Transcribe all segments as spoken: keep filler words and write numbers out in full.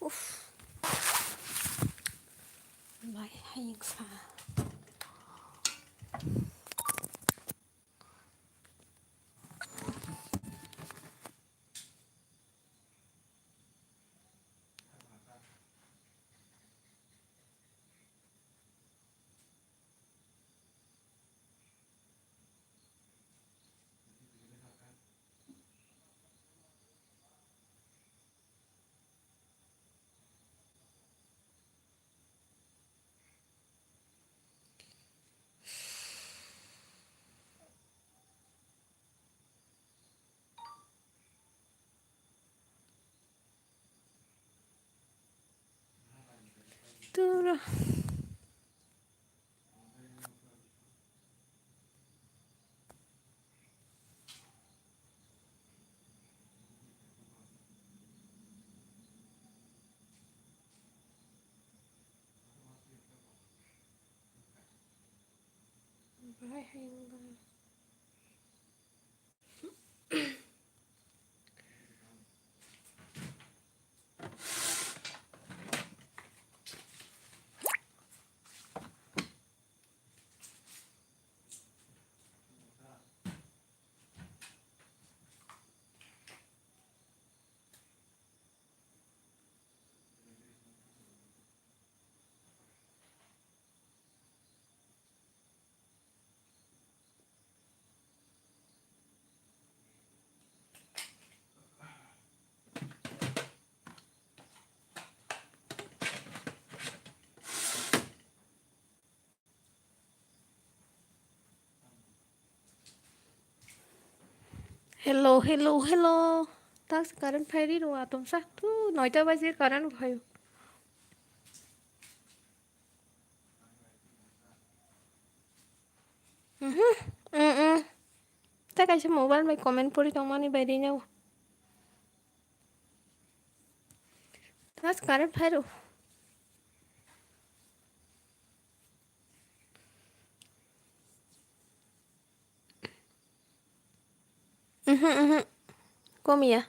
Uff. Bai hayung sa. Tura. Bahai hayung ba. Hello, hello, hello. Tak se current phai ri rw atom sa. Tu noita baje current phai. Mhm. Mm, mm. Ta kaisa mobile bai comment pori tongmani bai ri nw. Tak se current phai rw. Mhm, mhm. Komiya.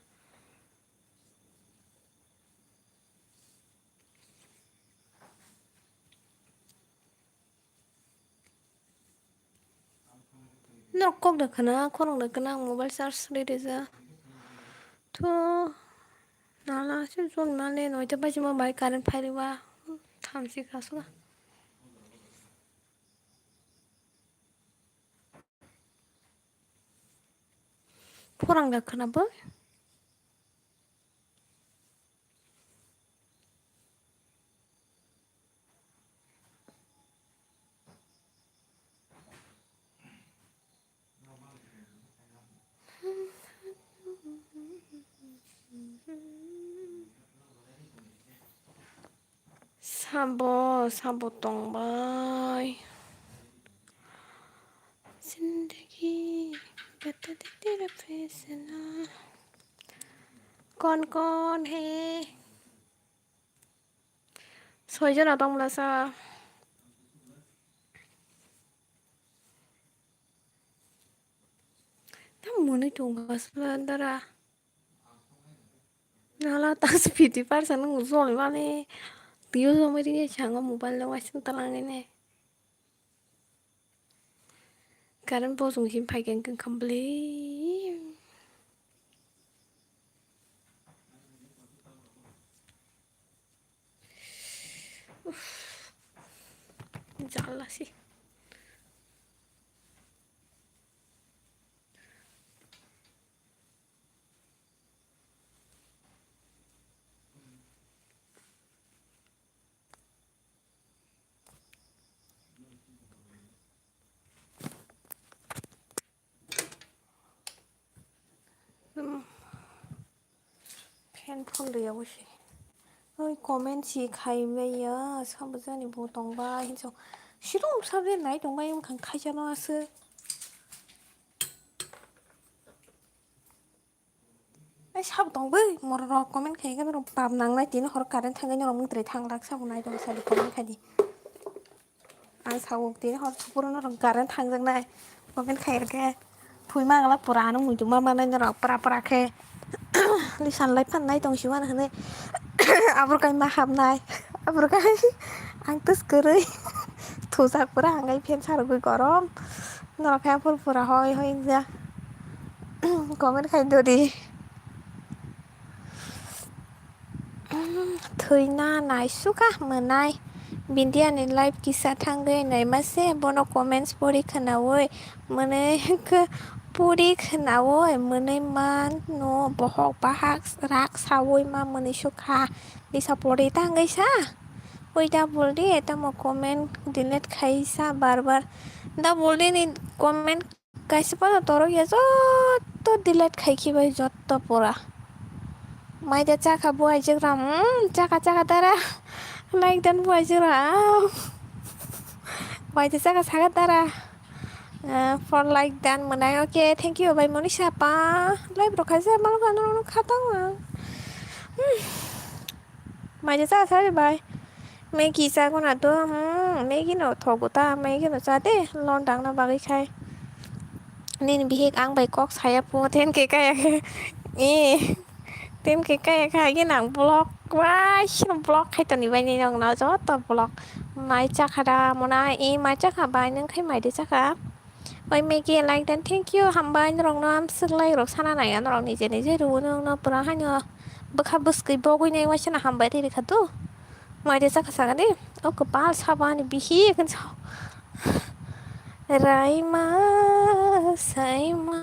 Norok kok da khna, khorang da khna, ang mobile charge ri rija. To, nala se jol male, noita baji ma bai current phai riba, thamsi kasu. Phorang da khna bo. Sabo, sabo tongbai. Zindagi bata de tera faisala. Kon kon hai? Soi jona tong bwlasa. Tamo mwnwi tong bwsla dara. Nala tas fifty percent nung jol mani. Tio jomai ri chango mobile lo waising talangene. Current bo chwng simi phaikha hwnkhe khambli. Uff. Jala si. Hmm. Fan phone de yawi se. Oi, comment si khai maya, sabo jani bo tong bai hinso. Sirum sabe nai tong bai, wngkha khaisa no aswk. Ai, sabo tong bai, moro rok comment khai khe norok pap nang nai, tini hor current thang khe norok mung trai thang lak, sabo nai tong sadi comment khai di. Ang sao tini hor sukuro norok current thang jak nai, comment khai rw khe. Phui ma ngla pura ano muitu ma manai norok pura pura khe. Lisan lai phan nai tong si mano hinwi. Abrokai ma hapnai. Abrokai ang tus kwrwi. Thujak pura hangkai fan sarogwi gorom. Norok khe aphuru pura hoi hoi wngya. Comment khai dori. Thwina naisukha mwnai. Bindiani live kisa thangwi naima se bono comments pori khwnaui mwnwi khe pori khwnaui mwnwi mano bohok bahak rak saui ma mwnwi sukha. Disa pori tangwi sa. Ui da boldi tamo comment delete khai sa bar bar. Da boldi ni comment Kaisa pono torok ya jotto delete khai khibai jotto pura. Maida chakha bo aijak ram, mm, chakha chakha dara. Like dan bo aijak ram. Maida chakha chakha dara. Eh, for like dan mwnai. Okay, thank you bai Monisha pa. Live rok khaisa malo kha norok khatang. Hmm. Maida cha sari bai. Maggie cha guna do, hmm, Maggie no thogo ta, Maggie no cha de, lon dang na bagwi khai. Nini bihik ang bai kok saya pu, ten ke kaya khe. E, ten ke kaya kha, ye nang block, wai, sino block khai toni bai ni nong na joto block. Mai cha khada mona, e mai cha kha bai nang khai mai de cha kha. Oi Maggie, like dan thank you, hambai norokno amswk like rok sana nai norok nije nije rw nokno pura haino bwkha bwskwi bogwi nai waisa no hambai riri kha do. Mai de chakha sakani o kwpal sabo ani bihik hinsa. Raima saima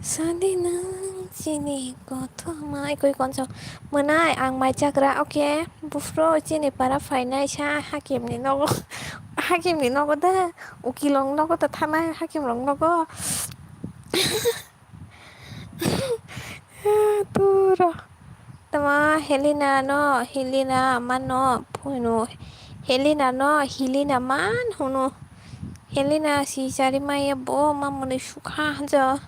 sadi nwng chini kothoma ikoi konso mwnai ang mai chakra, okay, buphuru chini para phainai sa hakimni nogo. Hakimni nogo da, ukilong nogo ta thanai hakimrok nogo. Turo. Tama Helena no, Helena mano phunu. Helena no, Helena man hunu. Helena si chari maya bo mamuni sukha jo.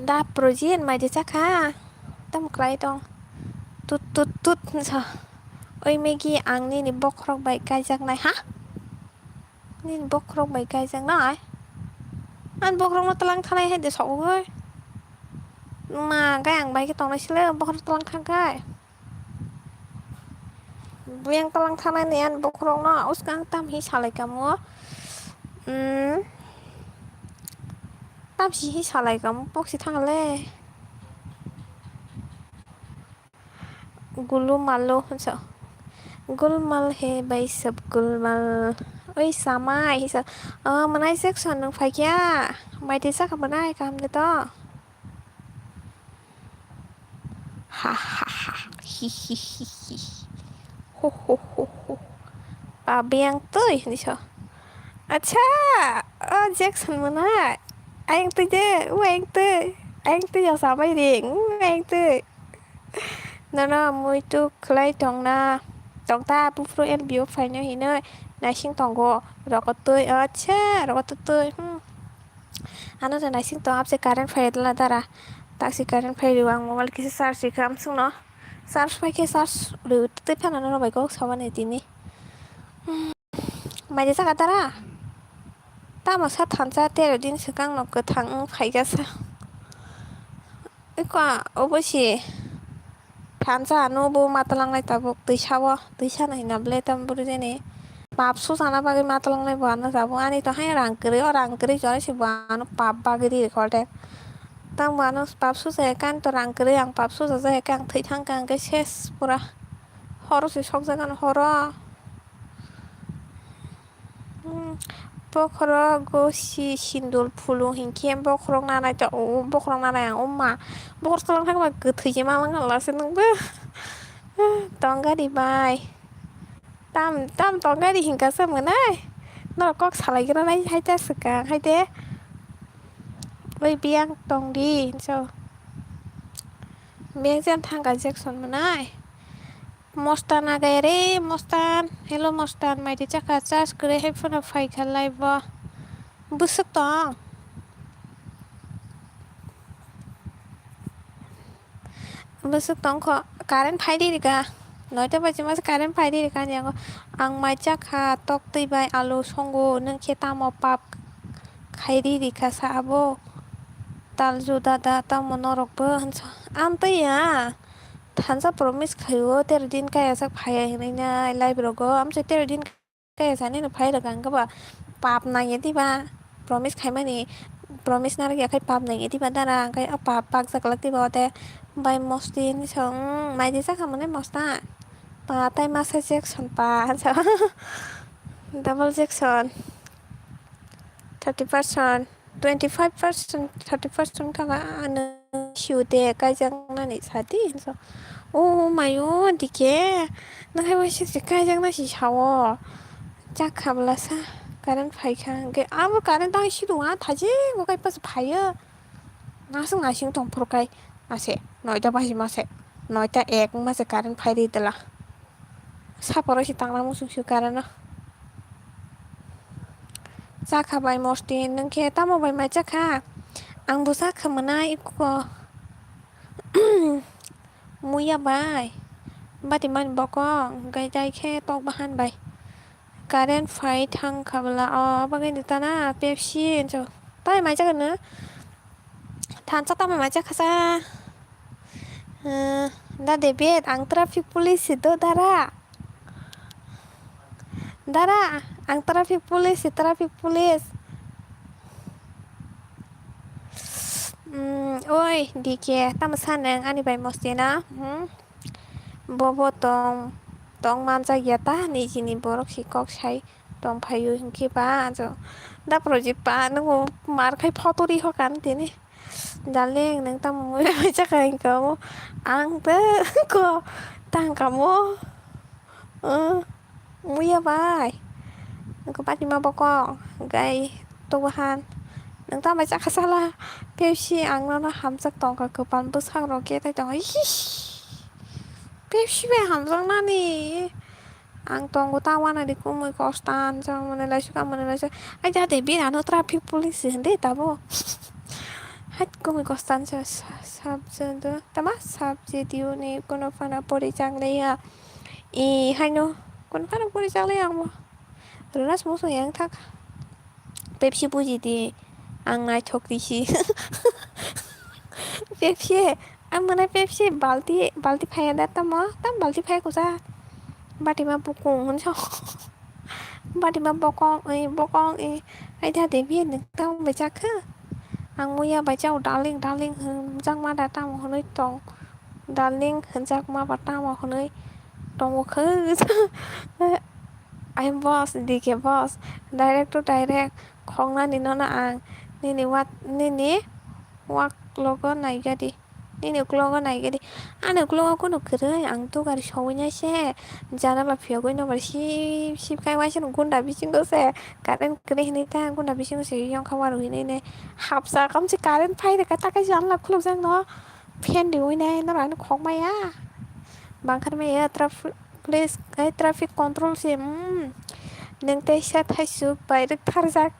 Da projin mai de chakha. Tam klai tong. Tut tut tut sa. Oi Maggie ang nini bokhorok bai kaijaknai ha? Nini bokhorok bai kaijaknai? Ani bokhorokno tlang thanai hai de sogwi. Ma gai ang bai khe tongnai sile bokhorok tlang thangkai. Buyang tlang thanai ni ani bokhorokno uskang tam hi salai kamo. Hmm. Tam si hi salai kamo poksi thangale. Gulu malo hinsa. Gulmal he bai sab gulmal. Oi samai hinsa. Oh, manai section nung phaikya. Mai te saka manai kam de to. Ha ha ha. Hi hi hi hi. Ho ho ho ho. Ba beng tui hinsa. Acha. Oh, Jackson manai. Ayang tui de. Ayang tui. Ayang tui yang samai ring. Ayang tui. Nono muitu khlai tongna tongta buphuru L B O phaino hinwi naising tongo rokotwi, acha rokotwi, hmm. Ano da naising tong, apse current phai dala dara, taksi current phai rw ang mobile kisa charge rikha amswkno, charge phai khe charge rw twi phano nono bai kok sabani tini. Hmm. Mai de saka dara? Tamo sa thansa tero din swkang no kwthang wng phaikha sa. Eko obo si thansa ano bo ma twlangnai tabuk twisa o, twisa no hina ble tam bwrwi jani. Pap sujana bagwi ma twlangnai bo ano tabuk ani to hai rang kwrwi o rang kwrwi jora si bo ano pap bagwi ri rwkha de. Tang bo ano pap sujaya kani to rang kwrwi ang pap sujajak hai khe ang thwi thang kha hwnkhe ses pura. Horo se sokjak ano horo. Hmm, bokhorok go si sindul phulu hinkhe bokhorok nanai to, o bokhorok nanai ang o ma. Bokhorok tolong thangma kwthwi se ma lang lase nang bo. Tong gari bai. Tam, tam tong gari hinkha se mwnai. Norok kok salai gra nai hai ta swkang hai de. Oi biyang tong di hinso. Biyang jan thangka Jackson mwnai. Mostan agay re, Mostan. Hello, Mostan. Mai de chakha charge kwrwi hai phano phaikha live o. Bwswk tong? Bwswk tong kho. Current phai di rika. Noita baji mas current phai di rika ni ango. Ang mai chakha tok twi bai alu songo. Nwng khe tamo pap khai di rika sa abo. Talju dada tamo norok bo hinsa. Amtwi ya. Thansa promise khaio tero din kaya sak phaiya hinwi nai live rogo. Amchai tero din kaya sani no phai rwkha hwnkhe ba pap nangya diba. Promise khaimani promise narwkya khai pap nangya diba dara hwnkhe o pap pakjak lak diba ote. Bai mosti hinwi song mai di sakha mane mosta. Pa tai masa Jackson pa hinsa. Double Jackson. Thirty percent, twenty five percent, thirty percent kha ba ano siu de kaijaknani sadi hinso. O mayo dike, nang hai waisa se kaijakna si sao. Chak khabla sa, current phai kha hwnkhe abo current tang si rwya thaji bo kai pas phaiyo. Nasing nasing tong phuru kai ase noita baji mase, noita ek mase current phai ri dela. Saporo si tangna muchung si current no. Chakha bai mosti, nwng khe tamo bai mai chakha? Ang bo chakha mwnai iko. Muya bai. Bati mani bokong, gai dai khe tok bahan bai. Current phai thang khabla o bagwi ni tana Pepsi hinso. Tai mai chakha nw? Thansa tamo mai chakha sa? Eh, da David, ang traffic police si do dara. Dara, ang traffic police, traffic police. Hmm, oi, D K, tamo sa nang ani bai mosti na? Hmm? Bobo tong, tong manjak ya ta, nijini borok si kok sai tong phaio hinkhe ba, ajo. Da project pa, nungo mar khai photo ri ho kan tini. Darling, nang tamo mui bai chakha hinkhe amo. Ang te ko tang kamo. Uh, muya bai. Nang ko pati ma bokong. Gai to bahan. Nang tamo chakha sala. Pepsi ang nono hamjak tongkha kwpan bwsang rok khe tai tongo. Hish. Pepsi bai hamjak nani. Ang tongo ta wana di kumui kostan sa mane laisuk ang mane laisuk. Ai jate bira no traffic police hinde tabo. Hai kumui kostan sa sa- sabje do tama sabje diu ni kono phana pori chang leya. I haino kono phana pori chang leya ang bo. Runa sumo sung yang thak. Pepsi buji di. Ang naithok risi. Pepsi. Ang mane Pepsi balti, balti phaya da tamo. Tam balti phaya kusa. Bati ma bukung hinso. Bati ma bokong, eh, bokong, eh. Ai da Devi, nang tamo bai chakha? Ang muya bai chao, darling, darling, hinjak ma da tamo hinwi tong. Darling, hinjak ma ba tamo hinwi tongo khe. I am boss, D K boss, direct to direct, khoknani nono ang nini wat, nini wak logo naigadi, nini uklogo naigadi, ani uklogo kunu kwrwi, ang tu gari sogwi nai se, janala phiyogwi nobar sip sip khai waisa gunda bisingo se, current kwrwi hinwi ta gunda bisingo se yongkha warwi nai nai, hapsa kamse current phai rwkha ta kai janala khulukjak no, fan riwi nai norok ani khokmaya, bangkha maya traffic. Police, eh, traffic control se, mm, nang teisa thaisuk bai rwktharjak.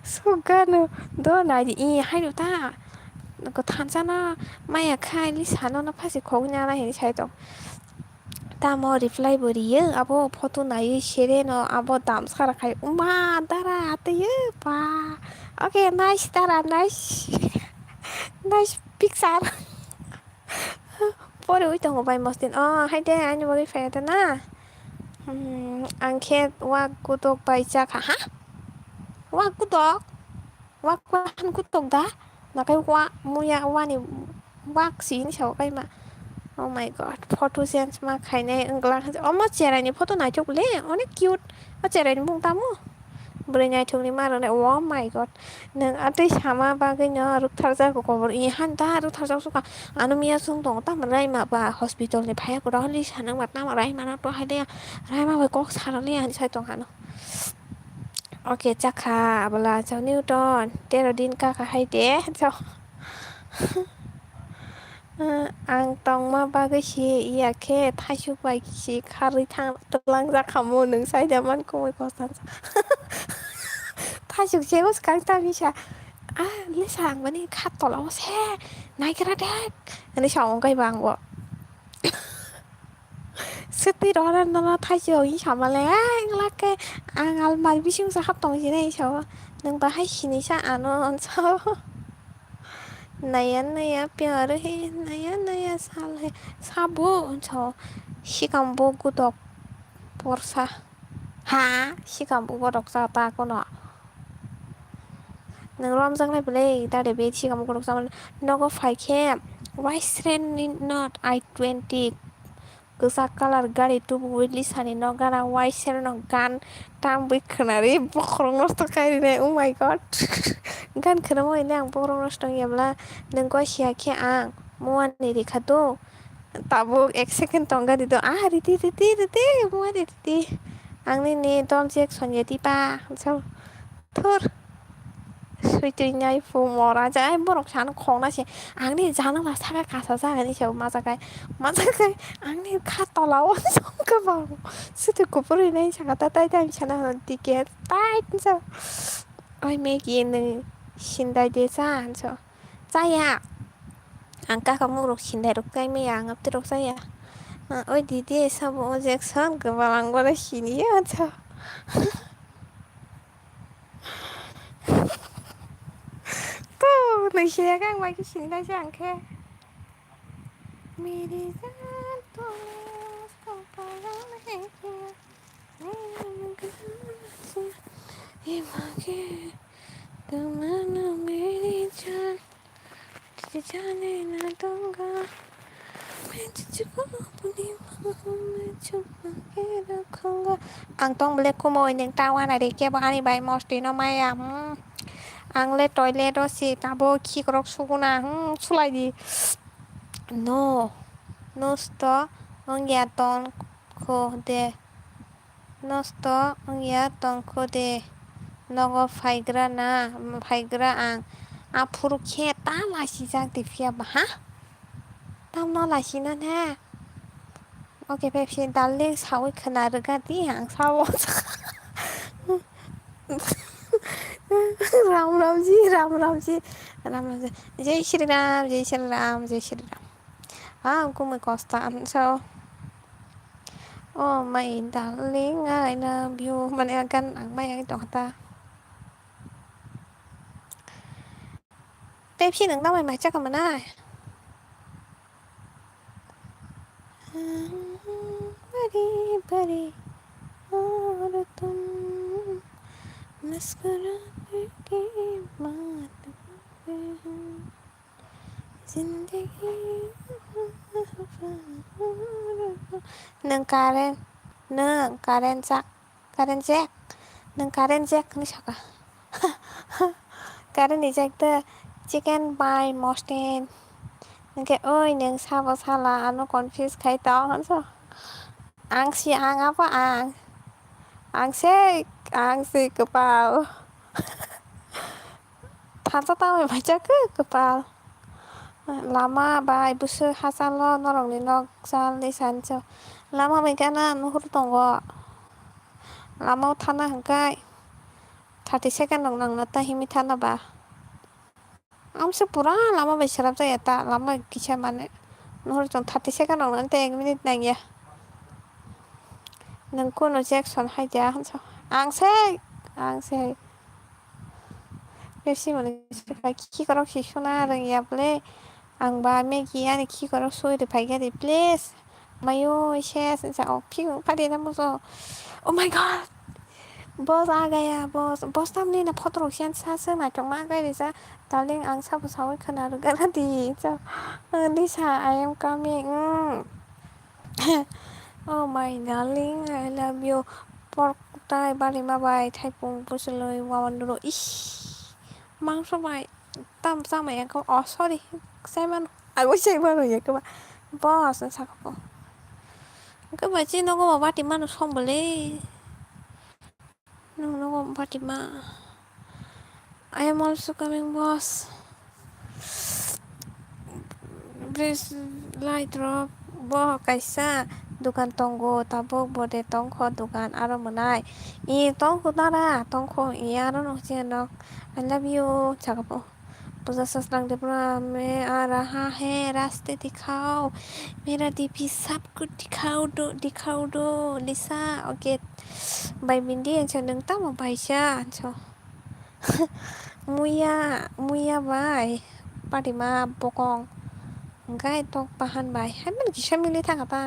Sugano do naidi, i haino ta. Nokho thansa na maya khai, lisa no, no phasi khogwi nana hinwi sai tong. Tamo reply bo riyo, abo photo naiwi sere no, abo damsara khai, uma, dara, ateye, ba. Okay, nice, dara, nice. Nice picture. Poriwi tongo bai mostin. Oh, hai de, ani bagwi phai de na. Hmm, ang khe wak kutok bai chakha, ha? Wak kutok? Wak, wak han kutok da? Nakai wa, muya wani wak si ni sao kai ma. Oh my God, photo change ma khainai wngla. Omo cherai ni photo naithok le, onek cute. O cherai ni bung tamo? Bwrwi naithok ni ma rwnai. Oh my God. Nwng atwi sama bagwi no rwktharjago kobor, i han da rwktharjak sukha. Ano miya chwng tongo tamo raima ba hospital ni phaiya kwrwngli sanang ba tamo raima no to hai de raima bai kok sarwli hinwi sai tong hano. Okay, chakha abla chao Newton tero din kaka hai de chao. Ang tongma bagwi si iya khe thaisuk bai si kharwi thang twlang jakhamu nwng saida man kumui kosan. Thaisuk se swkang ta bisa. Ah, lisa ang mani kha tola o se naigra de. Ani sa ongkai bang bo. Swtwi rohorna nono thaisuk ongwi samale, ah, wngla khe ang almari bising sa hap tong sinai sa o. Nwng bahai sinisa ano so. Naya naya pyar hai, naya naya saal hai. Sabo, so, sikam bo godok porsa. Ha, sikam bo godok cha ta kono. Nwng romjaknai belai, ta de be sikam bo godok cha mano. Nogo phai khe, why send not I twenty? Kwchak colour gari tubu ui Lisani nok gana wai sero no gan tambwi khwnari bokhorok nosto khai rinai. Oh my god. Gan khwnamo hwnwi ang bokhorok nosto wngya bwla nwng gosiya khe ang muani rikha do. Tabuk ek second tong gari do. Ah, ridi, ridi, ridi, muani ridi. Ang nini dol Jackson ya diba. So, thur. Sui twi nai phu mora ja, ai borok sana khokna se. Ang ni janala saka kasa jaga ni se majakai. Majakai ang ni kha tola o song ka ba. Sui twi kupuri nai saka ta tai tai sana hon ticket tai sa. Oi Maggie nwng sindai de sa han so. Chaya. Ang kaka murok sindai rok tai me ang apti rok chaya. Oi didi sabo o Jackson kwbang ang bono sini ya han so. To, nai siya kang bai ke sini dai jang khe. Meri jaan to usko pagal hai kya? Meri jaan to usko pagal hai kya? Ye mage tamana meri jaan. Tuji jane na dunga. Main tujuko apni bahoon mein chupa ke rakhunga. Ang tong bole kumo nwng ta wana re kebo ani bai mosti no maya. Hmm. Ang le toilet o si tabo khikrok suguna. Hmm, sulai di. No. Nosto wngya tong kho de. Nosto wngya tongkho de, nogo phaigra na, phaigra ang. Aphuru khe ta lasijak de phiya ba, ha? Tamno lasina ne? Oke, Pepsi, darling, sawi khwna rwga di, ang sao. Ram Ramji, Ram Ramji, Ram Ramji. Jai Shri Ram, Jai Shri Ram, Jai Shri Ram. Ah, ang kumui kosta, ang sao. Oh my darling, I love you. Mane gan ang mai ang tong ta. Pepsi nwng namai mai chaka mana? Bari bari aur tum muskura ke baat. Zindagi. Nwng current, nwng current jak, current jak, nwng current jak hwnwi saka. Current ni jak de chicken bai mosten. Hwnkhe oi nwng sabo sala ano confuse khai tong hwnso. Ang si ang abo ang. Ang se, ang se kwpal. Thansa tangwi maijak khe kwpal. Lama bai bwswk hachalo norokni nok chalni sancho. Lama bai gana nuhur tongo. Lama o thana hwnkhe thirty second rok nangna ta himwi thana ba. Amsa pura lama bai srapjak ya ta, lama kisa mane. Nuhur chwng thirty second rok nang tei ek minute nang ya. Nwng kunu Jackson hai dia hwnsa. Ang se, ang se. Pepsi mani khikorok si suna rwngya ble. Ang ba Maggie ani khikorok sui rwphai khe di, please. Mayo, ses, sa, o, phi, pha de na muso. Oh my god. Boss, a gaya, boss. Boss, tamni na photo rok siyan sa, sa, naithok ma, gaya, sa. Darling, ang sabo sawi khwna rwgana di. Sa, Lisa, I am coming. Mm. Oh my darling, I love you. Pork tai bari ma bai, thaipung, pusului, wawan duro. Ish. Mangso bai. Tam, chamai, ang khe, oh, sorry. Sai mano. Agoi sai mano, ya, khe ba. Boss, ang sakha po. Ang khe ba, chi nogo ba bati mano som bole. Nung nogo bati ma. I am also coming, boss. Please, light rok. Bo kaisa dukan tongo, tabuk bode tongkho dukan aro mwnai. I tongkho nara, tongkho i aro nung chino. I love you, sakha po. Puja saslang de pura me aa raha hai, raste dikhao, mera dipi sabko dikhao do, dikhao do, Lisa, okay. Bai bindi ancho, nwng tamo baisa ancho. Muya, muya bai. parima bokong. Hwnkhe tok bahan bai. Hai mani kisa mili thangkha ta.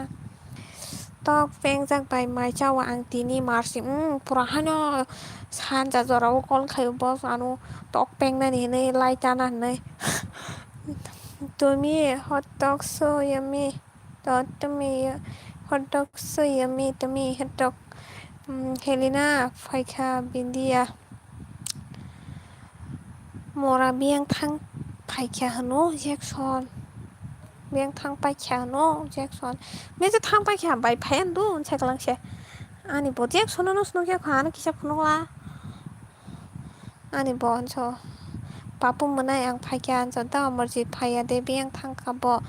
Tok pengjak bai mai chao ang tini marsi. Mm, pura hano sanja jorao call khaio boss ano tok pengnani hinwi lai chana hinwi. Tumi hot dog so yummy. To tumi hot dog so yummy, tumi hot dog. Mm, Helena phaikha Bindia. Mora biyang thang phaikha hwno Jackson. Biyang thang paikha hwno Jackson. Meje thang paikha bai phaiya ndo hwnsa kwlangse. Ani bo Jackson no swnukya kha ano kisa phunukla. Ani bo hwnso. Papu mwnai ang phaikha hwnso. Da Amarjit phaiya de biyang thangkha bo.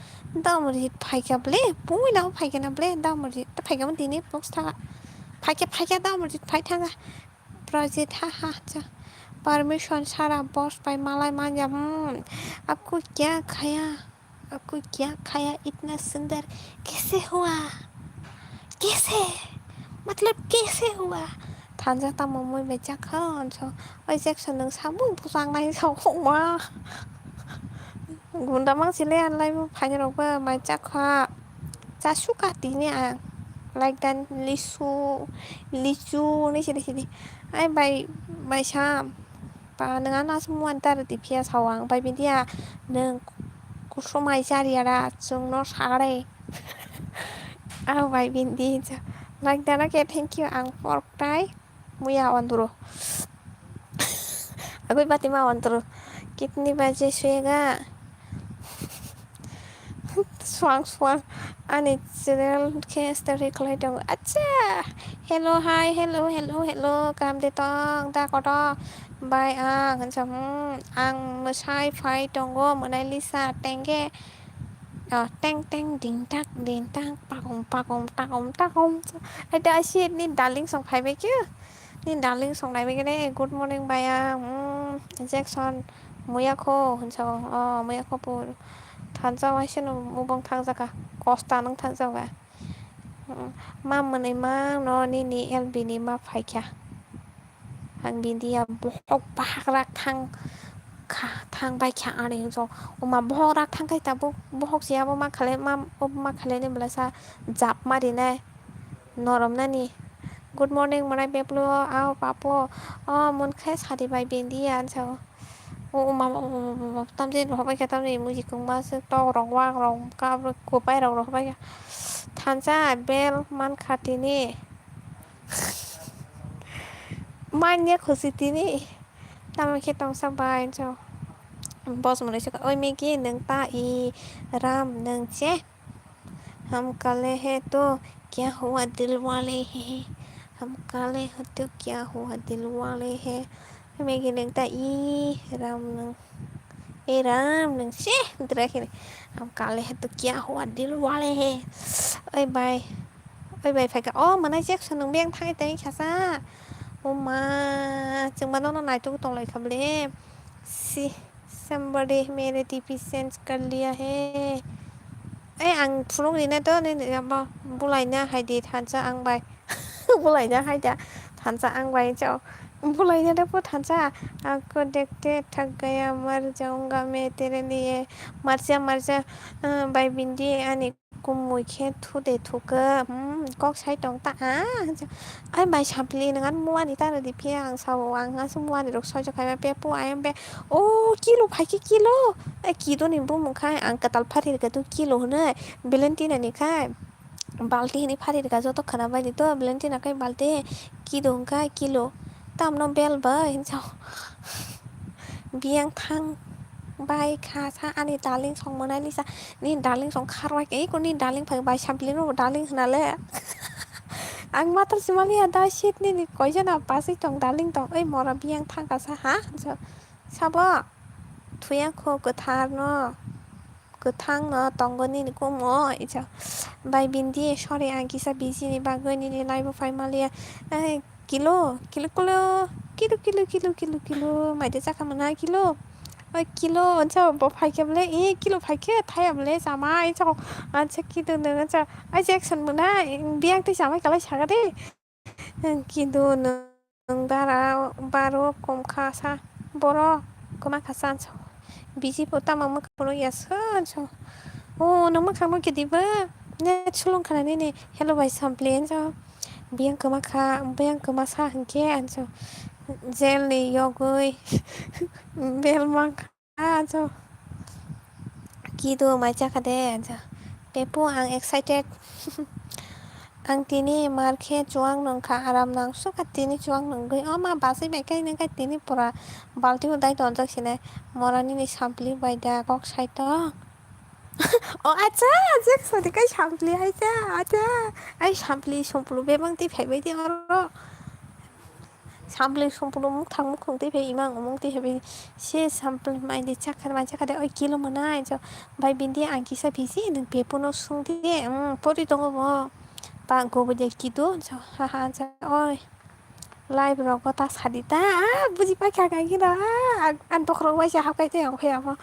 Da Amarjit phaikha ble. Puila phaikha na ble. Da Amarjit ta phaikha mo tini box thanga. Phaikha phaikha da Amarjit phai thanga. Projit ha ha cha. Permission sara boss bai malai manya. Hmm. Apko kya khaya? Apko kya khaya itna sundar? Kaise hua? Kaise? Matlab kaise hua? Thansa tamo mui bai chakha hwnso. Oi Jackson nwng samung bwsang nai sa khokma. Gunda mang sile anlai bo phaini rok ba mai chakha. Chasuka tini ang. Like dan lisu, lichu ni sini sini. Ai bai bai sam. Pa nwng ano aswk muiya taro twi phiya sao ang bai Bindia nwng kusumai chariya da chwngno sare. Abo bai Bindi hinsa. Like dana khe thank you ang porok tai muiya wanduro. Agwi bati ma wanduro. Kitni baje suyega. Swang swang ani channel khe story khlai tongo. Acha, hello hi, hello hello hello, kam de tong da koto bai ang hwnsa hmm, ang mwsai phai tongo Monalisa tengke. Oh, teng teng ding tak ding tak pakom pakom takom takom. Ada ashi ni darling song phai bai khe. Ni darling song nai bai khe good morning baya. Hmm, Jackson muya kho hwnsa oh muya kho pur. Thansa waise no mubang thang jaka. Costa nang thang jaka. Hmm, ma mwnwi ma no nini L B ni ma phai kha. Ang Bindia bohok bahak rak thang kha, thang bai kha ani hwnso. Oma bohok rak thang khai tabuk bohok se abo ma khalai ma, ma khalai ni bwlasa jap ma rinai norom nani. Good morning mwnai beplo, ao papo, o mwnkhai sadi bai Bindia hwnsa o. O oma tamjani rohor bai kha tamni muji kwngma se tok rok wak rok kap rok kwpai rok rohor bai kha. Thansa bel man kha tini. Manya khusi tini. Tamo khe tongsa bai hwnsa. Boss mwnwi se kha, "Oi Miki, nwng ta i ram nwng che? Hum kale hai to kya hua dil wale hai? Hum kale hai to kya hua dil wale hai?" Oi Miki, nwng ta i ram nwng. E ram nwng se dra khe. Hum kale hai to kya hua dil wale hai? Oi bai. Oi bai phaikha. O mwnai Jackson nwng beng thangwi tongwi khasa. O ma, chwngma nono naituk tong lai kha bole. Si, somebody mere T V change kar liya hai. Ei ang phunuk rina to nini abo bulaina hai di thansa ang bai. Bulaina hai da thansa ang bai chao. Bulaina da po thansa. Aapko dekhte thak gaya, mar jaunga main tere liye. Marcha marcha, ah, bai Bindi ani kumui khe thu de thukhe, hmm, kok sai tong ta, ah, ai bai Sampli nwng ani muani ta rwdi phiya ang sao, ang aswk muani rok soi khaima pepo ayang be, o kilo phaikhe kilo, ai kido ni bumung khai ang kwtal phari rwkha tu kilo hwnwi, Valentina ni khai balti hwnwi phari rwkha joto khwna bai di to, Valentina khai balti, kido hwnkha kilo, tamno bel bai hinwi sao. Biyang thang bai kha sa ani darling song mwnai lisa. Ni darling song kharwai khe, eko ni darling phai bai Sampli no darling hwna le. Ang matal simaliya da shit nini koijana pasai tong darling tong. Ei mora biyang thang kha sa ha? Sabo thuya kho kwthar no. Kwthang no tongo nini kumo. Isa bai Bindi sorry ang kisa busy ni bagwi nini live o phai maliya. Ei, Kilo, kilo, kilo, kilo, kilo, kilo, kilo, kilo, maide chakha mwnai kilo. Oi kilo, ansa bo phaikhe bole, e kilo phaikhe, thaya bole, chamai, chao, ansa kido nwng, ansa, ai Jackson mwnai, biyang tei chamai kalai saka de. Kido nwng bara, baro kom kha sa, boro koma kha sa, ansa. Bisi bo tamo mwkhang phunukya sw, hinso. O, nwng mwkhang nukya diba? Net sulung khana nini. Hello bai Sampli, hinso. Biyang kwma kha, biyang kwma sa hinkhe, hinso. Jail ni yogwi bel mankha, hinso. Kidu mai chakha de, hinso. Pepu, ang excited. Ang tini mar khe chuwang nung kha, aram nang sukha tini chuwang nungwi. O ma, basai bai khe nung kha tini pura balti o dai tonjak sinai. Mora nini Sampli bai da kok sai tong. O acha, je sadi kai Sampli hai cha, acha. Ai Sampli Somplu bebang tei phaibai de oro. Sampli Somplu mukthang mukhung tei phai imang umung tei phai se Sampli mai de chakha mai chakha de oi kilo mwnai jo. Bai bindi ang kisa bisi nung Pepu no sung de, um, pori tongo bo. Ba gobo de kidu jo, ha ha jo, oi. Live rogo ta sadi ta, ah, buji pai kha kha khe da, ah, ang, ang bokhorok bai se hap kai tei ang phai amo.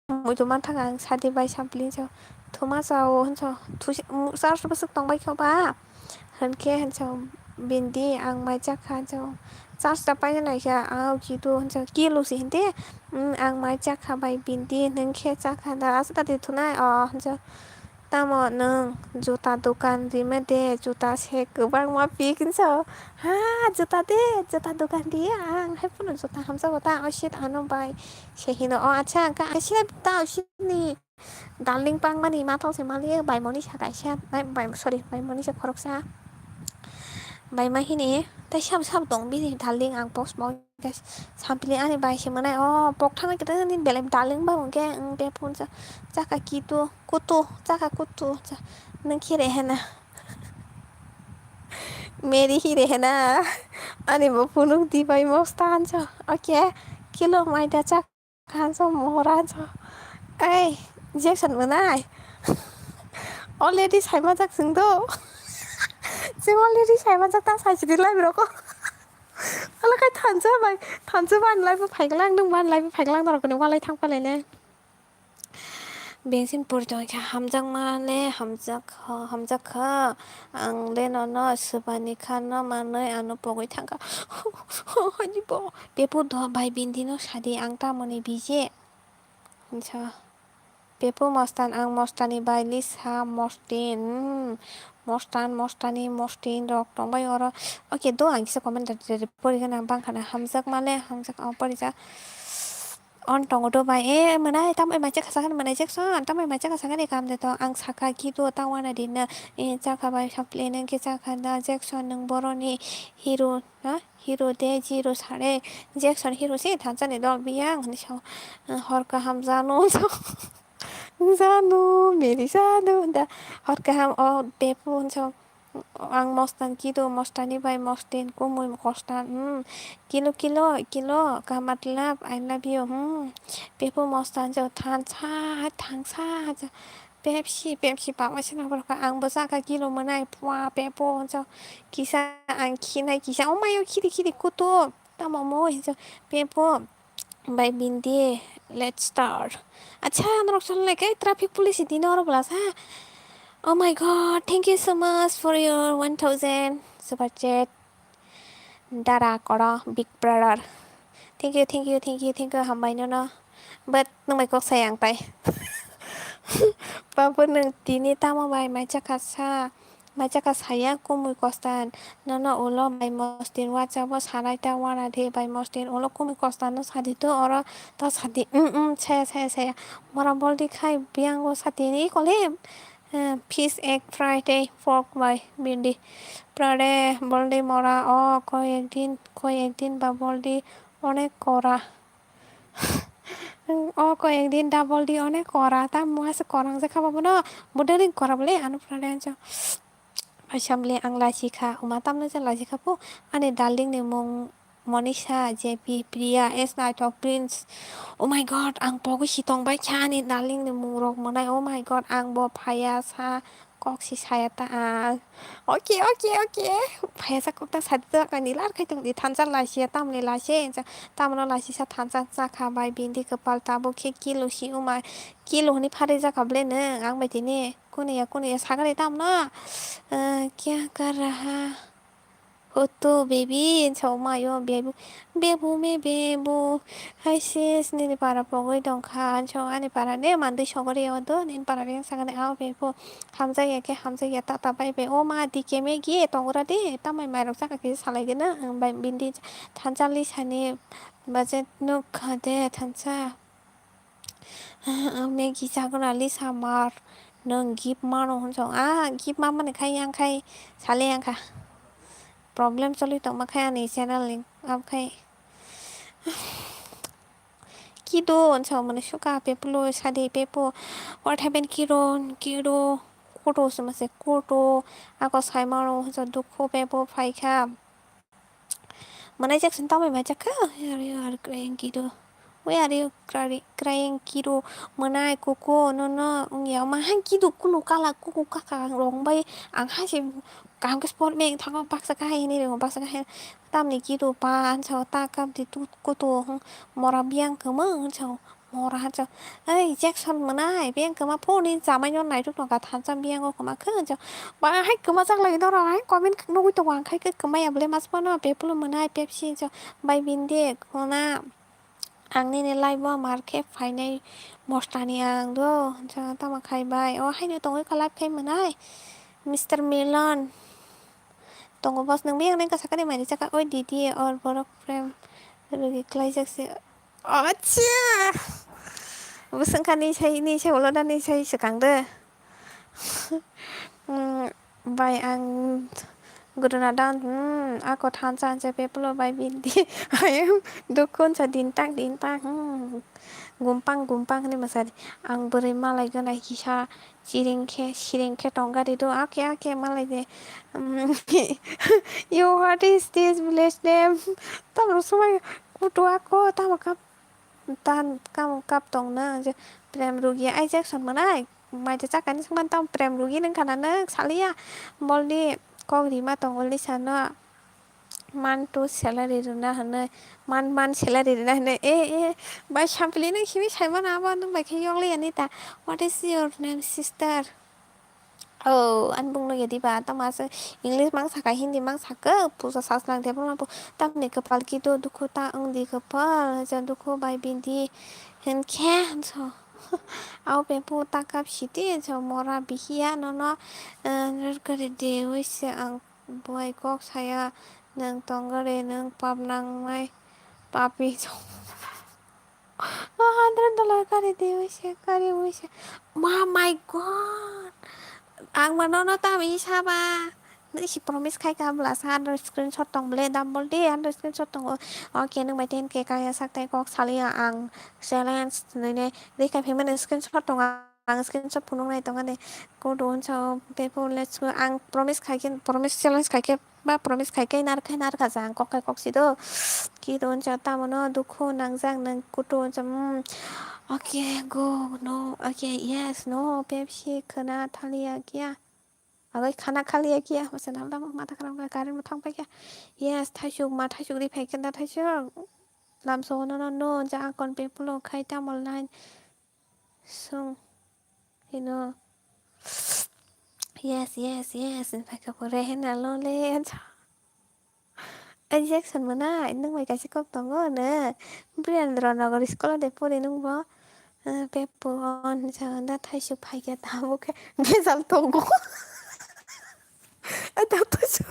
Muitu manthang ang sadi bai Sampli hinso, thuma sao hinso, thusi, mu-, charge bwswk tongbai kho ba? Hinkhe hinso, bindi ang mai chakha hinso, charge ta paina naikha, ang kidu hinso, kilu si hinte, um, ang mai chakha bai bindi, hinkhe chakha da, aswk ta di thunai, o hinso, tamo nwng juta dokan rima de, juta se kwbangma pik hinso, ha, juta de, juta dokan ri ang, hai phano juta hamjago ta, o shit ano bai, se hino, o acha, ang ka, asia ta, o shit ni. Darling pangmani mathok se mali bai moni sa kaisa, bai, bai, sorry, bai moni se khoroksa. Bai ma hini tei sabo sabo tong bini darling ang post bo guys. Sampli ani bai se mwnai o pok thangna khe tei nini belai darling ba hwnkhe ang be phone sa chaka kitu kutu chaka kutu cha nung khe rehena. Meri hi rehena ani bo phunuk di bai mostan sa okay kilo mai da chak. Hanso mohora hanso. Ei, Jackson mwnai. Already saimajak chwng do. Chwng already saimajak ta saisidi live roko. Ala kai thansa bai, thansa ban live phaiklang nung ban live phaiklang norok ni walai thang palai le. Bengsin pori tong kha hamjakma le hamjak kha, hamjak kha. Ang le nono swbani kha no manwi ano pogwi thang kha. Ani bo. Pepu do bai bindi no sadi ang tamoni bije. Hinsa. Pepu mostan ang mostani bai lisa mostin. Hmm. Mostan mostani mostin rok tongbai oro. Okay do ang kisa comment pori gana bangkhana hamjak male hamjak ang pori ja. On tongo do bai e mwnai tambai macha khasakani mwnai Jackson tambai macha khasakani kam de to ang saka ki do tawana dinna e chakha bai saple nang ke chakha da Jackson nang boroni hero. Ha? Hero de, hero sare, Jackson hero se thansa ni dol biyang, hinwi sao. Hor kaham janu, janu, meri janu, da. Hor kaham o bepu, hinwi sao. Ang mostan kido, mostani bai mostin, kumui kostan, hmm. Kilo, kilo, kilo, ka matlab, I love you, hmm. Bepu mostan jo, thansa, thansa, ja. Pepsi, Pepsi, pama sina borok ang bo saka kilo mwnai, pua, pepu, hinwi sao. Kisa ang khinai kisa, oh my, khiri khiri kutu, tamo mo hinso pepo bai bindi, let's start. Acha norok cholnai kai traffic police dino oro bwlasa. Oh my god, thank you so much for your one thousand super chat. Dara koro big brother. Thank you, thank you, thank you, thank you, hambai nono. But nung bai kok sai ang tai. Babu nung tini tamo bai mai chakha sa. Mai chakha saya kumui kostan. Nono ulo bai mostin wacha bo sanai ta wana de bai mostin ulo kumui kostan no sadi to oro ta sadi. Um, um, saya, saya, saya. Mora boldi khai biang o sadi ni kolim. Eh, fish egg fry tei pork bai bindi. Prare boldi mora o koyek din, koyek din ba boldi onek kora. O koyek din da boldi onek kora, ta muha se korang je khaba bono. Bodering kora bole ano prare anjo. Assembly ang lachikha, uma tamno je lachikha po. Ani darling ni mung Monisha, J P, Priya, S Naithok, Prince. Oh my god, ang pogwi si tongbai kha ani darling ni mung rok mwnai. Oh my god, ang bo phaya sa kok si saya ta ang. Okay, okay, okay. Phaya sa kok ta sadi ta kani lar khai tong di thansa lasia tamni lasia tamno lasia sa thansa cha kha bai bindi kwpal tabuk khe kilo si uma kilo hwnwi pharwi ja kha ble nwng ang bai tini kuniya kuniya sagani tamno kya kar raha. Oto baby, hinsa o mayo baby, baby me baby. Hai sis, nini para pogwi tongkha, hinsa ani para ne mandwi sogori o do, nini para yang sakani ao baby. Hamjakya khe hamjakya, tata bye bye. O ma, D K Maggie tongra de, tamai mairok chakha khe salai de na, ang bai bindi thansa lisani budget nuk kha de thansa. Ang Maggie chagra lisa mar, nwng gift mano hinsa. Ah, gift ma mani khai yang khai, sale yang kha. Problem choli tongma khai ani channel ni, am khai. Kido hinsa mani suka pepulo, sadi pepu. What happened, Kido? Kido, koto se mase koto. Ako sai mano hinsa dukhu pepu phaikha. Mwnai Jackson tamai mai jakha? Why are you are crying, Kido? Why are you cry-, crying, Kido? Mwnai kuku, no, no, wngya. Ma hai Kido kunu kala kuku kaka rong bai ang hai se kaham khe sport meng thango baksa kahai hinwi ringo baksa kahai. Tamni Kido pa hinsa ta kap di tu kutu, hmm, mora biyang kwmwng hinsa. Mora hinsa, "Ei, Jackson mwnai, beng kwma phone ni chamai no naituk no ka thansa biyang o kwma khe," hinsa. Ba hai kwma jak lai norok hai comment nugui tongo ang khai khe kwma ya bole mas phano Pepsi mwnai Pepsi hinsa. Bai binde khuna ang nini live o mar khe phainai mosta ni ang do hinsa tamo khai bai. O haino tongwi kha live khai mwnai Mister Milan. Tongo boss nung biyang nang kasa kani mani chaka oi didi or borok prem rugi klai jak se. Acha. Bwswng kha ni sai, ni sai ulo da ni sai swkang de. Hmm, bai ang guruna dan, hmm, ako thansa anse pepulo bai bindi. Ayam dukun sa dintak dintak, hmm. Gumpang gumpang ni masari. Ang bwrwi malai gwnai kisa. Chiring khe, siring khe tong gari do, ake, ake, malai de. Um, yo, what is this village name? Tamo swmai kutu ako, tamo kap, tan, kam kap tong na, je prem rugi, ai Jackson mwnai, mai de chakani swngmani tamo prem rugi nung khana nung saliya, boldi kok rima tong boldi sano. Month two salary rwna hwnwi, month, month salary rwna hwnwi, eh, eh, bai sampli nung simi saimano abo nung bai khe yokli ani ta. What is your name, sister? Oh, ani bung nugya diba, tamo aswk English mang saka, Hindi mang saka, puja saslang de bono bo, tamni kwpal kido dukhu ta wng di kwpal, ja dukhu bai bindi hwn khe, so, au bephu ta kap sidi, so, mora bihiya nono, eh, rwrwk rwdi wi se ang. Buai kok saya, nwng tong gari, nwng pap nangnai, papi. Oh, hundred dollar kari di, uise, kari, uise. Ma, my God. Ang mano no tam isa ba. Nwng si promise khai ka bla sa, hundred screenshot tong ble, dam bol di, hundred screenshot tong. Okay, nwng bai ten K kaya sak tai kok saliya ang challenge nini. Ri khai phi mani screenshot tong. Ang screenshot phunuk nai tong ani. Kudu unsa o pepo let's go. Ang promise khai khe, promise challenge khai khe, ba promise khai khe nar khai nar kha jang kok khai kok si do. Kidu unsa tamo no dukhu nangjak nang kudu unsa, mm. Okay, go, no, okay, yes, no, Pepsi khana thaliya kiya. Agoi khana khaliya kiya, masa nang dam mata kharam ka current thang pai kya. Yes, thaisuk ma thaisuk ri phai khe da thaisuk. Lam so no no no ja kon pepo lo khai tamo line. Sung. Hino. Yes, yes, yes. Wngkha khe pore hena lonely. Injection mwnai, nwng bai kaisa kok tongo, no? Birendra Nagar school de pori nwng bo. Eh, pepo on, jaganda thaisuk phaikhe tabuk khe bejal tongo. Ai, ta thaisuk.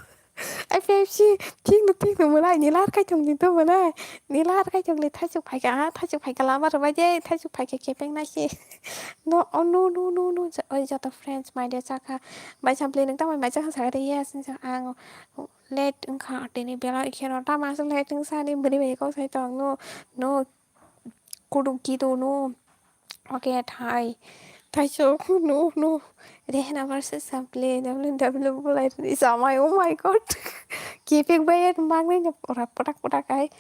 Ai, Pepsi, thik no, thik no, mwnai, nila ar kaichung ni to mwnai. Nila ar kaichung ni thaisuk phaikha, ah, thaisuk phaikha lama rwbai de, thaisuk phaikha kepeng nai se. No, oh, no, no, no, no, oi joto friends, mai de chakha. Bai sampli nwng tamo mai chakha sakha de, yes, ang late wngkha, tini bela ikheno tamo aswk late wngsa ni bwrwi bai kok sai tong, no, no, kudu kidu no. Okay, thai. Thaisuk, no, no. Rehna versus Saple, W W W bulai rwni samai, oh my God. Kepek bai mangnai no, ora pwtak pwtak ai.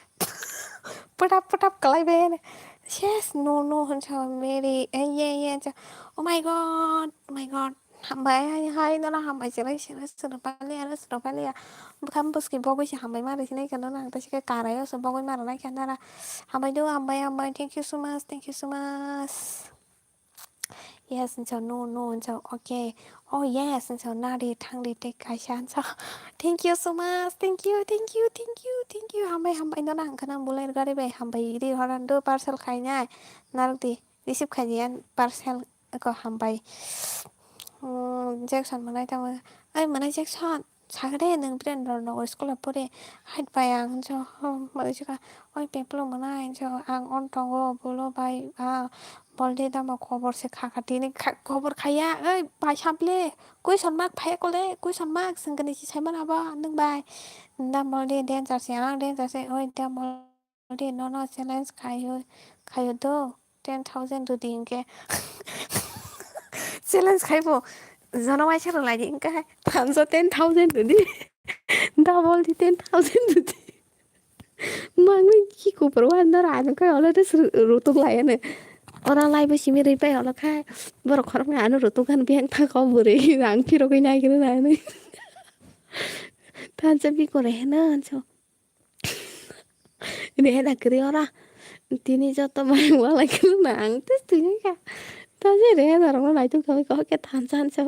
Pwtak pwtak kalai bai. Yes, no, no, hwnsa Mary. Eh, yeah, yeah, hwnsa. Oh my God, oh my God. Hambai, hai, hai, nono hambai, chwrai, chwrai, chwrai, paliya, chwrai, paliya. Bwkham bwskhi bogwi se hambai ma rwkhinai khe nono ang tei se khe karai o se bogwi ma rwknai khe nara. Hambai do, hambai, hambai, thank you so much, thank you so much. Yes, hinsa, no, no, hinsa, okay. Oh, yes, hinsa, nari, thangri, tei kaisa, hinsa. Thank you so much. Thank you, thank you, thank you, thank you. Hambai, hambai, no, nang khana bulai gari bai, hambai, ri horan do parcel khainai. Narok di, receive khainai parcel ko hambai. Hmm, Jackson manai tamo. Ai, manai Jackson. Sagre nwng friend rok nogo school o pore. Hai pai ang hinsa, hmm, manai saka. Oi, peplo manai hinsa, ang on tongo, bolo bai, ah, Boldi dama kobor se kha kha tini kha-, kobor khaya, oi, pai saple, question mark phai kole, question mark swngkani si saimano abo nwng bai. Da Boldi danger se, ang danger se, oi, da Boldi nono challenge khayo, khayo do, ten thousand rwdi hinkhe. Challenge khaibo, jono waisa rwlaidi hinkhe, thansa ten thousand rwdi. Da Boldi ten thousand rwdi. Mangni ki kupur wa nara ano kai olo tes rutuk lai ano. Ora lai bo simi ri pai olo khai. Borok khorok ngai ano rutuk han biang thang kau bwrwi rang phirogwi nai gini nai nai. Thansa bikore hena anso. Ini hena kiri ora. Tini joto bai wala kiri na ang tes tini ka. Thansa re hena rong nai tuk kami kau ke thansa anso.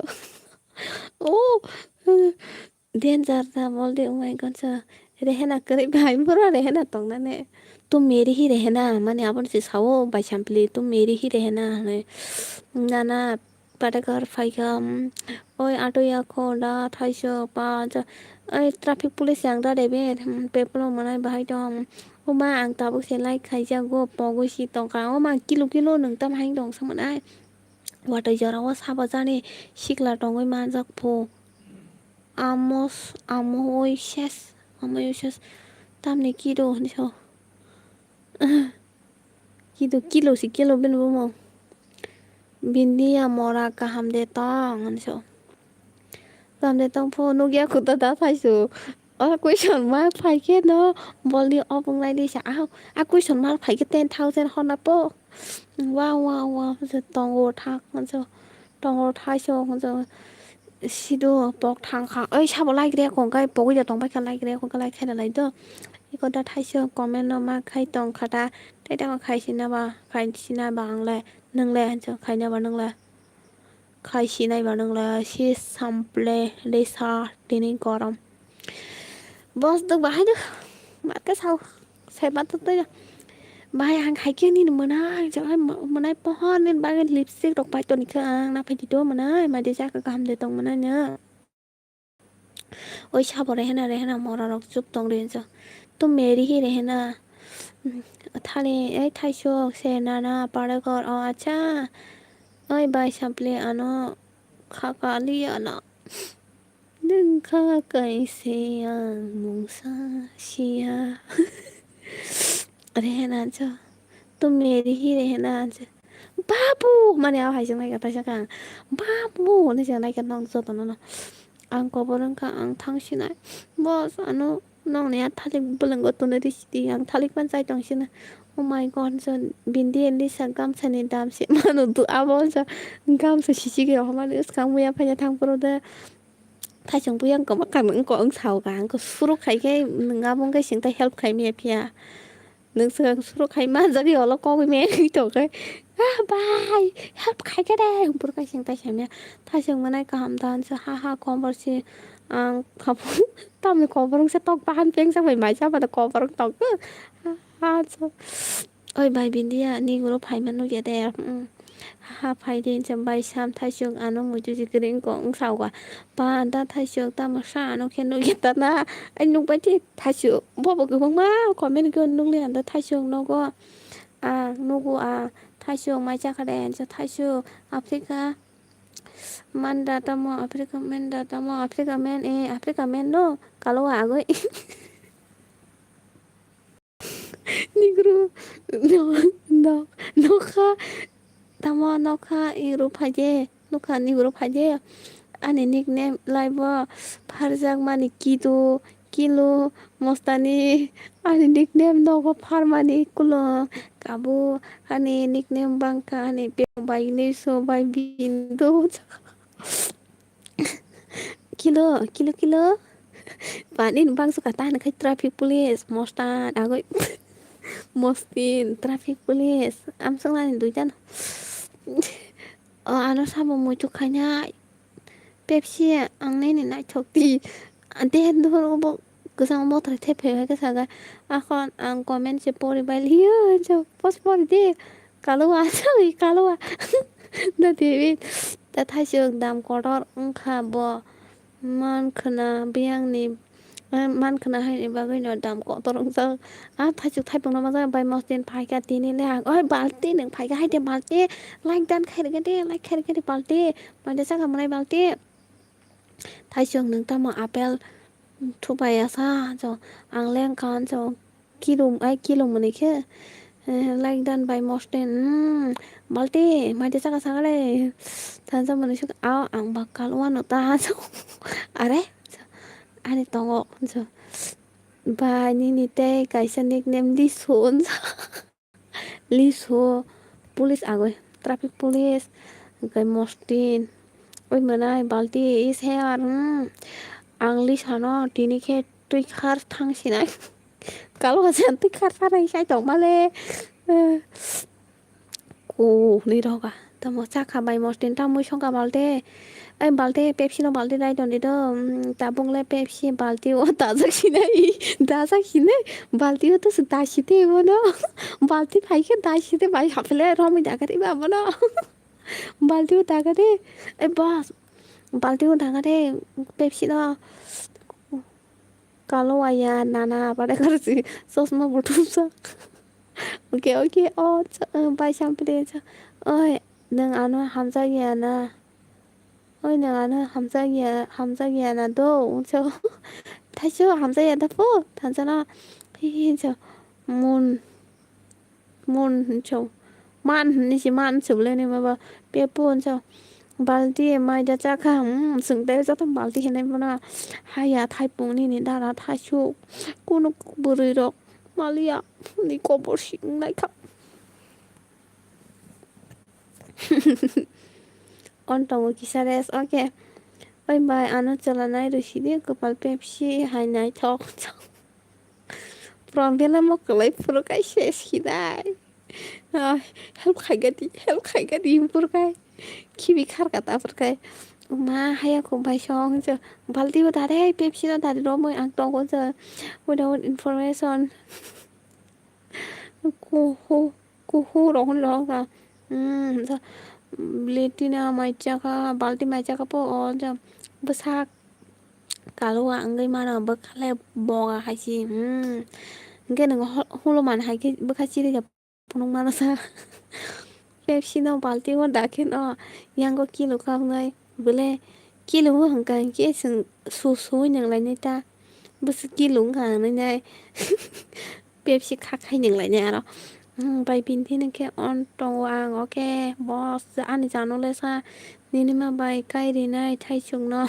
Oh. Danger da Boldi, oh my God, sa. Rehena kwrwi bai, boro rehena tongnani. Tu meri hi rehena, mani aboni se sao, bai sampli, tu meri hi rehena, hwnwi. Nana, patakar phaikha, mm, oi, auto ya kho, da, thaisok, pa, ja, oi, traffic police yang da, David, mm, peplo manai bahai tong. Oma, ang tabuk se like khaijago, pogwi si tongkha. Oma, kilo, kilo, nwng tam haing tong, sa manai. Watwi jorao sabo jani sikla tongwi manjak pho. Amos, amo oi ses, amo oi ses. Tamni kido hinwi sao. Kido, kilo si kilo bini bumo. Bindiya mora kaham de tong hinwi sao. Kaham de tong pho nukya kuda da phaisu. O question mark phaikhe no Boldi obwng nai di sa. Ahok, a question mark phaikhe ten thousand honna po. Wow, wow, wow, je tongo thak, je tongo thaisok, je sido pok thang kha. Oi, sabo like rek hong kai, pogwi da tong bai kha, like rek hong kai, like khaina lai do. Iko da thaisok comment no ma khai tong kha ta, tei tamo khai sina ba, khai sina ba ang le, nwng le, je khai na ba nwng le. Khai sinai ba nwng le, si sample le sa tini gorom. Boss dok bahai do, ma khe sao, sai ma tok tei. Bahai ang hai khe nini mwnai, jang hai mwnai pohor nini bagwi lipstick rok pai toni khe ang na phai di do mwnai, ma de jak kaham de tong mwnai no. Oi sabo rehena rehena mora rok chuk tong ri hinso. Tu meri hi rehena. Thani ei thaisok se nana parekor o acha. Oi bai sampli ano kha kali ano. Nwng kha kaise ang mungsa sia. Rehena cho. Tu meri hi rehena cho. Babu! Mani aw hai se nai kha thaisa kha. Babu! Hinwi se nai kha nong jotono no. Ang kobor wngkha, ang thang sinai. Boss, ano nokni a thalik bwlwngo tonwi rw sidi, ang thalik phano chai tong sina. Oh my God, so bindi elisa gamsani dam se mano do abo so gamsa sisigi rohormani swkang muya phaina thang phuru de. Thaisong buya wngkha ma kang wngkha wng sao kha, wngkha suruk khai khe nwng abo wngkha sing ta help khai maya phiya. Nwng swkang suruk khai manjak ya, ulo kogwi mengwi tongkhe, "Ah, bai, help khai khe de," hwnphuru kaisa tei samya. Thaisong manai kaham da hinsa, ha ha, kobor si ang khaphang tamni kobor wngsa tok bahan pengsa bai maisa bada kobor wng tongkhe. Ha ha, so. Oi bai, bindiya, niguro phaima nukya de. Hmm. Ha ha, phai de hinsa bai sam thaisong ano muitu si kwrwi wngkha wng sao kha. Pa da thaisok tamo sa ano khe nukya ta na. Ai nukbai di thaisok. Bobo kwbangma comment khe nukli ang da thaisok nogo. Ang nugo ang thaisok mai chakha de hinsa thaisok Africa. Manda tamo Africa manda tamo Africa man eh Africa man no kalo agoi. Nigro no no nokha tamo nokha iro phaide nokha nigro phaide ani nickname laibo pharjakmani kido kilo mostani ani nickname nogo pharmani kulo kabo ani nickname bangkha ani bai niso bai bindo. Kilo, kilo, kilo. Bani bang suka tan khai traffic police, mostan, agoi. Mostin, traffic police. Am sung lani duitan. O ano samung muitu khaina. Pepsi ang nini naithok di. Ante duhur obo kwchang bothor the phai khe saga. Akhon ang comment se pori bai liyo, jo post pori di. Kalo wa, sorry, kalo wa. Da debi. Da thaisuk dam kotor wngkha bo. Man khwna biyangni, eh, man khwna haini bagwino dam kotor wngjak. Ah, thaisuk thaipungno majak bai mostin phaikha tini le ang, "Oi, balti nwng phaikha hai de balti, like dan khai rwgwi de, like khai rwgwi de balti, maida chakha mwnai balti." Thaisuk nwng tamo apple thupai ya sa, jo, ang leng khan jo. Kilum, ai kilum mani khe, eh, like dan bai mostin, hmm, balti, maida chakha sakale, thansa mani suk, "Ao, ang bakkal wano ta," are, ani tongo, bai nini tei kaisa nickname Lisu, Lisu, police agoi, traffic police, hwnkhe mostin, oi mwnai, balti is here, hmm, ang Lisano tini khe twi khar thang sinai. Kalo hajan twi khar thang sai tong male. Ko ni roga. Tamo chakha bai mostin ta mui songkha balte. Ai balte Pepsi no balte dai ton di do. Mm, tabung le Pepsi balti o dajak sinai. Dajak sinai. Balti o to su dai site bono. Balti phai khe dai site bai hapele romwi dagari ba bono. Balti o dagari. Ai bas. Balti o dagari Pepsi no. Kalo waya nana pada karsi chosma bo thumsa. Oke, oke, o bai sampli cha. Oi, nwng ano hamjakya na? Oi, nwng ano hamjakya, hamjakya na do? Unsa. Thaicho hamjakya da po? Thansa na. Hi, hi, cha. Mun. Mun hincho. Man hinwi si man hinwi bwlai ni maba. Pepo hincho. Balti maida chakha. Hmm, swngte joto balti hinwi bono. Haya thaipung nini dara thaisuk. Kunu bwrwi rok maliya ni kobor si wngnaikha. On tongo kisa rest, oke. Oi bai, ano chwla nai rw sidi, kwpal Pepsi hai naithok. Problem mo kwlai phuru kai ses hinai. Ah, help khaigadi, help khaigadi phuru kai. Khibi kharka ta phuru kai. Ma haya kho bai song je. Balti bo dare, Pepsi no dare romoi ang tongo je. Without information. Kuhu, kuhu rohon rohon ka. Hmm, ja. Balti na mai chaka, balti mai chaka po o ja. Bwsak. Kalua wngwi mano bwkha le boga hai se, hmm. Hwnkhe nwng ho-, hulo man hai khe bwkha chiri ja phunuk mano sa. Pepsi no balti o dakhe no yango kilo kha wngnai bwle kilo o hwnkha hinkhe chwng su suwi nang lainai ta. Bwswk kilo wngkha hinwi nai. Pepsi kha khai nang lainai aro. Hmm, bai bini thani khe on tongo ang, oke, boss, ani jano le sa, nini ma bai kai rinai thaisuk no.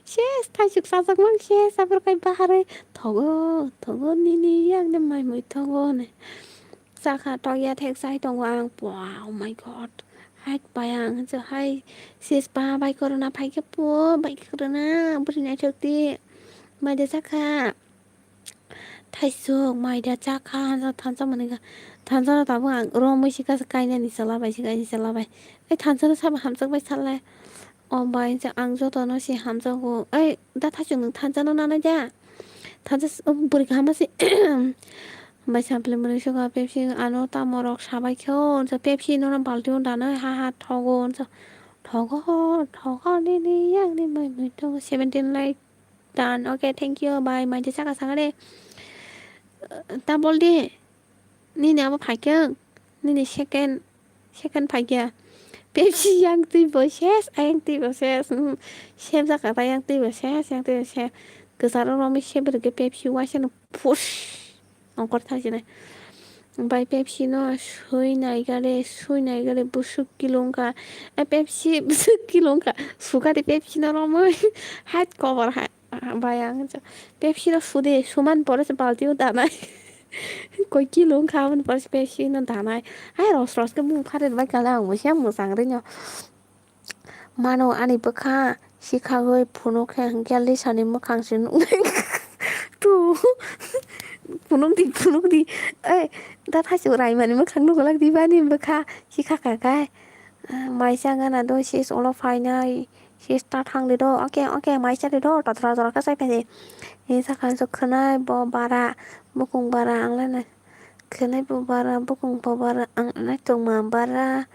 Ses, thaisuk sajak mang ses, abor kai baharwi thogo, thogo nini yakni mai mui thogo hinwi. Chakha tokya thek chai tongo ang, wow, oh my God. Hai bai ang, hai ses ba bai korona phai khe po, bai korona, bwrwi naithok di, maida chakha. Thaisuk maida chakha hansa thansa manwi kha. Thansa no tabuk ang romwi si kasa kainani chwla bai si kainani chwla bai. Ai thansa no sabo hamjak bai salai. O bai je ang joto no si hamjago. Ai da thaisuk nwng thansa no nanai da. Thansa s-, o bwrwi kaham se. Bai sampli mwnwi sukha Pepsi ano tamo rok sabai khe o. Pepsi no balti o danai ha ha thogo. Thogo thogo nini yakni mai mui thogo seventeen like. Dan, okay, thank you, bye. Maida chakha sakha de. Ta bol di. Nini abo phaikhe ang. Nini second, second phaikya. Pepsi yang twi bo ses, ayang twi bo ses. Hmm. Sem jakha ta yang twi bo ses, yang twi bo ses. Kwcharo romwi se bwrwkhe Pepsi waisa no push. Ongkor thajinai. Bai Pepsi no sui nai gale, sui nai gale bwswk kilo wngkha. E Pepsi bwswk kilo wngkha. Sugari Pepsi no romwi. Hai kobor hai. Bai ang Pepsi no sude, suman pore se balti o danai. Koi kilo wngkha aboni pore se Pepsi no danai. Hai ros ros khe bumung phari bai kala ang bo se mwchang ri no. Mano ani bwkha sikhagwi phunuk khe hwnkhe Lisani mwkhang se nuknai. Tu phunuk di, phunuk di. Oi, da thaisuk Raimani mwkhang nukulak di bani bwkha sikha kha khai. Mai cha gana do sis ulo phainai, sis ta thang di do, oke, oke, mai cha di do, ta jora jora khe chai phai di. Ni sakha so khwnai bo bara, bukung bara, ang le nai. Khwnai bo bara, bukung bo bara, ang le nai tongma bara.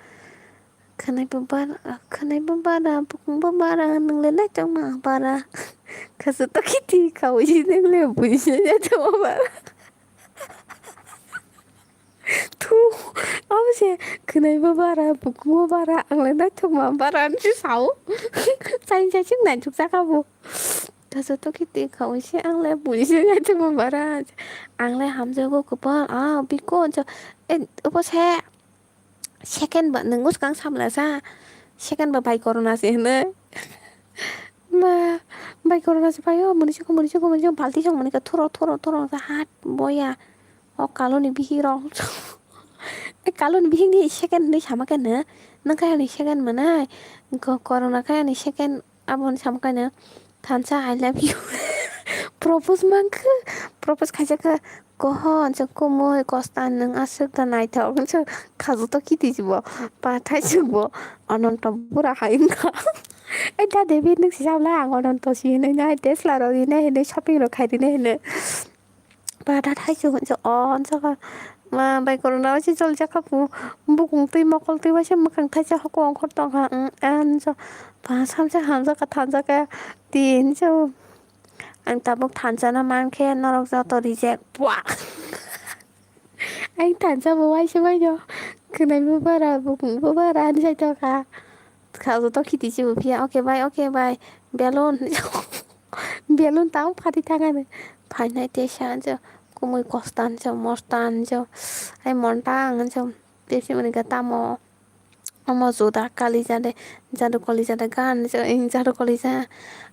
Khwnai bo bara, khwnai bo bara, bukung bo bara, nwng le nai tongma bara. Khasu to khiti, khaui si nwng le bui si nai tongma bara. Thu, abo se khwnai bo bara, bukung bo bara, ang le naithok ma bara hinwi sao. Chai chai chwng naithok jakha bo. Ta joto khe twi kha wi se ang le bui se naithok ma bara. Ang le hamjago kwbal, ah, biko jo, eh, obo se second ba nwng bwskang samla sa, second ba bai corona se hinwi. Ma, bai corona se paio, muni siko, muni siko, muni siko, balti song muni ka thuro, thuro, thuro sa hat boya. O kaloni bihik rok. E kaloni bihik ni second hinwi sama khe no. Nang kaya ni second manai. Ko-, corona kaya ni second abo hinwi sama khe no. Thansa I love you. Propose mankhe. Propose khaisa khe. Koho, ansok kumui, kosta nwng aswk da naithok. Ansok khajo to kiti jibo. Pathai sukbo. Ananto bura hai wngkha. E da David nwng sijak la ang Ananto si hinwi nai Tesla rok rinai hinwi shopping rok khai rinai hinwi. Ba da thaichuk hinwi o hinwi sakha. Ma bai corona o se chol jakha pu. Bukung twi mokol twi waisa mwkhang thaisa hoko ongkhor tongkha. Ang hinwi sa ba samsa hamjakha thanjakha. Tin hinwi sa ang tabuk thansa no mankhe norok joto reject. Pua. Ang thansa bo waisa waino. Khwnai bo bara, bukung bo bara hinwi sai tongkha. Kha joto khiti se bo phiya, "Okay bye, okay bye." Belon. Belon tamo phati thangani. Phainai tesa hinjo. Kumui kosta hinjo, mosta hinjo. Ai monta ang hinjo. Tepsi mani khe tamo. Omo juda kalija de. Jadu kalija de gan hinjo. Ing jadu kalija.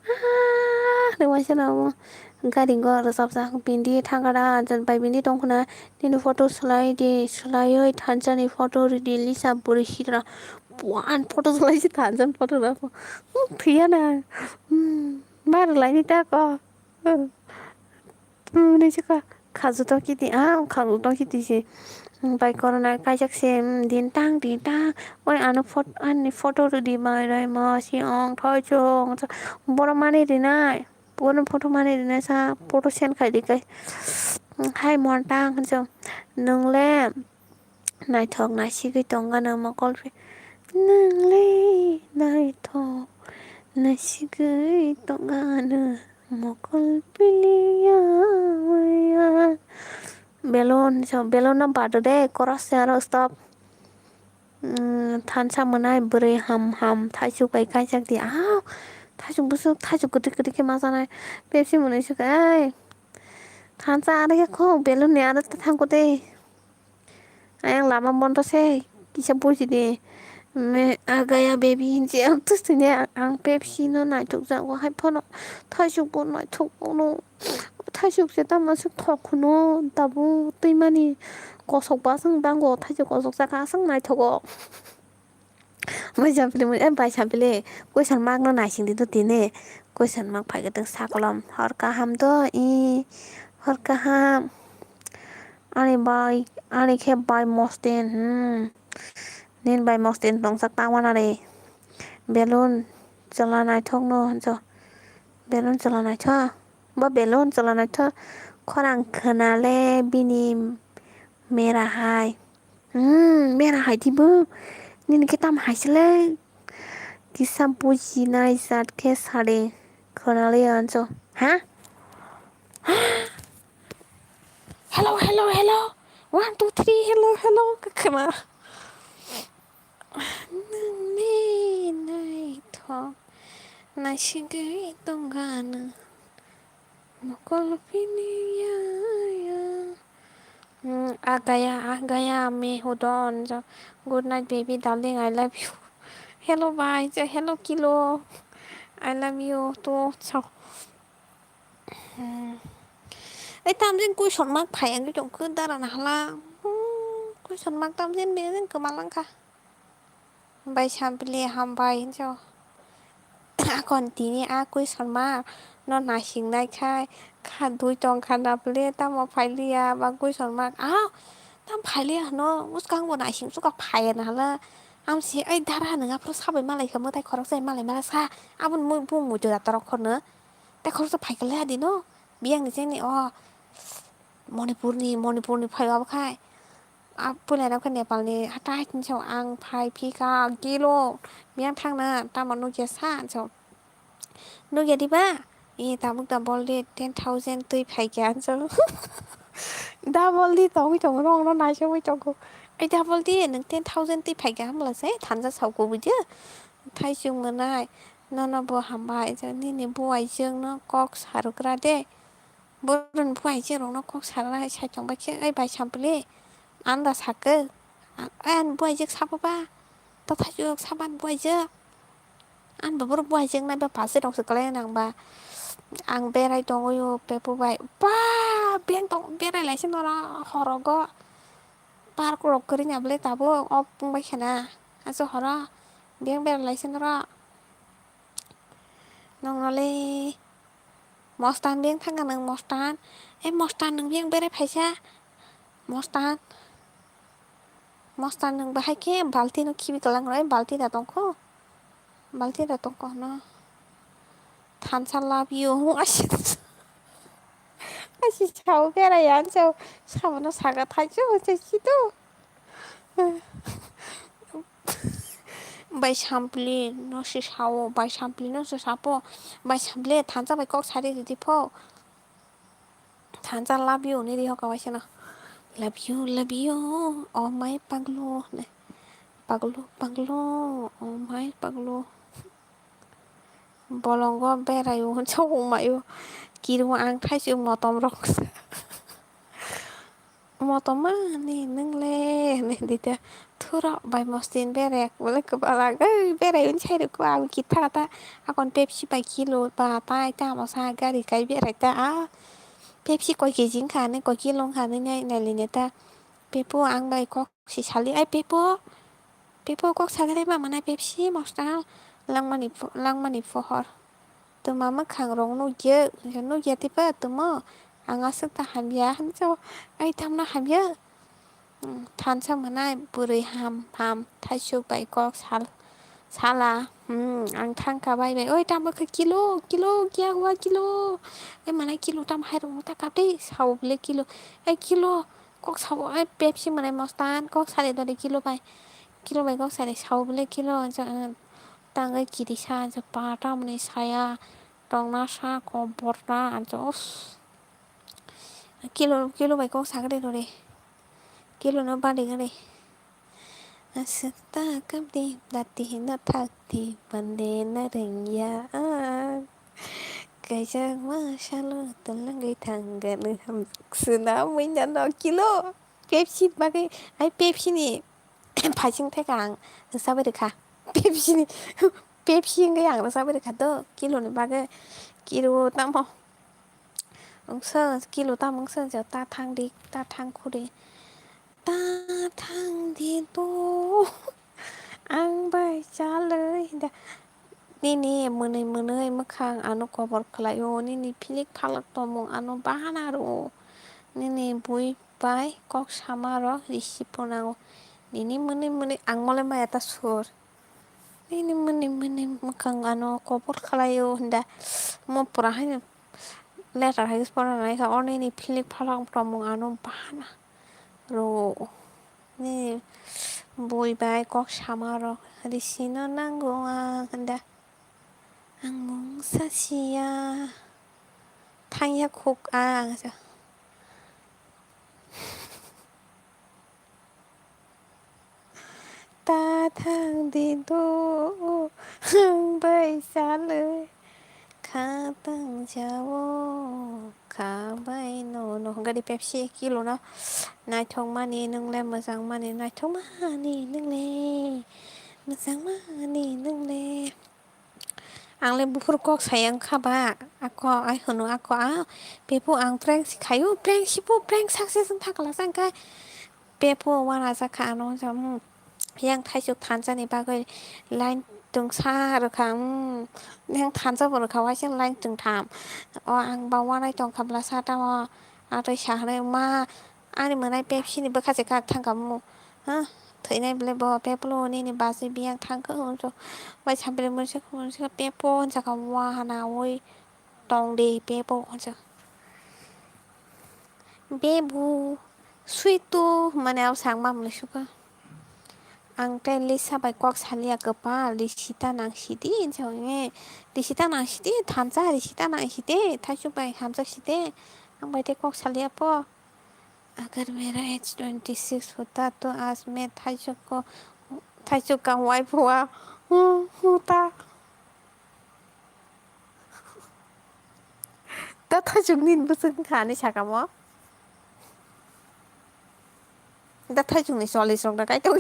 Ah, re waisa na omo. Gari go rwchapjak. Bindi thangkada. Bai bindi tongkhwna. Nini photo swlai di. Swlaiwi thansa ni photo ridi. Lisa bwrwi hitra. Buan photo swlai si thansa ni photo rw. Thwiya na. Hmm, ma rwlaini ta ko. Hmm, ni si ka, khajo to kiti, ah, khajo to kiti si. Hmm, bai corona kaijak se, hmm, din tang, din tang. Oi, ano phot-, ani photo rwdi bai rai ma si ong thoi chong. Boro mani rinai. Boro photo mani rinai sa, photo send khai di kai. Hmm, hai mon tang, hinjo. Nwng le. Naithok naisigwi tongano mokol pi-, nwng le naithok naisigwi tongano mokol piliya maya. Belon so, belon no bado de, chorus se aro stop. Mm, thansa mwnai bwrwi ham ham thaisuk bai kaijak di. Aw, thaisuk bwswk, thaisuk kwtwi kwtwi khe ma chanai. Pepsi mwnwi swk ai. Thansa aro khe kho, belon ni aro ta thangkho de. Ayang lama bondo se kisa buji de. Me agaya baby hinse ang tusini ang Pepsi no naitok jago hai phano thaisuk bo naitok no thaisuk se tamo se thok no tabuk twimani kosok basang dango thaisuk kosok saka asang naithogo. Bai sampili, eh, bai sampili. Question mark no naising di do tini. Question mark phai khe tong sakolom. Hor kaham do, i, hor kaham. Ani bai, ani khe bai Mostin, hmm. Nin bai Mostin tongsak tangma nari. Belun, chwla naithok no, jo. Belun chwla naithok. Bo belun chwla naithok. Khorang khwnale bini mera hai. Hmm, mera hai di bo. Nini khe tam hai se le. Kisa bujinai jat khe sade khwnale anjo. Ha? Hello, hello, hello. One, two, three, hello, hello. Khna. Nini naithok. Naisigwi tongano. Mokol pini ya, ya. Hmm, agaya, agaya, me hudon. Jo, good night, baby, darling, I love you. Hello, bye. Jo, hello, kilo. I love you too. So. Hmm. Ei, tamjin question mark phai ang tong khe dara na hala. Hmm, question mark tamjin bejin kwma lang kha. Bai sampili hambai hinjo. Akon tini a question mark no naising nai khai kha dui tong kha na ple tamo phai liya ba question mark. Ah, tam phai liya hwno, bwskang bo naising suka phai ya na hala. Amsi ai dara nang aphuru sabai malai kha, mwtai khoroksa malai mala sa. Aboni mui bung mui joda torok khorno. Tei khoroksa phai kha le adi no. Biyang ni chengni o Manipur ni, Manipur ni phai abo khai. A puila rok khe Nepal ni hatai tin so ang phai phi kha kilo. Biyang thang na tamo nugya sa so. Nugya diba? E, tabuk da bol di ten thousand twi phaikha, ang chwng. Da bol di tongwi tongo, nokno naisogwi tongo. Ai da bol di, nwng ten thousand twi phaikha, hamla se thansa sao kubui di. Thaisung mwnai, nono bo hambai, nini buai chwngno kok sarwkra de. Boroni buai chwng rokno kok sarwna hai sai tongbai khe, ai bai sampli. Anda sakhe, a-, ai ani buaijak sabo ba, ta thajak sabo ani buaijak. Ani bo borok buaijak nai ba pase rok se kwlai nang ba. Ang berai tongwi o pepo bai, ba beng tong berai lai se noro horogo. Park rok kwrwi na bwle tabuk o pung bai khena. Aso horo beng berai lai se noro. Nongno le. Mostan beng thangkha nwng mostan. Eh, mostan nwng beng berai phaisa. Mostan. Mostan nwng bahai khe balti no khibi kwlang rw, balti da tongkho. Balti da tongkho hwno. Thansa love you. Asi, asi sao berai ya, ang sao sabono saka thaisu, se situ. Bai sampli no se sao, bai sampli no se sapo, bai sampli thansa bai kok sari ridi pho. Thansa love you ni riho kawaisa no. Love you, love you, oh my paglo, ne. Paglo, paglo, oh my paglo. Bolongo berai o, chokong mai o. Kiro ang thaisi motom rok. Motom mani nwngle, hinwi dita. Thuro bai mostin berek, bole kwbalak, ei, berai wng sai rwkwa, abo kitha ta. Akon Pepsi bai kilo ba, tai tamo sa gari kai berai ta, a. Pepsi koi keji wngkha, hinwi koi kilo wngkha, hinwi nai, nai line ta. Pepo ang bai kok si sali, ai, Pepo. Pepo kok sagre ma mana Pepsi, mosna langmani pho-, langmani pohor. Twma mwkhang rok nukya, nukya tipa twmo. Ang aswk ta hamya, hinwi sao, ai, tamno hamya. Hmm, thansa mwnai bwrwi ham ham thaisuk bai kok sal-, sala. Hmm, ang thangkha bai bai, "Oi, tamo khe kilo, kilo, kya hua kilo? Ai, mwnai kilo tam hai rwngno ta kap de," sao bole kilo. Ai, kilo, kok sao, ai, Pepsi mwnai mostan, kok sale dole kilo bai. Kilo bai kok sale sao bole kilo, ja-, tangwi kirisa, ja, pa tamoni saya, tongna sa, kok borna, ja, os. Kilo, kilo bai kok sagri rori. Kilo no bari gari. Aswk ta kapdi, dati hino thakdi, bande na rengya ang. Kaijak ma salo twlangwi thangani ham. Swnamwi nano kilo. Pepsi bagwi, ai Pepsi ni phaising theka ang rwchabwi rwkha. Pepsi ni, Pepsi wngwi ang rwchabwi rwkha do, kilo ni bagwi. Kilo tamo. Wngsa kilo tamo wngsa ja ta thang di, ta thang khudi. Ta thang di do. Ang bai chalwi da. Nini mwnwi mwnwi mwkhang ano kobor khlaio, nini philik phalak tongmung ano bahana rwo. Nini bui bai kok sama rok risi phunango. Nini mwnwi mwnwi ang mole maya ta sur. Nini mwnwi mwnwi mwkhang ano kobor khlaio hinda. Mo pura haino letter hai porana naikha, o nini philik phalak tongmung ano bahana rwo. Nini bui bai kok sama rok risino nango ang hinda. Ang mungsa siya. Thangya khuk ang. Ta thang di do, ang bai salai kha tang jao, kha bai no, no. Gari Pepsi kilo no. Naithok mani nwngle, mwchang mani naithok mani nwngle, mwchang mani nwngle. Ang le buphuru kok saya wngkha ba, ako ai hwno ako a, pepo ang prank si khaio, prank sipo, prank success wngkha kwlasa wngkha, pepo uanajak kha ano, hmm, yang thaisuk thansa ni bagwi line twngsa rwkha, hmm, yang thansa bo rwkha, waising line twngtham, o ang ba uanai tongkha bwlasa tamo, ang tei sa hwnwi ma, ani mwnai Pepsi ni bwkha se kha thangkha mu, ha. thwinai bwlai bo Pepo nini bachwi biyang thangkha hwnwi. Bai sampili mwnwisa mwnwisa Pepo hwnjak kha, wahanaui tongdi Pepo hwnjak. Bebu, sweet to, hwnmani abo sakma mwnwi sukha. Ang tei Lisa bai kok saliya kwpal, Risita nang sidi, hinsa hwnwi. Risita nang sidi, thansa, Risita nang sidi, thaichuk bai hamjak sidi. Ang bai tei kok saliya po. Agar mera age twenty six hota to aaj main thaichuk ko, thaichuk ka wife hua, hota. Da thaichuk nini bwswk wngkha ani sakamo? Da thaichukni chollish rok da kaitor.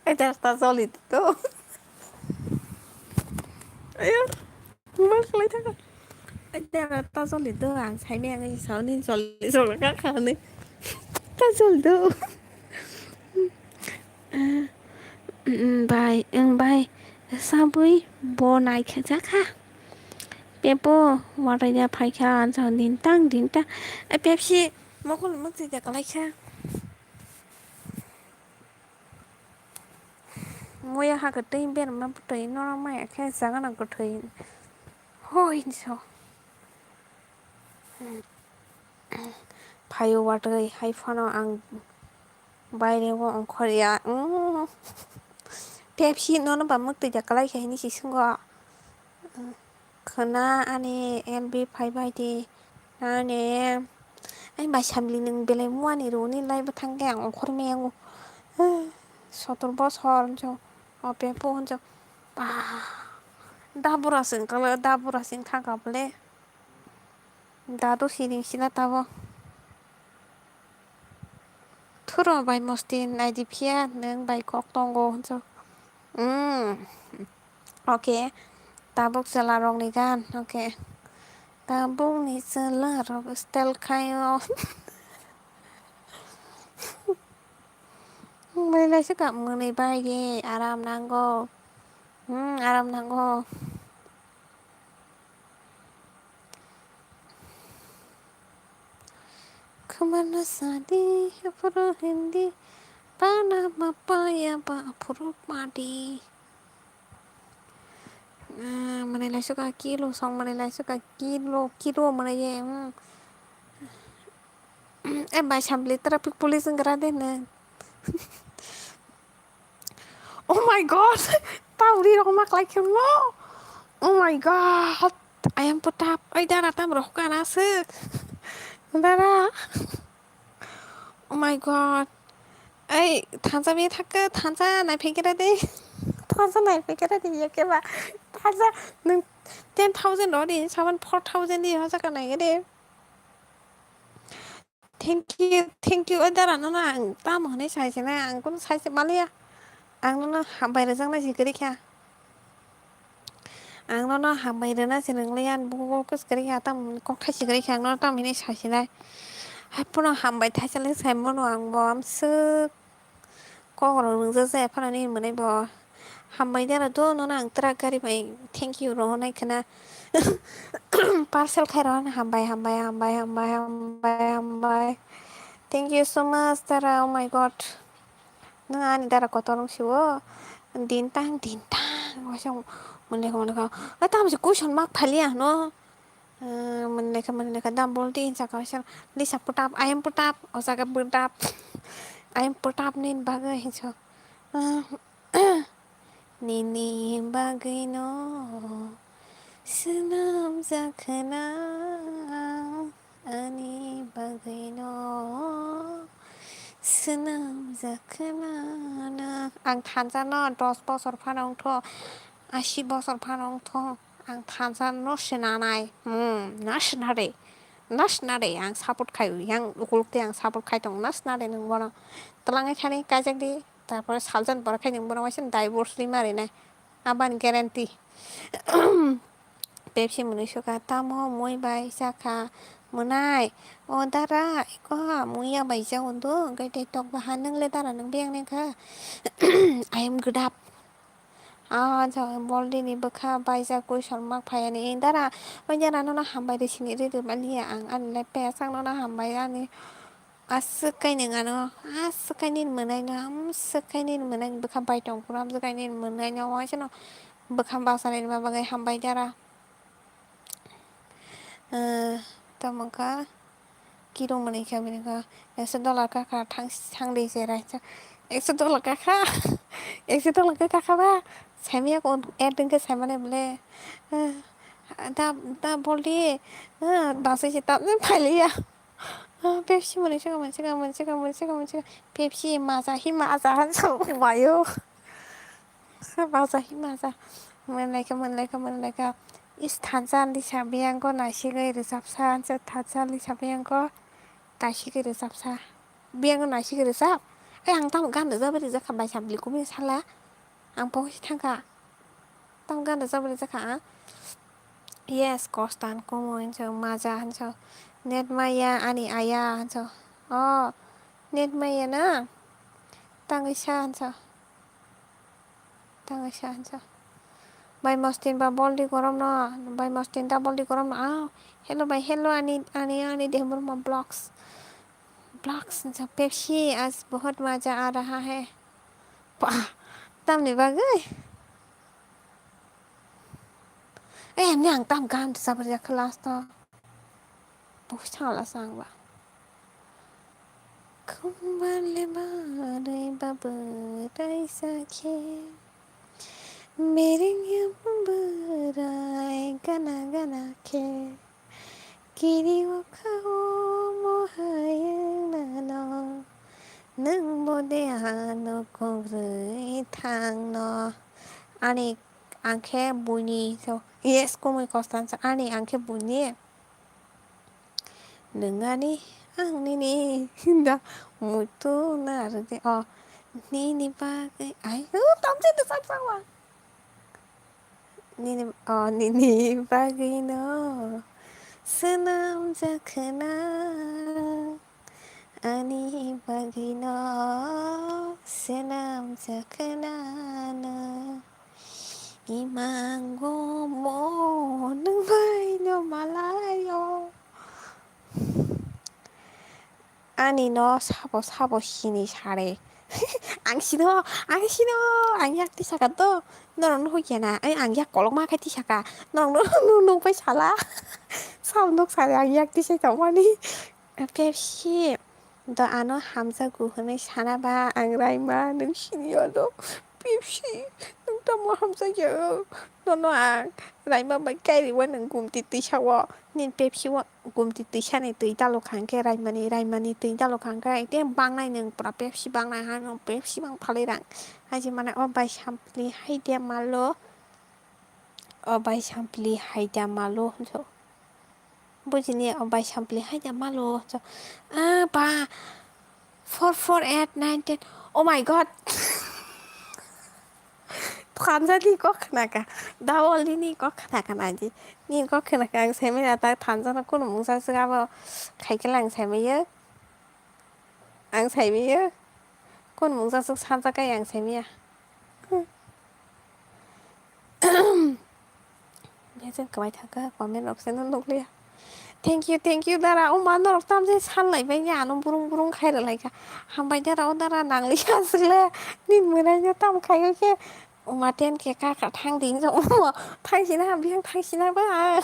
Ai da ta choli to. Ayo, ma khlai thaka. Ai da ta choli to, ang saimaya ang sauni chollish rok da kha kha ni. Ta choli to. Bai, wng bai, sabwi bo naikhe jakha. Pepo, watwi ya phaikha, ansa dintang, dintang. Ai, Pepsi, mokol mwtwi da kalaikha. Moya ha kwtwi berma bwtwi norok maya khe jaga nang kwtwi. Hoi hinso. Phaio watwi hai phano ang baire o ongkhorya. Mm. Pepsi nono ba mwtwi da kalai khe hinwi si swngo. Khwna ani L B phai bai di. Ani. Ai bai samli nwng belai muani rwni lai bwthang khe ang ongkhor maya wngo. Sotor bosor hinso. O Pepo hinso. Ba. Da bura se wngkha le, da bura se wngkha kha bole. Da do siring sila tabo. Thuro bai mosti naidi phiya, nwng bai kok tongo hinso. Mm. Okay. Tabuk chwla rokni gan. Okay. Tabukni chwla rok style khaio. Mwnwi laisuk ka mwnwi bai di, aram nango. Hmm, aram nango. Khumana sadi, aphuru hindi, pana mapaya ba aphuru padi. Ah, mwnwi laisuk ka kilo song, mwnwi laisuk ka kilo, kilo mwnwi ye, hmm. Eh, bai samli traffic police wngkra de nwng. Oh my God! Tauri rok ma klai khe mo. Oh my God! I am put up. Oi dara tam rok kana se. Dara. Oh my God. Ei, thansa mi thak, thansa nai phekera de. Thansa nai phekera de, ya ke ba. Thansa nwng ten thousand ro de, saban four thousand de, hoja ka nai de. Thank you, thank you. Oi dara no na, ang tam hone sai se na, ang kun sai se maliya. Ang no na hambai rejang nai se kiri kha. Ang nono hambai rwna se nwnglai, ani bukugo kwchwrwi kha, tamo kokthai swkrai kha, ang nono tamo hinwi sasinai. Haiphano hambai thaisa le saimano, ang bo amswk kokrok nwngjak jaya phano nini mwnai bo. Hambai dara do nono ang truck gari bai thank you rohornai khwna. Parcel khai rohornai, hambai, hambai, hambai. Thank you so much dara, oh my God. Nwng ani dara kotor wng sio. Din tang, din tang. Waisa mwnwi kha, mwnwi kha. Ai, tamo se question mark phaliya hwno. Ah, mwnwi kha, mwnwi kha. Dam bol di, hinsa kha, waisa Lisa put up, I am put up. O jaga put up. I am put up nini bagwi hinsa. Ah, nini bagwi no swnamjak khwna. Ani bagwino swnamjak khwna nwng. Ang thansa no dos bosor phano wngtho, asi bosor phano wngtho. Ang thansa no swnanai. Hmm, na swnare. Na swnare. Ang support khai, yang ukuluk tei ang support khai tongo. Na swnare nwng bono. Twlangwi thani kaijak di. Tarpore saljan borok khai nwng bono waisa divorce rima rinai. Abani guarantee. Pepsi mwnwi sukha, tamo mui bai chakha mwnai. O dara, eko muya bai jao do, hwnkhe tei tok bahan nwng le dara nwng biyang nengkha. I am good up. Ah, ja, Baldi ni bwkha baijak question mark phaiya ni. Dara, o dara nono hambai ri sini ri ri mani ya ang, ani le pes ang nono hambai ani. Aswk kai nwng ano, aswk kai nini mwnaino, amswk kai nini mwnaino bwkha bai tong phuru, amswk kai nini mwnaino, waisa no bwkha basa nini bagwi hambai dara. Eh, tamo kha kiro mwnwi kha bini kha ekso dollar kha kha thang thang di se raisa. Ekso dollar kha kha, ekso dollar kha kha ba, saimaya ko ad wngkhe saimane bole. Eh, da, da Baldi, eh, basai se tabjak phailiya. Ah, Pepsi mwnwi se ka, mwnwi se ka, mwnwi se ka, mwnwi se ka, mwnwi se ka. Pepsi, Maaza, hi Maaza han so mayo. Maaza, hi Maaza. Mwnwi lai kha, mwnwi lai kha, mwnwi lai kha. Is thansa ni sa biyang ko naisik oi rwchapsa, hansa thansa ni sa biyang ko naisik oi rwchapsa. Biyang ko naisik oi rwchap. Ai ang tamo gan rwjak bai rwjak kha bai sabli kumi sala. Ang pokhe thangkha. Tamo gan rwjak bai rwjak kha ang. Yes, Kostan kumu hinso, Maaza hinso. Net maya ani aya hinso. Oh, net maya na? Tangwi sa hinso. Tangwi sa hinso. Bai Mostin ba Baldi gorom no. Bai Mostin da Baldi gorom no. Ah, hello bai, hello ani, ani, ani dehmur ma vlogs. Vlogs hinso. Pepsi, aaj bahut maza aa raha hai. Pah, tamni bagwi? Eh, emni ang tam gan rwchap rwjak kha last o. Buh sala sang ba. Khumbar le barwi ba bwrai sa khe. Mereng ya bwrai gana gana khe. Kiri o kha o mo hayung nano. Nwng bo de ano kok rwi thang no. Ani ang khe buini so. Yes, kumui Kostan sa. Ani ang khe buini. Nwng ani ang nini hinda muitu na rwdi o nini bagwi ai o tamjani sak sawa. Nini o nini bagwi no swnam jakhna ani bagwi no swnam jakhna no. Imango mo nwng bai no malayo. Ani no sabo sabo sini sare. Ang sino, ang sino, ang yak tisaka to. Norok no hoi kena, ai ang yak kolok ma khai tisaka. Norok no nung nung pai sala. Sabo nuk sare ang yak tisai tongmani. Pepsi. Do ano hamjakgo hwnwi sana ba ang Raima nwng sini oro Pepsi nwng tamo hamjakya nono ang Raima bai kairiwi nwng gumti twi sao nini Pepsi o gumti twi sani twi dalok hangkhe Raimani Raimani twi dalok hangkhe tei bangnai nwng pura Pepsi bangnai ha nwng Pepsi bang phalwi rang haji mane o bai sampli hai de malo. O bai sampli hai da malo hinso. Bujini o bai sampli hai da malo hinso. Ah, ba. Four, four, eight, nine, ten. Oh my God. Thansa ni kok khnaka. Double ni kok khnaka naji. Ni kok khnaka ang semi rata thansa no kuno mungsa sgabo khaikhe lang semi ye. Ang saimaya. Kon mungsa suk sansa kai ang saimaya. Bejeng kwbai thangkha comment rok se no nukliya. Thank you, thank you dara. O ma norok tamjai sanlai bai ya ano burung burung khai rwlai kha. Hambai dara o dara nangliya aswkle. Ni mwnaino tam khai khe. O ma ten khe ka ka thang ding jo. O ma thang sina bihang thang sina ba.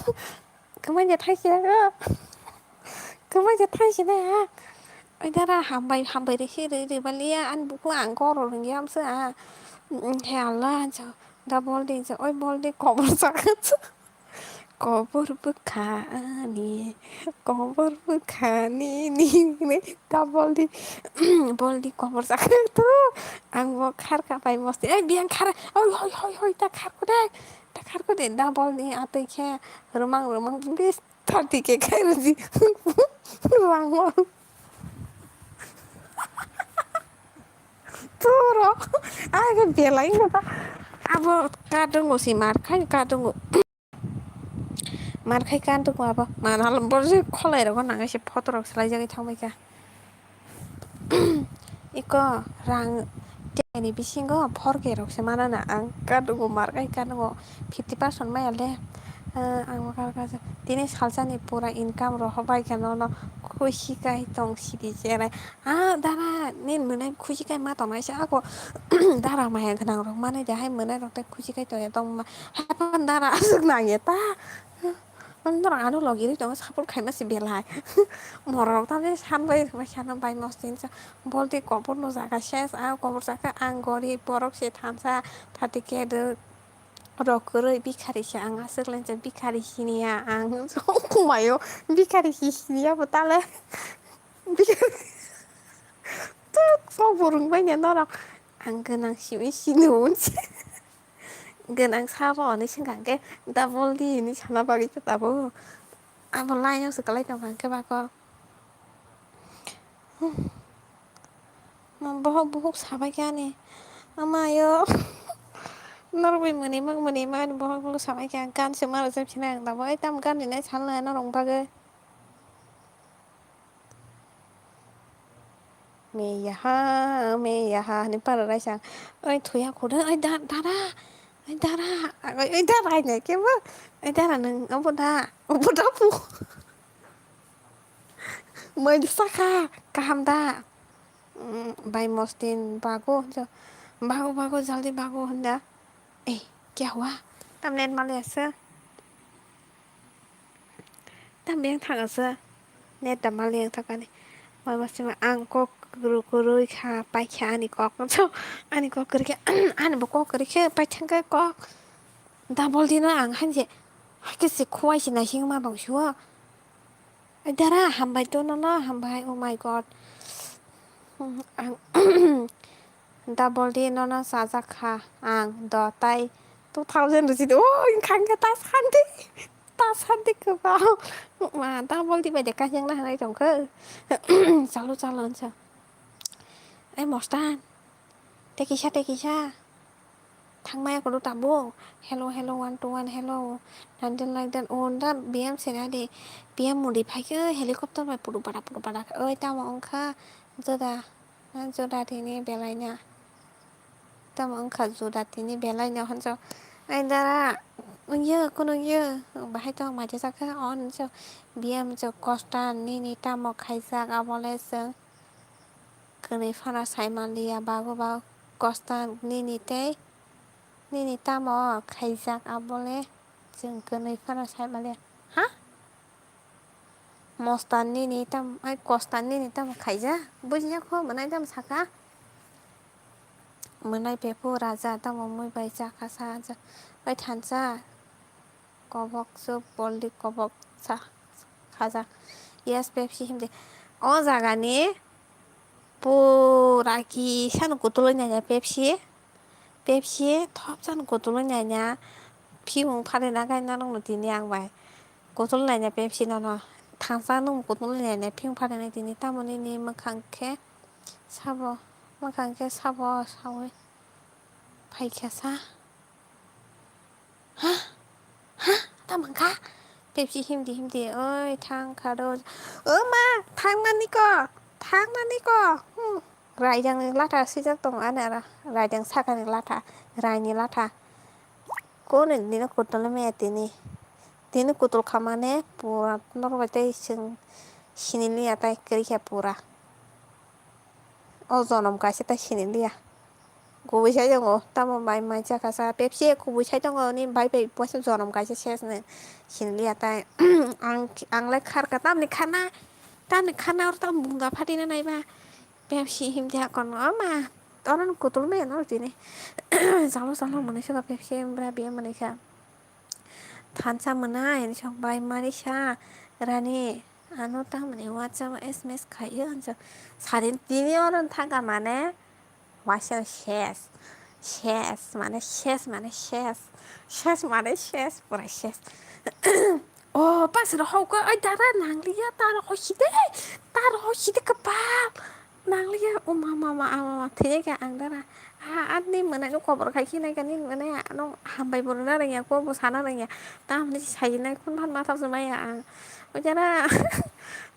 Kwmai je thai sina ha. Kwmai je thai sina ha. Oi dara hambai hambai rikhi ri ri baliya ani buku ang koro ringya amsa ha. He Allah ansa da bol de sa oi bol de kobor sakha. Kobor bwkha ani kobor bwkha ni ni ni da bol de bol de kobor sakha tu ang bo khar ka pai mosti ai biyang khar oi hoi hoi hoi ta khar ko dai. Takhar ko de double ni atwi khe rwmang rwmang bis thirty ke khai rwdi rwmang mo. Turo ai ke belai no ta abo kadungo si mar khai kadungo. Mar khai kadungo abo mana lombor je kholai rogo nangai se photo rok salai jagwi thangbai kha. Iko rang Ni bisingo four K rok se manana ang, kadugo mar kai kadugo fifty percent maya le. Ah, ang bo kar kar tini salsa ni pura income rok hobai khe nono khusi kai tong sidi cherai. Ah, dara, nin mwnai khusi kai ma tongnai se ako. Dara maya gwnang rok manai de hai mwnai rok tei khusi kai tong ya tong ma. Hapan dara aswk nang ya ta. Norok ano logi ri tongo, support khaima se belai. Morok tamni san bai rwma sana bai mostin sa. Bolti kobor no jaga ses, a kobor saka ang gorib, borok se thansa thati ke de rok kwrwi bikhari se ang aswk lensa bikhari siniya ang. Kumayo bikhari si siniya bo tale. Bikhari. Tuk kobor wng bai norok. Ang gwnang simi sini unse. Gwnang sabo hwnwi swngkha hwnkhe double di hwnwi sana bagwi khe tabuk. Abo line o se kwlai tongkha hwnkhe bako. Bohok bohok sabai khe ani. Amayo. Norok bai mwnwi mak mwnwi mak ani bohok bohok sabai khe ang gan se ma rwjak sinai ang tabuk. Ai tamo gan rinai sal nai norok bagwi. Me yaha, me yaha, hwnwi para raisa. Oi, thuya khuda, oi, da-, dara, oi, dara, oi, oi, dara, hai ne, kebo, oi, dara, nung, obo da, obo da, pu. Mai saka, kaham da. Mm, bai mostin bago, jo, bago, bago, jaldi bago, hunda. Eh, kya hua? Tam net mali asa. Tam beng thang asa. Net da mali yang thakani. Mai masima ang kok kuru kuru kha, pai kha ani kok. So, ani kok kuru kha, ani bo kok kuru kha, pai thang kha kok. Double dino ang hanje. Hakhe se khuwai se naising ma bang suo. Ai dara, hambai to nono, hambai, oh my God. Ang double di nono chajak kha ang do tai two thousand rusi do, oh, khang kha ta sandi, ta sandi kwbang. Ma double di bai de kanyang na hanai tong kha. Chalo, chalo, ansa. Ai mostan, te kisa, te kisa. Thangmaya kono tabuk. Hello, hello, one to one, hello. Nandin like that. Oh, da B M sena di. B M modi phai khe helicopter bai pudu pada, pudu pada. Oi, tamo wngkha. Joda. Na joda tini belai na. Tamo wngkha joda tini belai na honjo. Ai dara. Wngya, kono wngya. Bahai to maja sakha. On so. B M jo Costa nini tamo khaijak abole chwng. Kwnwi phano sai manliya, bago ba Costa nini tei nini tamo khaijak, abole chwng kwnwi phano sai manliya. Ha? Mostan nini tam, ai Costa nini tamo khaijak? Bujiya kho, mwnai tamo saka? Mwnai bephu raja tamo mui bai chakha sa, bai thansa. Kobok chwk boldi kobok sa khajak. Yes, Pepsi himdi. O jagani pura kisano kutulwi naina Pepsi. Pepsi thopsano kutulwi naina. Phimung phalina kainarokno tini ang bai. Kutulwi naina Pepsi nono. Thangsa nung kutulwi naina phimung phalina tini. Tamoni ni mwkhang khe sabo. Mwkhang khe sabo sawi phaikha sa. Ha? Ha? Tamo wngkha? Pepsi himdi himdi, oi, thang kha do. O ma, thang nani ko? Thang nani ko? Hmm. Raidang ni latha swijak tongo ani aro. Raidang saka ni latha, rai ni latha. Kone nini kutulwi maya tini. Tini kutul kha mane pura norok bai tei chwng sini liya tai kwrwi kha pura. O jonom kaisa ta sini liya. Kubui sai tongo, tamo bai mai chakha sa Pepsi kubui sai tongo, ni bai bai puaisa jonom kaisa ses ni sini liya tai. Ang, ang lai kharka, tamni kharna, tamni kharna oro tamo bunga phatina naiba. Pepsi himdi hakon, o ma, oro no kutul maya no tini. Chalo, chalo, mwnwi saka Pepsi, bra, biya mwnwi kha. Thansa mwnai, hinwi sok bai mani sa, rani, ano tamni WhatsApp o S M S khaio, hinwi sok. Sadin tini oro thangkha mane, waisa ses, ses, mane ses, mane ses, ses, mane ses, pura ses. O, pasiro hauka, ai dara nangliya, taro hochide, taro hochide kwbang. Nangliya, o mama, ma, ama, ma, thwiya khe ang dara. Ha, ani mwnai no kobor khai khe nai kani mwnai no hambai bo rwna rwngya, kok bo sana rwngya. Tamni sai nai khun phan matha se maya ang. O jara,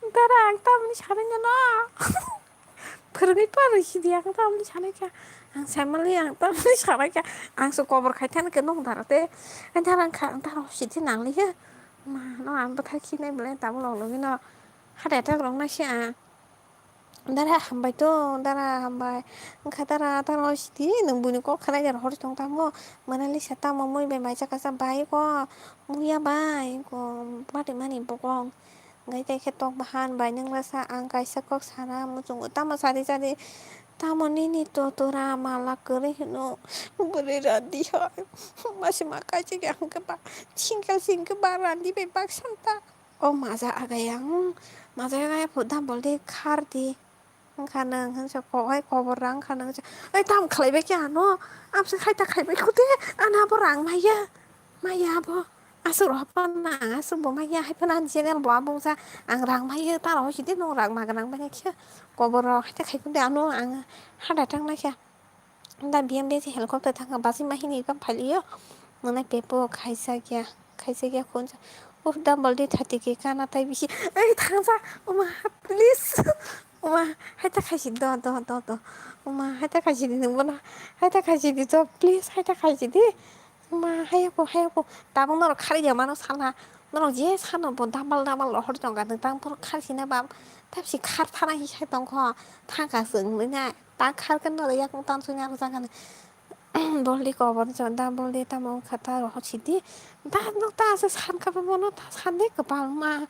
dara ang tamni sanai no. Phwrwngwi parwi sidi ang tamni sanai kha. Ang saimali ang tamni sabaikha, ang se kobor khai thani khe nong dara te, ang dara wngkha, ang dara sidi nangliya. Ma, no ang bwthai khinai belai tabuk log logino heart attack rok nai se ang. Dara hambai to, dara hambai. Wngkha dara, dara sidi nwng buini kok khnai jar hor tong tamo. Monalisa tamo mui bai mai chakasa bai ko, muya bai ko, bati mani bokong. Hingke tei khe tok bahan bai nung rasa ang kaisa kok sana muchungo tamo sadi sadi tamo nini to tora mala kwrwi hino bwrwi randi hai masi ma kaisa khe hingke ba single single ba randi bai baksa ta o maja agayang maja agaya pho dambol de khardi. Wngkha nwng hinsa kok hai kobor rang wngkha nwng hinsa, "Oi, tamo khlaibai khe ano? Amswk hai ta khaibai kho de, ano abo rang maya, maya abo. Aswk rw phano ang aswk bo maya hai phano ani channel bo abo wngsa, ang rang maya ta rw sidi nwng rang ma gwnang bai khe kobor rok hai ta khai kho de ano ang hada thang nai khe." Da B M D C helicopter thangkha, basi ma hini bang phailiyo. Mwnai pepo khaisa kya, khaisa kya khunsa. Uf, da baldi thati ke kana tai bisi. Ei, thangsa, uma, please. Uma, haita khaisi do, do, do, do. Uma, haita khaisi di nungbo na. Haita khaisi di do, please, haita khaisi di. Uma, hayako, hayako. Tabuk norok khari ya mano sana. Norok je sano bo damal, damal rohor tongka, nung tang phuru khari sina bab. Tabsi khar thana hi sai tongkho. Thangka sung nai. Ta khar khe norok yakung tansukya rwjakani. Boldi kobor jora, boldi tamo wngkha ta rohor sidi. Da nok ta aswk sankha bono ta sande kwbangma.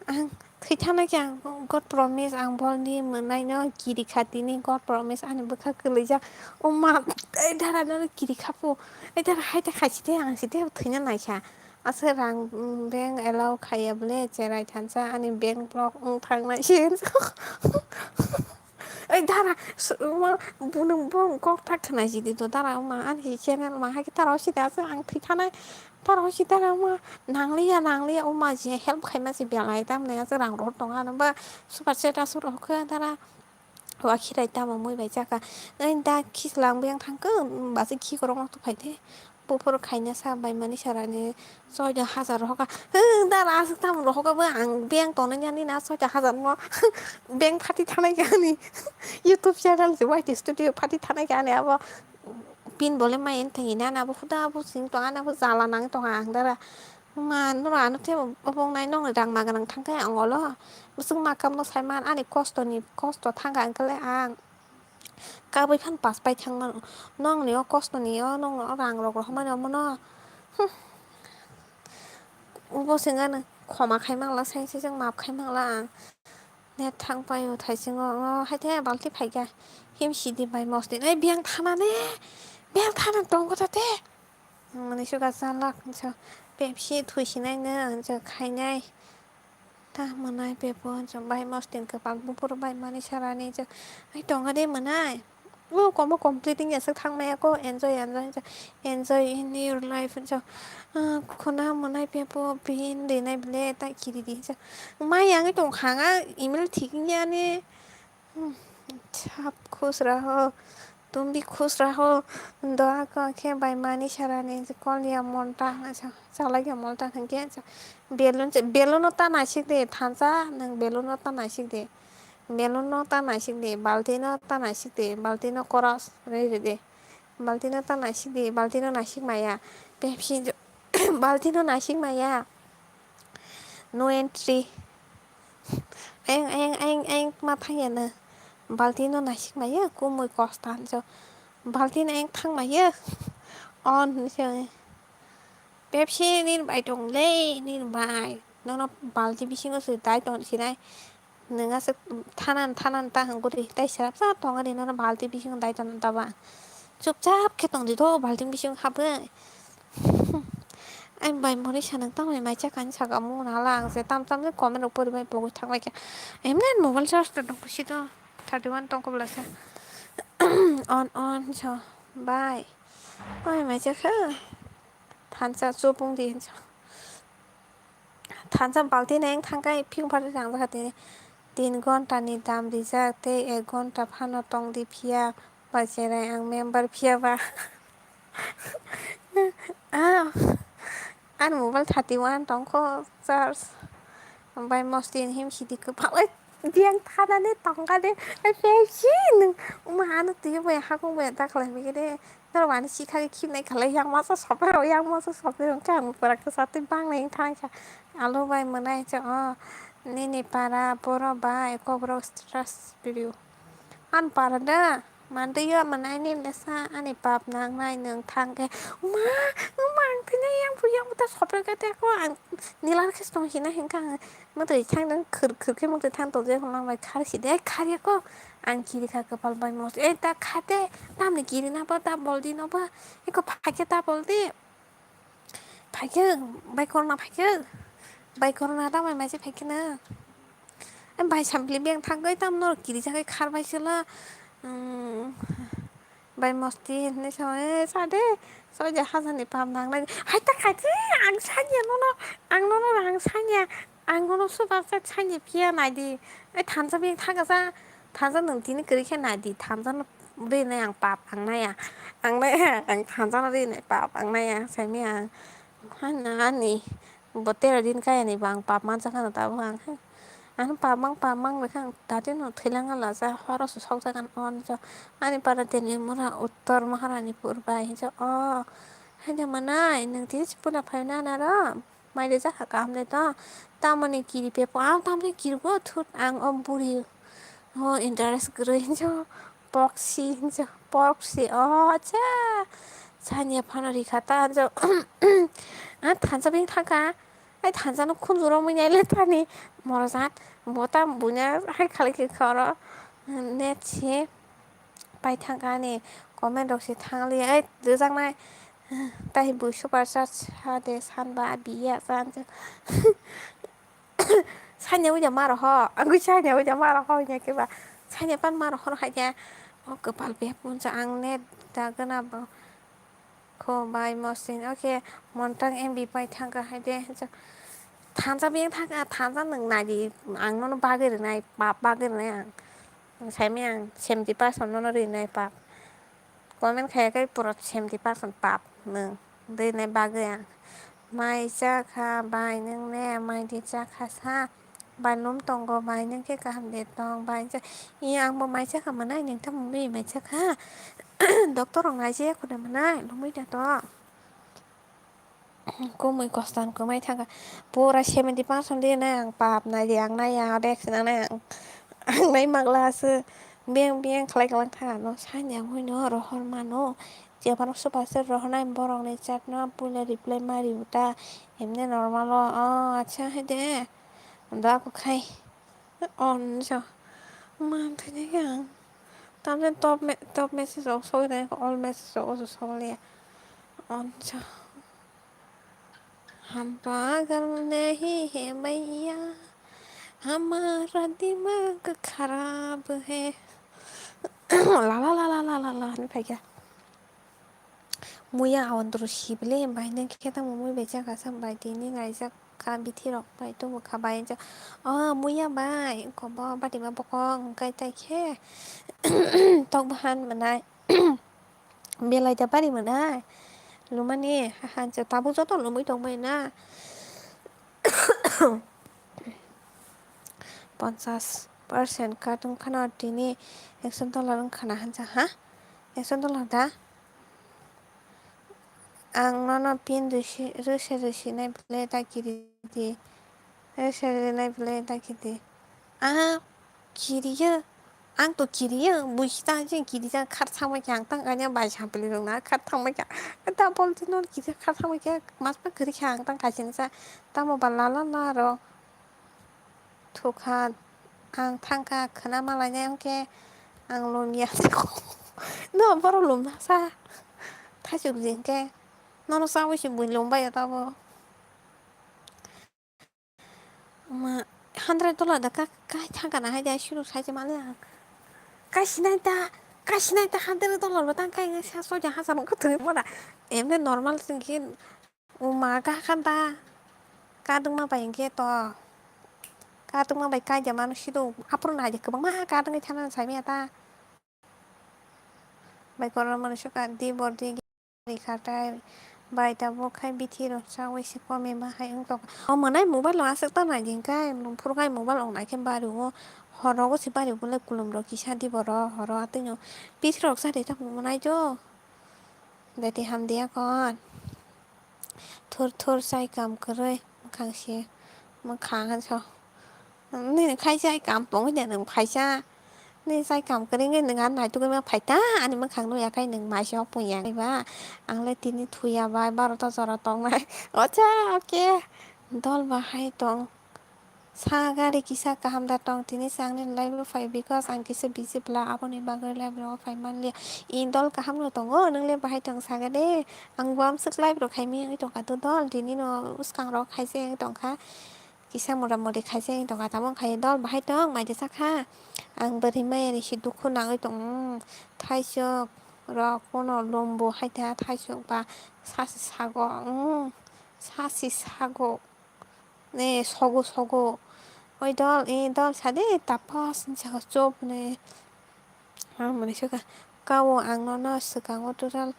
Ang thwi thana khe ang God promise ang bolni mwnaino kiri kha tini God promise ani bwkha kwlwijak. O ma, ei dara no kiri kha phu. Ei dara hai ta khai sidi ang sidi thwina naikha. Aswk rang, mm, bank allow khaiya bole cherai thansa ani bank block wng thangnai se. Ei dara, s-, ma, bunung bong kok ta khwnai sidi to dara ma ani channel ma hai ta rw sidi aswk ang thwi thanai ta rw sidi dara ma nangliya nangliya o ma je help khaima se belai tamni aswk rang rohor tongo ano ba super chat aswk rohor khe dara. Wa khirai tamo mui bai chakha. Nai da khichwla ang buyang thangkhe, basi khikorokno tubuphaide. Buphuru khaina sa bai mani sarani soido hajar rohoka. Hwng, da aswk tamo rohoka bo ang buyang tongnani ani na soido hajar no. Bank phati thanai khe ani YouTube channel se Y T Studio phati thanai khe ani abo pin bole mai thangina na abo huda abo sing tong ani abo jala nang tong ang dara. Ma, norok ano tei obo wngnai, nokni rang ma gwnang thang khe ang olo. Bwswk ma kamno sai man, ani kostoni kosto thang kha, hwnkhe le ang kabui phano pass pai thang mano. Nokni o kostoni o, nokni o rang rok rohormani omono. Hmm. Obo se wngkha nwng khoma khai mangla, sai se chwng maap khai mangla ang. Net thang pai o thaisingo, o hai te balti phai kha. Him sidi bai mosti. Ei, biyang thana ne? Biyang thana tongo ta te? Mani suka chalak, hinso. Pepsi thwi sinai no, hinso khainai. Ta mwnai pepo, hinso bai mosti kwbang buphuru bai mani sarani, hinso. Ai, tongo de mwnai. O, komo completing ya sak thang maya ko, enjoy, enjoy, hinso. Enjoy in your life, hinso. Ah, khuna mwnai pepo, pin rinai bele, ta kiri di, hinso. Mai yang tong khanga, email thik ya ne. Hmm, sab khush raho, tum bhi khush raho, dua ko khe bai mani sarani kol ya monta, acha, chalai ya monta hwnkhe, acha, belun se, belun no ta naisik de, thansa, nwng belun no ta naisik de, belun no ta naisik de, balti no ta naisik de, balti no koros rwi rwi de, balti no ta naisik de, balti no naisik maya, Pepsi jo-, balti no naisik maya, no entry. Ayang, ayang, ayang, ayang, ma thang ya na. Balti no naisik maya, kumui kostan so. Balti no ayang thang maya. On, so. Pepsi nini bai tong le, nini bai. Nono balti bisingo se dai ton sinai. Nung aswk thanan, thanan ta hwnkhe tei srapsa tong ani nono balti bisingo dai ton ta ba. Chupchap khe tong di do, balti bisingo habwi. Ai bai mori sanang tamo mai cha kani saka mung nala ang se tam tam je comment rok pori bai pogwi thang bai khe. Emne mobile charge to dong si to thirty one tong kobla se. On on so bai. Oi mai cha kha. Thansa chupung di hinsa. Thansa balti neng thangkai phiyung pharwi rang jakha tini. Tin ghonta ni dam rijak tei ek ghonta phano tong di phiya ba cherai ang member phiya ba. Ah, ani mobile thirty one tongkho charge. Bai mosti ni him sidi kwphalai. Biyang thanani tongkha de, ai pepsi nwng, wngma ano twi bai hakung bai da khlai migwi de. Norok ani sikha khe khibnai khalai, yang masa sopre rok, yang masa sopre rok, khe ang pura khe satwi bang nai thang kha. Alo bai mwnai cha o, nini para boro bai kok rok status video. An para da, mantwi yo mwnai ni lesa ani pap nang nai nwng thang khe. Ma, ma ang thini yang phu yang ta sopre khe te ko ang nilar khe tong hina hin kha. Mwtwi thang nang khur khur khe mwtwi thang tong je nang bai khar si de khar ya ko. Ang kiri kha kwpal bai mos. Ei ta kha de, tamni kiri na ba ta bol di no ba. Eko phai khe ta bol di. Phai khe bai korna phai khe. Bai korna ta bai mai se phai khe na. Em bai sampli beng thang kai tam no kiri ja kai khar bai se la. Hmm. Bai mosti hinwi sa, "Eh, sa de, sa de, hajani pap nang nai." Hai ta khai de, ang sanya nono, ang nono rang sanya, ang nono super chat sanya phiya nai di. Ai thansa beng thang sa, thansa nwng tini kwrwi khe nai di, thansa no ri nai ang pap ang nai ya, ang nai ya, ang thansa no ri nai pap ang nai ya, sai mi ang. Hai na ani, bo tero din kaya ni bang pap mansa khano tabuk ang. Ang pamang pamang lekha ang tati no thwilang a lacha horo se sok jagan on jo. Ani para tini mura uttor Maharani pur bai hinjo o. Haida manai nwng tini si pura phai na naro. Mai de jakha kaham de to. Tamoni kiri pepo ang tamni kiri bo thut ang o buri. O interest kwrwi hinjo. Poksi hinjo. Poksi o cha. Sanya phano rikha ta hinjo. A thansa bini thangkha. Ai thansa no khunju romwi nai le thani morojak bo ta buina hai khalai khe kha oro net se pai thangkha ani comment rok se thang li ai rwjaknai tai bui super chat sa de san ba biya chan sanya uya ma rok ho agui sanya uya ma rok ho nya khe ba sanya pan ma rok ho hai ya o kwpal bebun cha ang net da gana bo. Kho bai mosing o khe montang M B pai thangkha hai de. Thansa beng thangkha, thansa nwng nai di, ang nono bagwi rwnai, pap bagwi rwnai ang. Nwng sai manya ang seventy percent nono rinai pap. Comment khaya khe pura seventy percent pap nwng rinai bagwi ang. Mai cha kha bai nwng ne, mai di cha kha sa. Bai lum tongo bai nwng khe kaham de tong bai cha. Iya ang bo mai cha kha mwnai nwng tamo mui mai cha kha. Doctor rok nai je khuna mwnai lumui da to. Kumui kostan kwmai thangkha. Pura seventy percent de nai ang pap nai di ang nai ya dek sinang nai ang. Ang nai magla aswk. Beng beng khlai klang kha no sanya hui no rohor mano. Jemon super se rohornai borok ni chat no puila reply ma ri uta. Emne normal o. O acha hai de. Da ko khai. On jo. Man thani yang. Tamne top me-, top message o soi nai all message o so soi le. On jo. हम पागल नहीं है भैया, हमारा दिमाग खराब है। La la la la la la la. Ni phai kha. Muya awan doro sibile bai nang khe tamo mui bai cha kasa bai tini nai jak kha bithi rok bai tubu kha bai ja. O muya bai ko bo bati ma bokong kai tai khe tok bahan manai. Belai da bari mwnai. Lumani, ha, ha, jo, tabuk joto lumui tongbai na. Ponchas percent cut wngkhano tini ekso dollar wngkhana hansa, ha? Ekso dollar da? Ang nono pin rwsi, rwse rwsinai bwle da kiri di. Rwse rwsinai bwle da kiri di. Ah, kiriyo. Ang to kiriyo, buji ta jeng kiri jang khar thangbai khe ang tang kanya bai sampli rok na khar thangbai khe. Ta bol tino kiri khar thangbai khe mas pa kiri khe ang tang kaisa sa tamo ba la la la ro. Thukha ang thangkha khna malai nai hwnkhe ang lomya. No boro lomna sa. Thaichuk jeng khe nono chawi se bui lombai tabo. Wngma hundred dollar da ka, kai thangkha na hai de, ai suru sai se mali ang. Kai sinai da, kai sinai da hundred dollar bo tang kai sa soja hachar wngkha thwi mora. Emne normal sing khe wngma ka khan da. Kadwngma bai hwnkhe to. Kadwngma bai kai de manu sido. Aphuru nai de kwbangma kadwngwi thana sai maya ta. Bai korma manu suka di bor di. Rikha tai bai tabuk khai bithi rok chawi se komi ma hai wng tong. O mwnai mobile o aswk ta nai di hwnkhe phuru khai mobile ong nai khe bari o Horo go si bari bole kulum rok kisa di boro horo atwino pis rok sa de ta mwnai jo. Deti ham dia kon. Thur thur sai kam kwrwi mwkhang si mwkhang han so. Nini khai sai kam pong de nwng phaisa. Nini sai kam kwrwi nge nwng an naituk ma phaita ani mwkhang no yakai nwng mai se opung ya ba. Ang le tini thuya bai baro ta jora tong nai. Ocha oke. Dol bahai tong. Sa gari kisa kaham da tong tini chwng nini live rok phai because ang kisa busy bla aboni bagwi live rok phai manliya. I dol kaham no tongo nwng le bahai tong sa gari. Ang bo amswk live rok khai mi wngwi tongkha to dol tini no bwskang rok khai se wngwi tongkha. Kisa mora mori khai se wngwi tongkha tamo wngkha dol bahai tong mai de sakha. Ang bwrwi maya ni si dukhu nangwi tong thaisok rok kono lombo hai ta thaisok ba sasi sago sasi sago. Ne sogo sogo. Oi dol, e dol sade tapos hinsa chop ne. Ang mani suka kao ang nono swkango total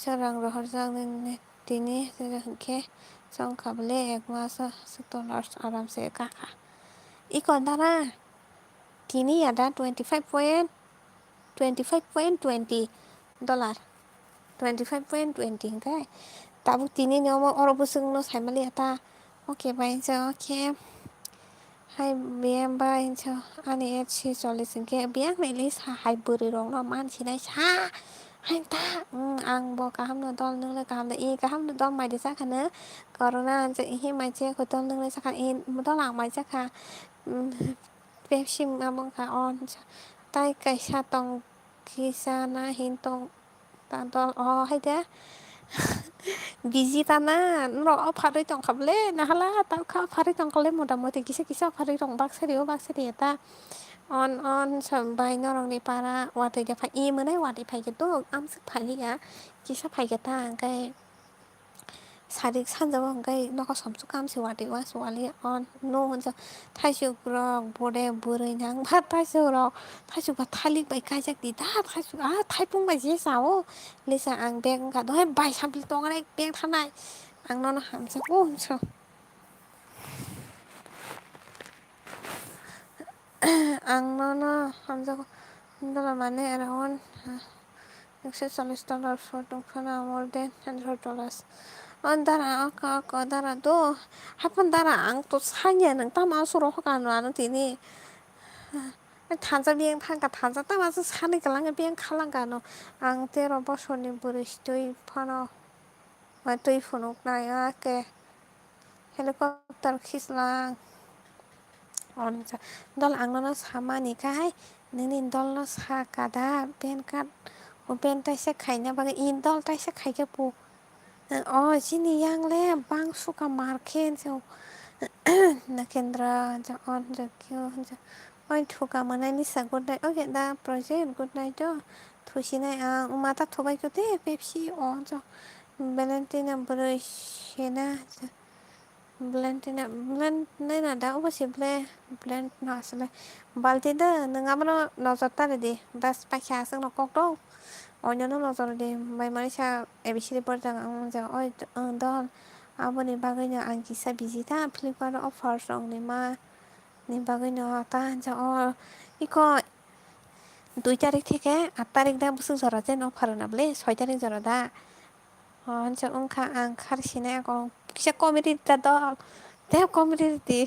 rang rohorjak nini tini hwnkhe chongkha bole ek maso dollars aram se kakha. Iko dara tini yada twenty five point twenty five point twenty dollar. Twenty five point twenty hwnkhe tabuk tini ni omo oro bwswk no saimaliya ta. Oke bai hinsa oke. Hai biyang bai hinsa ani age si chollish hwnkhe biyang ni lisa hai bwrwi rok no mansinai sa. Hai ta ang bo kaham no dol nwng le kaham da i kaham no dol mai de sakha no. Corona hinsa ihi mai che kho dol nwng le sakha i dol ang mai sakha. Pepsi wngma wngkha o hinsa. Tai kaisa tong kisa na hin tong ta dol o hai de. Busy ta na norok o pharwi tongkha bole nahala ta kha pharwi tongkha le mota moti kisa kisa pharwi tong baksa rio baksa rio ta. On on hinsa bai norok ni para watwi de phai i mwnai watwi phai khe to amswk phai ya kisa phai khe ta hwnkhe. Sarik sanjabo hwnkhe nokhor somsok kam se watwi uansuk wali o no hwnjak thaisok rok bode bwrwi nang ba thaisok rok thaisok ba thalik bai kaijak di da thaisok ah thaipung bai je sao lisa ang bag wngkha dohai bai sampli tongnai bag thanai ang nono hamjak o hwnso. Ang nono hamjago, hinjala mane around ekso chollish dollar photo phano more than hundred dollars. O dara oko oko dara do, haphang dara ang to sanya nang tamo asuro hoka no ano tini. Thansa biyang thangka thansa tamo asuk sani kwlangya biyang khalangka no. Ang tero bosorni bwrwi stwi phano. Twi phunuknai ake helicopter khislang. Dol ang nono samani khai nini dolno saka da pan card o pan taisa khaina bagwi i dol taisa khaikhe pu. O chini yang le bang suka markhe hinwi Nakendra hinwi on hinwi kyo hinwi oi thuka mwnai ni sa good night oke da project good night o thusinai ang mata thubai khe te Pepsi o hinwi. Valentina bwrwi sena. Valentina, Valentina da obo se ble, Valentina asle. Balti da, nwng abono nojor ta ridi. Bas paikha aswkno kok dok. Oinano nojor ridi. Bai manisa A B C D borjak ang jaga oi, ang dol. Aboni bagwino ang kisa busy ta Flipkart o offer rok ni ma ni bagwino ta hinsa o iko dui tarik theke aat tarik da bwswk jora jeno offer na bwle soi tarik jora da. O hinsa wngkha ang khar sinai ako kisa comedy ta dol. Tei comedy ridi.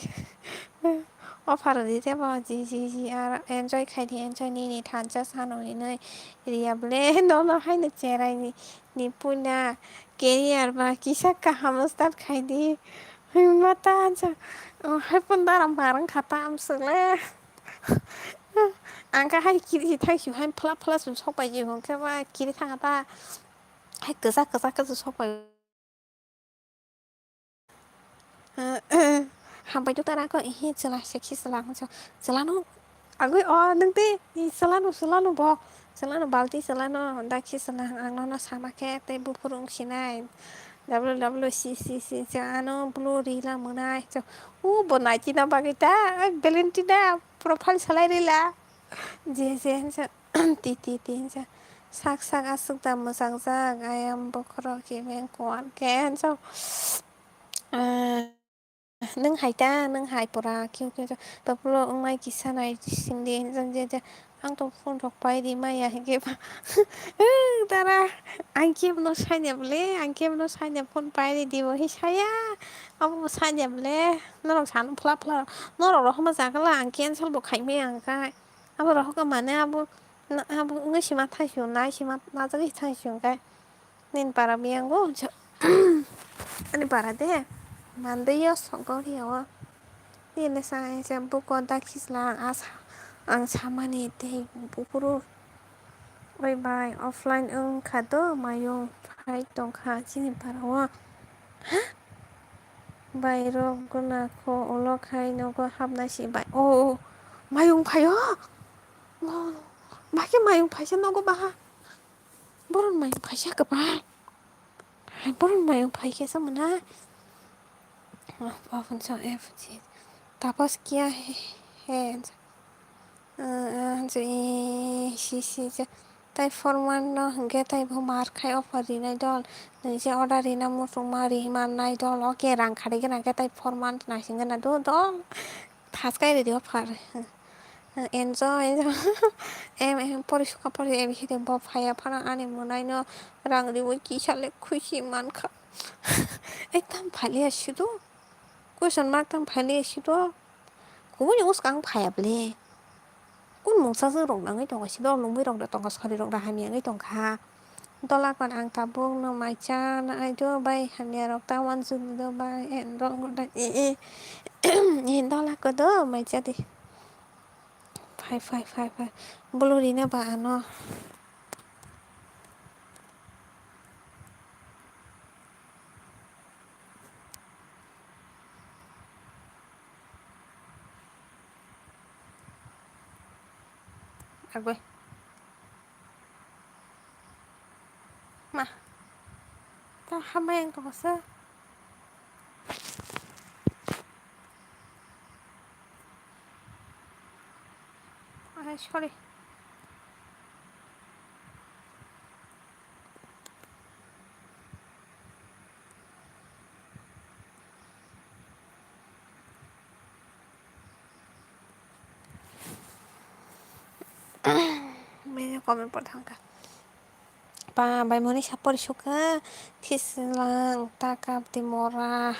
Offer ridi tei bo ji ji ji aro enjoy khai di enjoy nini thansa sano hinwi riya bwle nono haino cherai ni puina career ba kisa kaham start khai di. Hwnba ta hinsa hai phano dara mar wngkha ta amswk le. Ang khe hai kiri thai si hai phla phla song sok pai di hwnkhe ba kiri thangkha ta. Hai kwchak kwchak khe se sok pai. Hambai do tara ko ehe chwla se khi chwla hwnsa chwla no agoi o nwng tei chwla no chwla no bo chwla no balti chwla no da khi chwla ang nono sama khe tei buphuru wng sinai W W C C C ano blue rila mwnai o bo naikina bagwi ta Valentina profile salai rila je je hwnsa. Titi ti hinsa sak sak aswk da mwchangjak ayang bokhorok khe beng kuar khe hinsa. Nwng hai ta, nwng hai pura, khe, khe, khe, tapulo wngnai kisa nai sindi, je, je, je, ang to phone rok pai ri maya, hinkhe ba, tara, ang khe bono sanya bole, ang khe bono sanya phone pai ri di bo, hi saya, abo bo sanya bole, norok sano phla phla, norok rok hwnma jaga la, ang cancel bo khai maya, ang khai, abo rok hwnka mane abo, abo wngwi sima thai sio, nai sima najagwi thai sio, hwnkhe. Nini para biyango, ani para de, mandeyo sogo hiyo. Nini sa, sa buko dakisla, ang sa, ang samani tei buphuru. Oi bai, offline wngkha do, mayung phai tongkha chini para o. Ha? Bai rok guna kho ulo khai nogo hapnai si bai. O, o, mayung phaio? O, bai khe mayung phaisa nogo baha. Boron mayung phaisa kwbang. Hai boron mayung phai khe sa mwnai. Apun sa F G. Tapos kiya he, he, ah, ah, si, si, si, si. Tai forman no hwnkhe tai bo mar khai offer rinai dol. Nini je order rina muchung ma ri mannai dol. Oke rang khari gana khe tai forman naising gana do dol. Thas kai ridi offer. Enjoy, enjoy. Em, em, pori suka pori em hide bo phaya phano ani mwnaino rang riwi kisa le khuisi mankha. Ekdam phaliya sido. Question mark tang phaliya sido. Kubuni uskang phaya bole. Kun mungsa jwng rok nangwi tongo sido lungwi rok da tongo sori rok da hamya wngwi tongkha. Dola kon ang tabuk no mai cha na ai do bai hamya rok ta wan jwk do bai en rok da e e. Dola ko do mai cha di. Phai, phai, phai, phai. Bolo rina ba ano. Agoi. Ma. Ta hamai ang tongsa. Ai, sorry. Mene comment por thangkha. Pa bai moni sapor suka thislang ta kap di mora.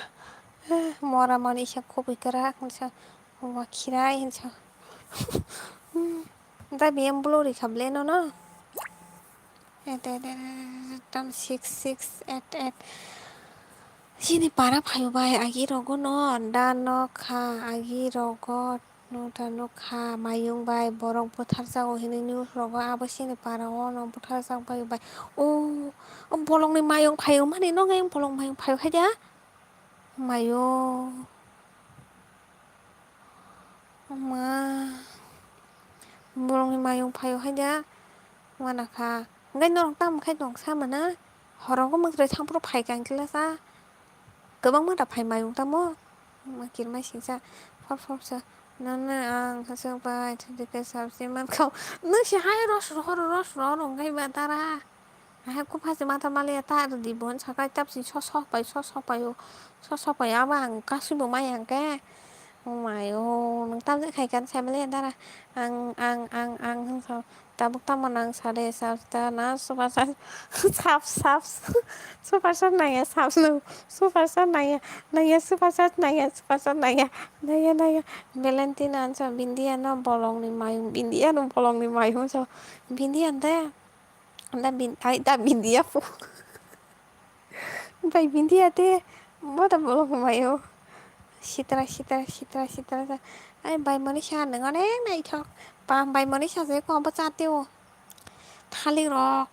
Mora mani isa kubui krak hinsa wakhirai hinsa. Da biyam bolo rikha ble no no. Tam six six eight eight. Chini para phayo bai agi rogo no da no kha agi rogo. Nota nukha mayung bai borok butharjago hinwi news rogo abo chini para o no butharjak bai bai o bolongni mayung phaio mani nokni bolong mayung phaio khaida mayung ma bolongni mayung phaio khaida wanakha hwnkhe norok tamo khai tong samana horogo mwtai thangphuru phaikha hwnkhe lasa. Kwbangma da phai mayung tamo. Ma kirma singsa phor phor sa. Nana ang khasok bai thudi khe sabji man khao. Nung si hai ros rohor ros rohor ongkai ba tara. Hai kupha se mata mali ta di bon sakai tap si so sok pai so sok pai o. So sok pai aba ang kasui bo mai ang ke. Oh my oh, nung tam je khai kan sai mali tara. Ang ang ang ang hung sa. Tabuk tamo nang sade sab ta na super chat sab sab super chat nangya sab no super chat nangya nangya super chat nangya super chat nangya nangya nangya Valentine ansa Bindia no bolong ni mayung Bindia no bolong ni mayung so Bindia de da bin ai da Bindia pu Bai Bindia de boda bolong mayo. Sitra sitra sitra sitra sa. Ai bai mani sa nang onek naithok. Pa bai mani sa je ko bo chate o. Thalik rok.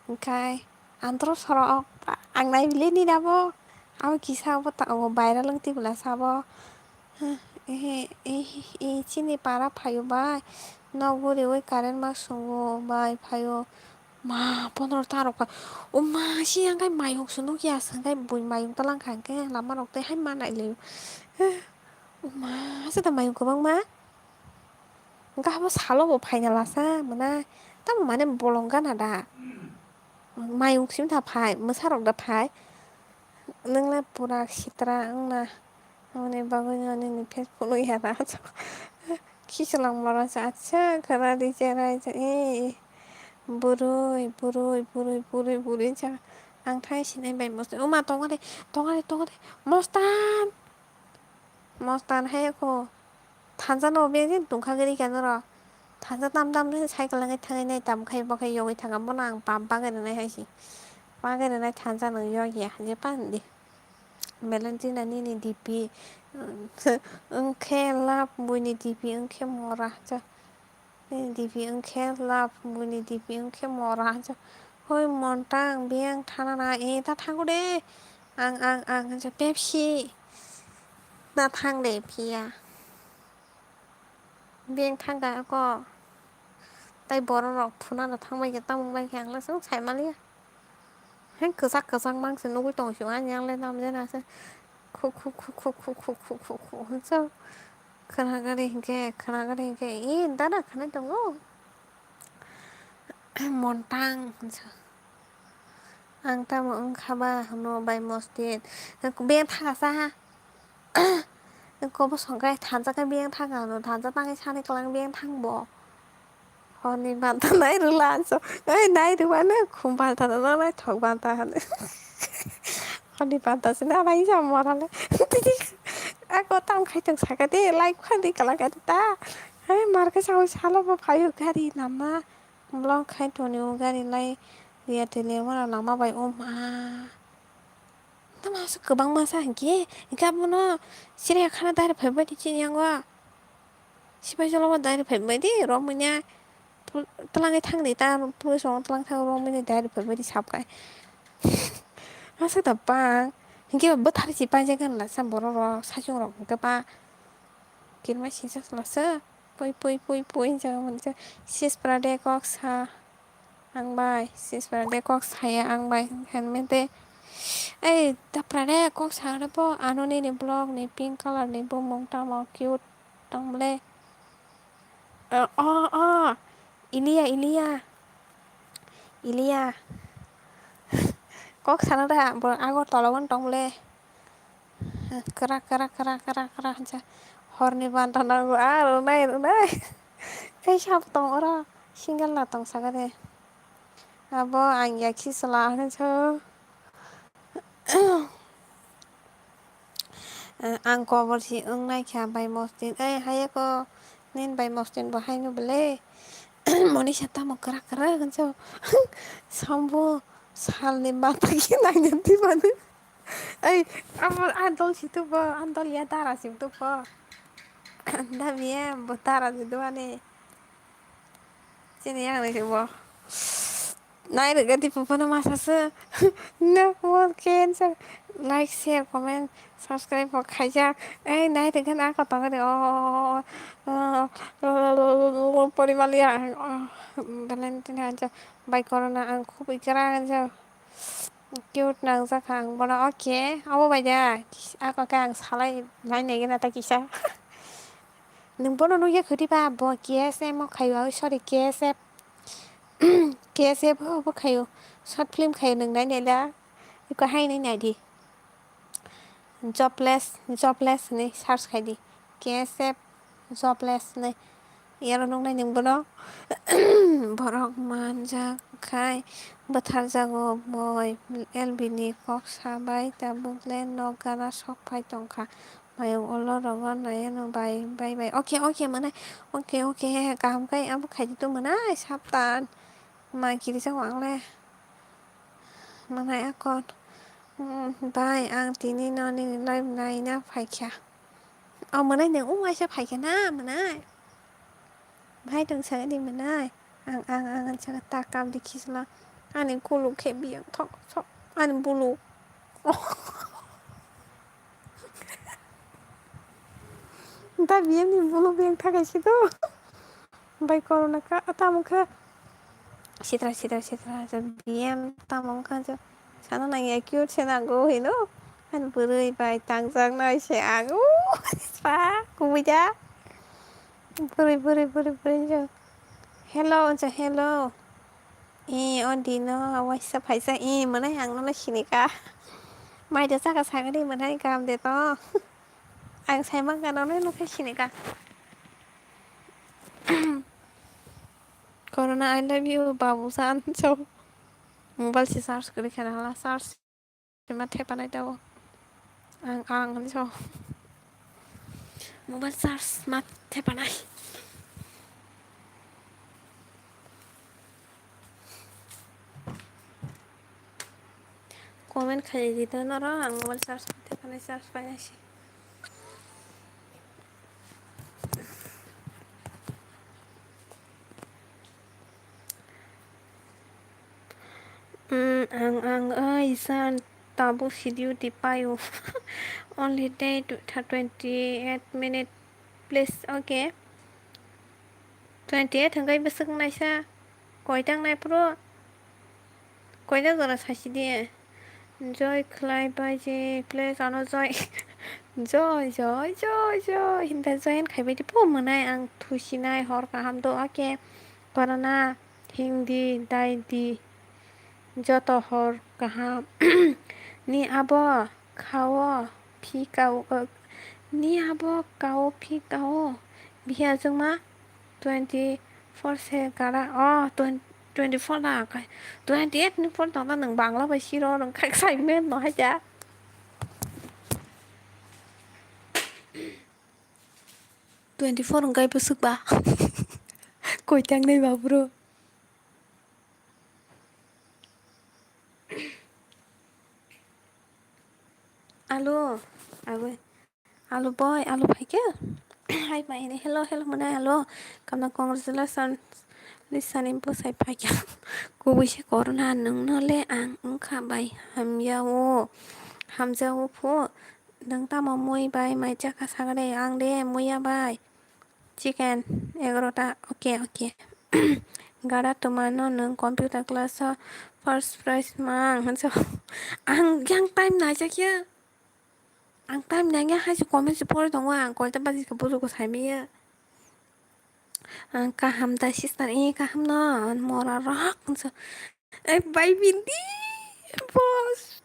Engkai antro sorok ang nai bile ni dabo. Abo kisa bo ta o viral wng tibula sabo. Ehe, eh, eh, chini para phaio bai. Nok guriwi current ma sungo bai phaio. Ma, pondro ta rok pai. O ma, si ang kai mayung se nukya, se ang kai bui mayung talang kha, ang kai lama rok tei hai ma nai le. Eh, o ma, se da mayung kwbang ma. Ang kai habo salo bo phaina lasa, mana. Tamo mane bolong gana da. Mayung sim da phai, mwsa rok da phai. Nwng le pura sitra wng na. Aboni bagwi no nini pet phunuk ya na. Khichwlang mora sa, acha, khwna di cherai cha, eh, bwrwi, bwrwi, bwrwi, bwrwi, bwrwi cha. Ang thai sinai bai mostan. Oma, tongo de, tongo de, tongo de. Mostan! Mostan hai kho. Thansa no beng tongkha gari kano ro. Thansa tam tam ri cycle ngai thangai nai tam khai bo khai yogwi thanga bono ang pap bagwi rwnai hai si. Bagwi rwnai thansa no yog ya, je pan di. Valentina nini D P wngkhe love, buini D P wngkhe mora. Cha. Nini D P wngkhe love, buini D P wngkhe mora. Cha. Hoi Montang, biyang thana na, e ta thango de. Ang, ang, ang, cha, Pepsi. Na thang de, phiya. Beng thangkha ako. Tai borok rok phunano thangbai khe, tamo bai khe ang le chwng sai maliya. Heng kwchak kwchak mang se nugui tong sio, ani ang le nam jena se khu khu khu khu hwnso. Khwna gari hinkhe, khwna gari hinkhe, ee, dada khwnai tongo. Montang hwnso. Ang tamo wngkha ba hwno bai mostit. Beng thangkha sa. Kobo songkhe thansa khe beng thangkha hwno, thansa tangwi sani kwlang beng thangbo. Horni banta nai rwla anso. Oi nai rwmano khum banta no nai thok banta hwnwi. Horni banta se na bai sa mora le. Ako tam khai tong saka de, like khadi kala kadi ta. Hai mar khe sawi salo bo phaio gari nama. Blong khai toni o gari lai riya tele mora lama bai o ma. Tamo aswk kwbangma sa hinkhe, hinkhe abono siriya khana dari phaibai di chini yango. Sipai jolo bo dari phaibai di, romwi nya twlangwi thang di ta, police rok twlang thang romwi nya dari phaibai di sap khai. Aswk da bang, hinkhe bo bwthar si paijak gana sa borok rok, sachung rok hinkhe ba kirima sijak lasa. Pui, pui, pui, pui, hinjak mani sis pora de kok sa ang bai, sis pora de kok saya ang bai, helmet de. Ei, da pora de kok sa de bo, ano nini blog ni pink color ni bumung tamo cute tong bole. Eh, oh, oh, Ilia, Ilia, Ilia. Kok sana da, bo Agartala o tong bole. Kwrak, kwrak, kwrak, kwrak, kwrak, hwnsa. Horni banta nango, ah, rwnai, rwnai. Tei sabo tong oro, single na tong saka de. Abo ang yakhi chwla hwnsa. Ang kobor si wngnai kha bai mostin. Ei, hayako, nin bai mostin bo haino bele. Monisa tamo kwrak, kwrak hwnsa. Sambo salni banta khe naina di mani. Ei, abo, ah, dol si tubo, ah, dol ya dara si tubo. Da biye, bo dara si duani. Chini yang ni bo. Nai rega di pupono masa se. No, mo ken sa. Like, share, comment, subscribe bo khaijak. Ei, nai rega na ko tong de. Oh, oh, oh, oh, porimal ya. Oh, Valentine hanjo. Bai corona ang khub ikara hanjo. Cute nangjak kha ang bono, okay, abo bai da, ako khe ang salai lai nai gana ta kisa. Nwng bono nukya khwtwi ba, bo K S M o khaio, oh, sorry, K S F, K S F o bo khaio, short film khaio, nwng nai nai la, iko hai nai nai di. Jobless, jobless hinwi search khai di. K S F jobless hinwi. Iyaro nuknai nwng bono. Borok manjak khai bwtharjago boi, L B ni kok sabai tabuk le nok gana sok phai tongkha. Mayung ulo rogo nai ano bai bai bai. Okay, okay, mwnai. Okay, okay, kaham khai abo khai di to mwnai, saptan. Ma kirijago ang le. Mwnai akon. Hmm, bai, ang tini no nini live naina phaikha. O mwnai nwng o waisa phaikha na, mwnai? Bai, nwng sa di mwnai? Ang, ang, ang, ang, saka ta kap di khisla. Ani kuluk khe biyang thok, thok. Ani bulu. Ta biyang ni bulu biyang thakai si do. Bai corona ka, tamo khe. Sitra, sitra, sitra, je B M tamo wngkha je. Sana nang ya cute se nango hino. Ani bwrwi bai tangjak nai se ang. Uuh, spa, kubui da. Bwrwi, bwrwi, bwrwi, bwrwi je. Hello, je hello. E, o dino, waisa phaisa, e, mwnai ang nono sinika. Mai de saka sagani mwnai kam de to. Ang sai mankha, noknai nokhe sinika. Corona, I love you, babu san, so. Mobile se charge kwrwi khe hala, charge ma thepanai tao. Ang, ang, so. Mobile charge ma thepanai. Comment khai di to noro, ang mobile charge ma thepanai, charge painai se. Mm, ang, ang, oi, san, tabuk si duty paio. Only day to, tha, twenty-eight minute, please, okay. Twenty-eight hwnkhe bwswk naisa. Koitang nai phuru? Koita jora saisi di. Joy khlai bai je, please, ano joy. Joy, joy, joy, joy. Hinta join khai bai di. Phu mwnai ang thusinai hor kaham do, okay. Corona. Hindi, daidi, joto hor kaham. Ni abo khao phi kao, ni abo kao phi kao. Bihi achukma twenty four se gara. Oh, twenty, twenty four da. Twenty eight ni four tongda nwng Bangla bai siro nwng khak sai men no haja. Twenty four wngkha bwswk ba. Koi tangnai ba bro. Alo, awe. Alo boy, alo phaikhe. Hai mai hini, hello, hello mwnai alo. Kamna congratulations. Lisani bwsai phaikhe. Kubui se corona nwngno le ang wngkha bai hamya o. Hamjao phu. Nwng tamo mui bai mai chakha sagade? Ang de muya bai chicken egarota. Okay, okay. Gara twmano nwng computer class o first prize mang hinso. Ang yang time naijakya. Ang time nangya hai se comment se pore tongo, ang koita baji khe bujugo saimaya. Ang kaham da sister, e kaham no mora rok hinso. Ai, bai bindi. Boss.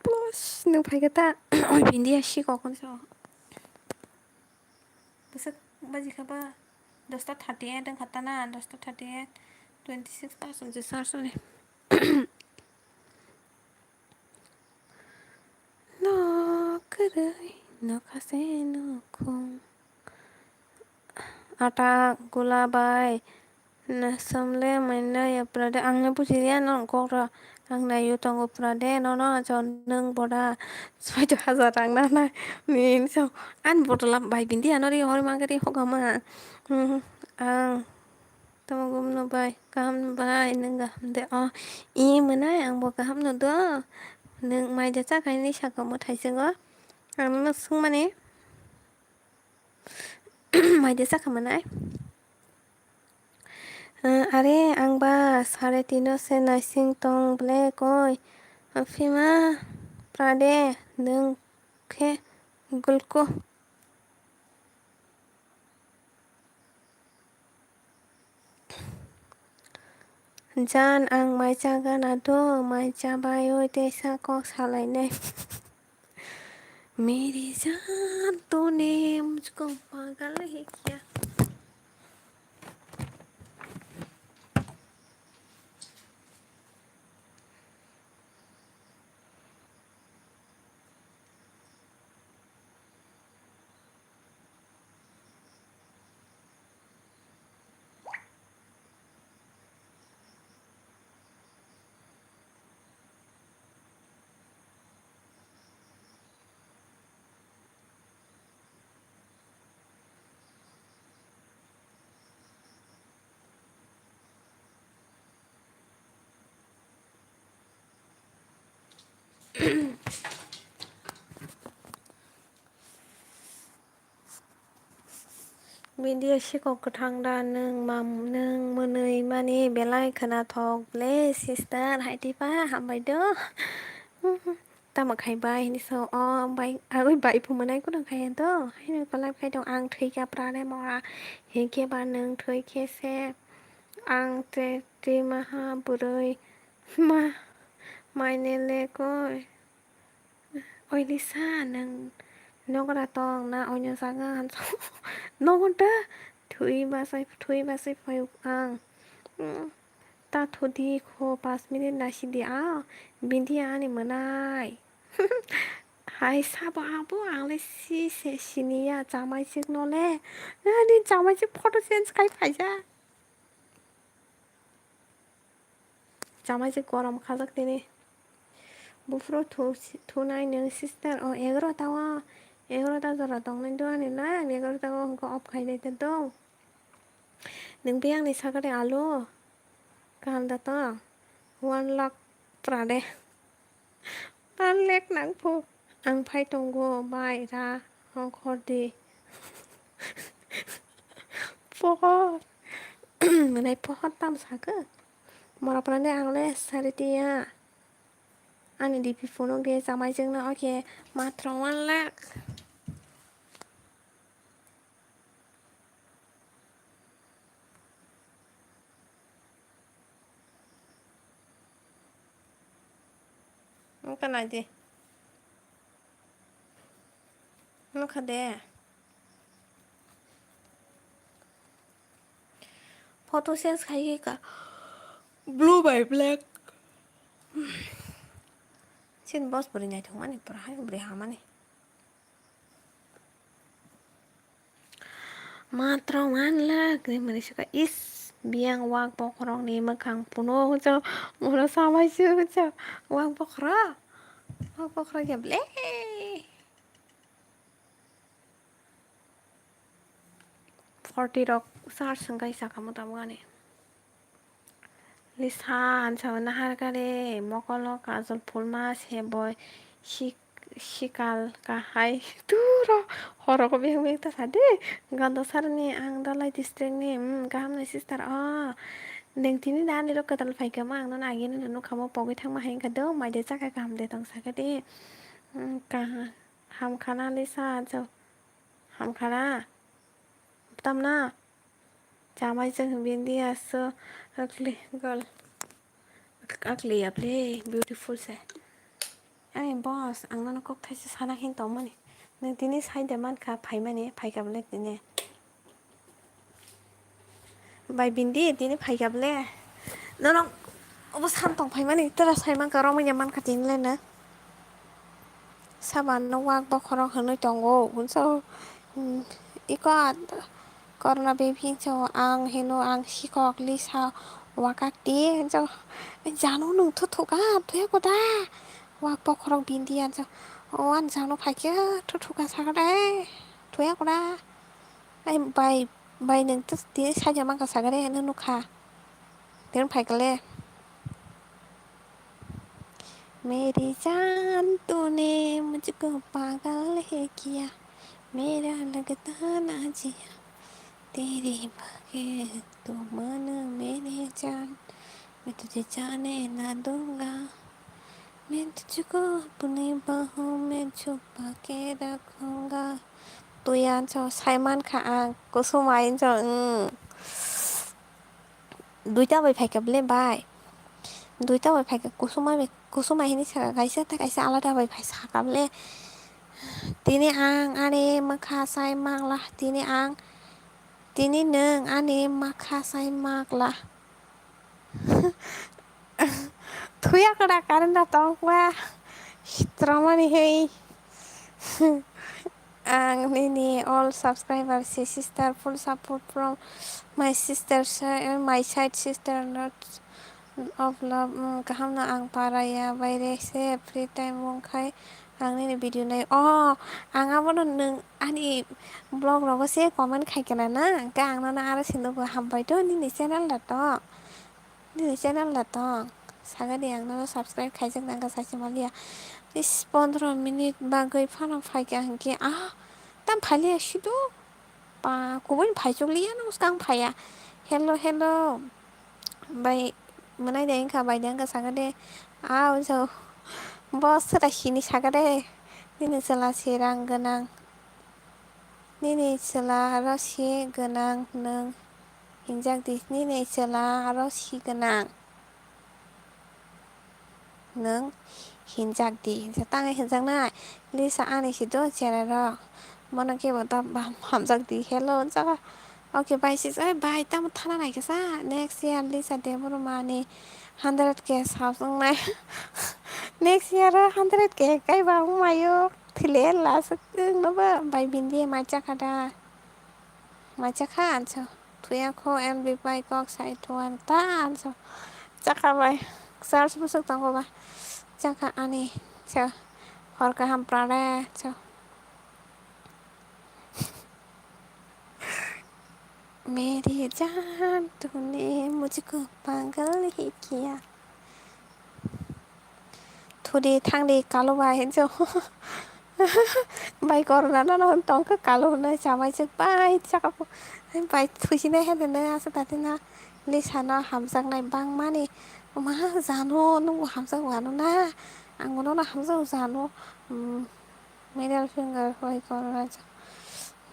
Boss. Nung phai kata. Oi, bindi ya si kok so. Bwswk baji kha ba? Dosta thirty eight wng kha ta na, dosta thirty eight, twenty six percent je sar soni. No kwrwi, no khase, no khung. Ata gula bai na samle mainna ya pura de, ang ne buji ya no kok ra, ang na yu tongo pura de, no no ajo nung boda soito hajar rang na na ni so an botol bai bindi ano ri hor ma gari hokama. Hmm, ang tamo gum no bai, kaham no bai, nung kaham de o. I mwnai, ang bo kaham no do. Nung mai de cha khai ni saka mo thai se go. Ang no sung mani. Mai de sakha mwnai. Are ang ba sare tino se naising tong ble koi. Phima prade nwng khe gulko. Jan, ang mai cha gana do, mai cha bai oi teisa kok salainai. Meri jaan, tune mujhko pagal hi kiya? Video sikok kwthang da nwng mam, nwng mwnwi mani belai khwnathok ble sister, hai twipa hambai do. Tamo khai bai hini so o bai, agwi bai phumanai kuno khai do. Haino palai khai dong, ang thwi kha prane mora. Hinkhe ba nwng thwi khe se ang te twi maha bwrwi ma maine le koi. Oi Lisa, nwng Nogra tong na oino jaga hansa. Nogo da thui basai, thui basai phai ang. Hmm. Ta thudi kho, pas minute nasi di a. Bindi ani mwnai. Hai sabo abo ang le si se siniya chamai chik no le. Ani chamai chik photo change khai phaija. Chamai se korom khajak tini. Buphuru thu, thunai nwng sister o egaroh ta o, egaroh ta jora tongnai do ani na, egaroh ta o hwnkhe off khainai ta do. Nwng biyang ni sakari alo kaham da to? One lakh prade. One lakh nang phu. Ang phai tongo bai ra hongkhor di. Pohor. Mwnai pohor tam sakhe. Mora prande ang le sari tiya. Ani D P phone o ge chamai jeng no oke matro one lakh. Wngkha nai di. Nukha de. Photo change khai kha blue bai black. Chini boss bwrwi naithok mani pura hai bwrwi hamani. Matro one lakh ni mani saka is biyang wak bokhorok ni mwkhang puno hwnsa mura samai se hwnsa wak bokhorok wak bokhorok ya ble. Forty rok charge wngkha saka muta bwgani. Lisa, ang sao nahar kare, mokolo kajol phulma se boi sik-, sikal kahai turo horo ko bihang bihang ta sade. Gando sarni ang Dhalai district ni, mm, kaham nai sister o. Neng tini da ani rok kwtal phai kama ang nono agini no nukha mo pogwi thangma hai wngkha do, mai de chakha kaham de tong saka de. Mm, kaha-, hamkha na Lisa, ang sao hamkha na. Tamna. Chamai chwng bindi aso ugly girl. Ugly ya ble beautiful se. Ani boss, ang nono kok thaisa sana hin tongmani. Nwng tini sai de mankha phaimani, phaikha ble tini. Bai bindi tini phaikha ble. Nono obo san tong phaimani, tera sai mankha, romwi ya mankha tini le no. Saban no wak bokhorok hwnwi tongo, hwnsa o, hmm, iko at-, corona bebhi hinsa o ang hino ang sikok Lisa wakak ti hinsa o, jano nwng thuthuka thuya koda wak bokhorok bindi hinsa o, o ang jano phaikhe thuthuka sakha de thuya koda. Ai bai, bai nwng tini saja mankha sakha de hwnwi nukha. Tini phaikha le. मेरी जान तूने मुझको पागल है किया, मेरा लगता ना जिया, तेरे बगैर तू मन मेरी जान, मैं तुझे जाने ना दूंगा, मैं तुझको अपनी बाहों में छुपा के रखूंगा। Tuyan so saiman kha ang kusum ain so, mm. Duita bai phaikha ble bai. Duita bai phaikha kusumai bai, kusumai hinwi saka kaisa tei kaisa alada bai phai saka ble. Tini ang ani mwkha sai makla, tini ang, tini nwng ani mwkha sai makla. Thuya kwda current da tongkha. Hitromani hei. Ang nini all subscriber si sister, full support from my sister, si-, my side sister, not of love, mm, kaham no ang para ya, baire se free time wng khai ang nini video nai. Oh, ang abono nwng ani vlog rogo se comment khai kana na, hwnkhe ang nono aro se nugo hambai to nini channel da to. Nini channel da tong. Sagadi ang nono subscribe khaijak nangkha sachi maliya. Is pondro minute bagwi phano phaikha hinkhe ah tam phailiya sido. Pa kubun phaichukliya no skang phaiya. Hello, hello. Bai mwnai de wngkha bai de wngkha sagadi. Ah, so boss sera sini sagadi. Nini chwla si rang gwnang. Nini chwla aro si gwnang nwng hinjak di, nini chwla aro si gwnang nwng hinjak di, hinsa tangwi hinjaknai. Lisa ani si do cherai rok. Bono kebo ta bam hamjak di, hello, jaga. Okay, bai, sis, oi, bai, tamo thana nai kisa. Next year Lisa Debbarma ni hundred K subs wngnai. Next year o hundred K kai ba wng maio. Thile last wng no ba, bai, bindi mai chakha da. Mai chakha anso. Thuya kho L B bai kok sai thuan ta anso. Chakha bai. Charge busuk tongo ba. Chakha ani. Cha. Hor kaham prare. Cha. मेरी जान तूने मुझको पागल ही किया। Thudi thangdi kalu bai hinjo. Bai corona no no tongkha kalu hwnwi chamai chwk bai chakha bai thusinai hai hwnwi asa tati na Lisa no hamjaknai bangmani ma jano nwng hamjak wano na ang bono no hamjak jano. Middle finger bai corona.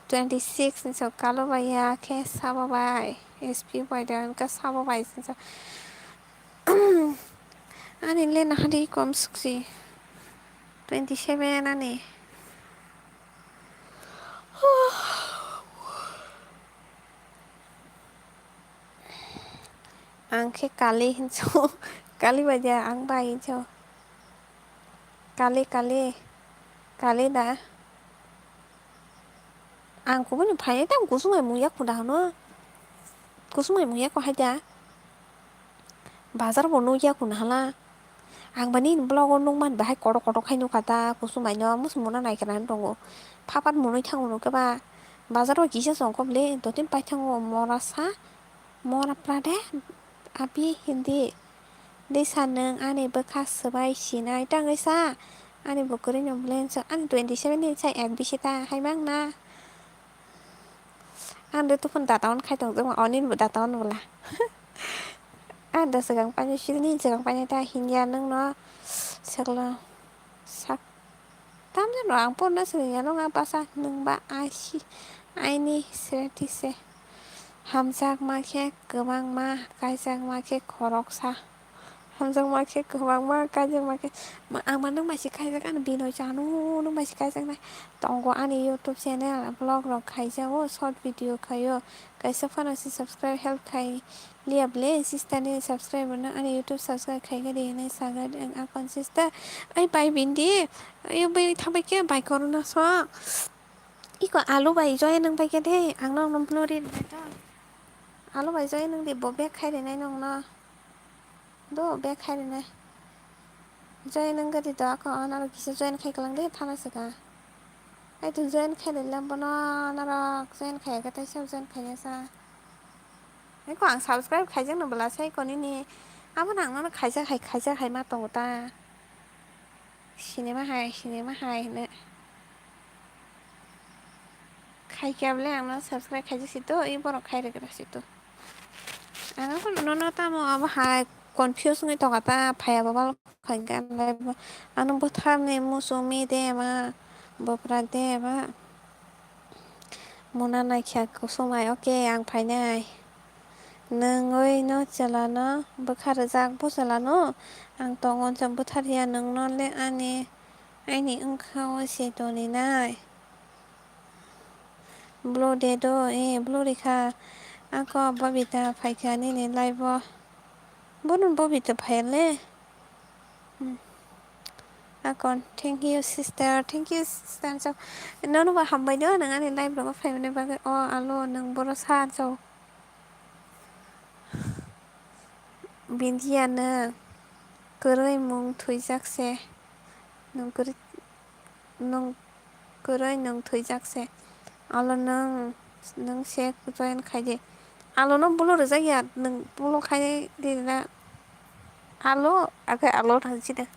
Twenty six ni sok kalu bai ya khe sabo bai S P bai da wngkha sabo bai singsa. Ani le nahadi kom suksi. Twenty seven ani. Ang khe kali hinso. Kali bai da ang bai hinso. Kali, kali. Kali da. Ang kubuni phainai tang kusung bai mung yak kuda hano. Kusung bai mung yak hai da. Bazar bo nuk yak kuda hala. Ang bani vlog o nuk man bahai kotor kotor khai nukha ta kusung bai no musu muna nai kana tongo. Phapat munui thango nuk ba. Bazar o kisa song kobole dotin pai thango mora sa. Mora prade. Abi hindi. Lisa nwng ani bwkha swbai sinai tangwi sa. Ani bo kwrwi no bwlai sa. Ani twenty seven ni sa F B C ta hai mang na. Ang de tuphun data on khai tong joma oni bo data on bwla. Ang da swkang painai sini swkang painai ta hinya nwng no sakla sak. Tamjano ang porno swrwngya nokha bwsa nwng ba aisi aini sreti se. Hamjakma khe kwbangma, kaijakma khe khoroksa. Hamjakma khe kwbangma, kaijakma khe ma-, ang ma nwng bai se kaijak ani Binoy chanu nwng bai se kaijaknai. Tongo ani YouTube channel, vlog rok khaijao, short video khaio. Kaisa phano se subscribe help khai. Liya ble sister ni subscriber no ani YouTube subscribe khai gari hinwi saga ang akon sister. Ai bai bindi. Ai bai thabai khe bai corona so. Iko alu bai join nang bai khe de ang no no blue rin bai to. Alu bai join nang di bo back khai rinai nong no. Do back khai rinai. Join wngkha di to, ako naro kisa join khai kwlang de thana swkang. Ai to join khai rwla bono norok join khai khe tei sab join khai sa. Eko ang subscribe khaijak no bwla sai konini. Abo nang no khaijak hai khaijak hai ma tongo ta. Sinima hai sinima hai hwnwi. Khai khe bole ang no subscribe khaijak si to, i borok khai rwgra si to. Ang nono tamo abo hai confuse wngwi tongkha ta, phaiya bo bal khai khe ang live o. Ano bwtharni muchungmi de ma, bwpra de ma. Muna naikha kusumai, okay, ang phainai. Nwngwi no chwla no bwkha rwjak, bo chwla no ang tongo, bwthar ya nwng no le ani, aini wngkha o se toni nai. Blue de do, eh, blue rikha. Ako Babita phaikha nini live o. Bono Babita phaiya le. Hmm. Akon, thank you sister, thank you sister. So, nono ba hambai do, nang ani live rogo phaimani bagwi. O alo, nang boro sa, so. Bindiya nwng kwrwi mung thwijak se. Nwng kwrwi, nwng kwrwi nwng thwijak se. Alo nwng, nwng se join khai di. Alo no blue rwjak ya, nwng blue khai di na. Alo, akhe alo thang si de.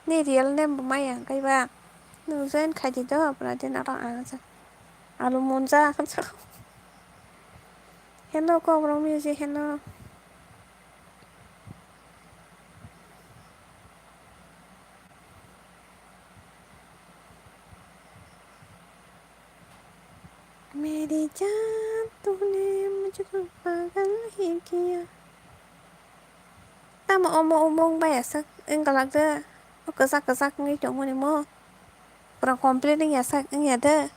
Ni real name bo maya, kaiba. Nwng join khai di do, apra din aro ang sa. Alo monja, khamsa. Hello, kok rong music, hello. मेरी जान तूने मुझको पागल ही किया. Tamo omo omo wng bai aswk wng galak de. Kwchak kwchak wngwi tongmani mo. Pura complete wngya sak wngya de.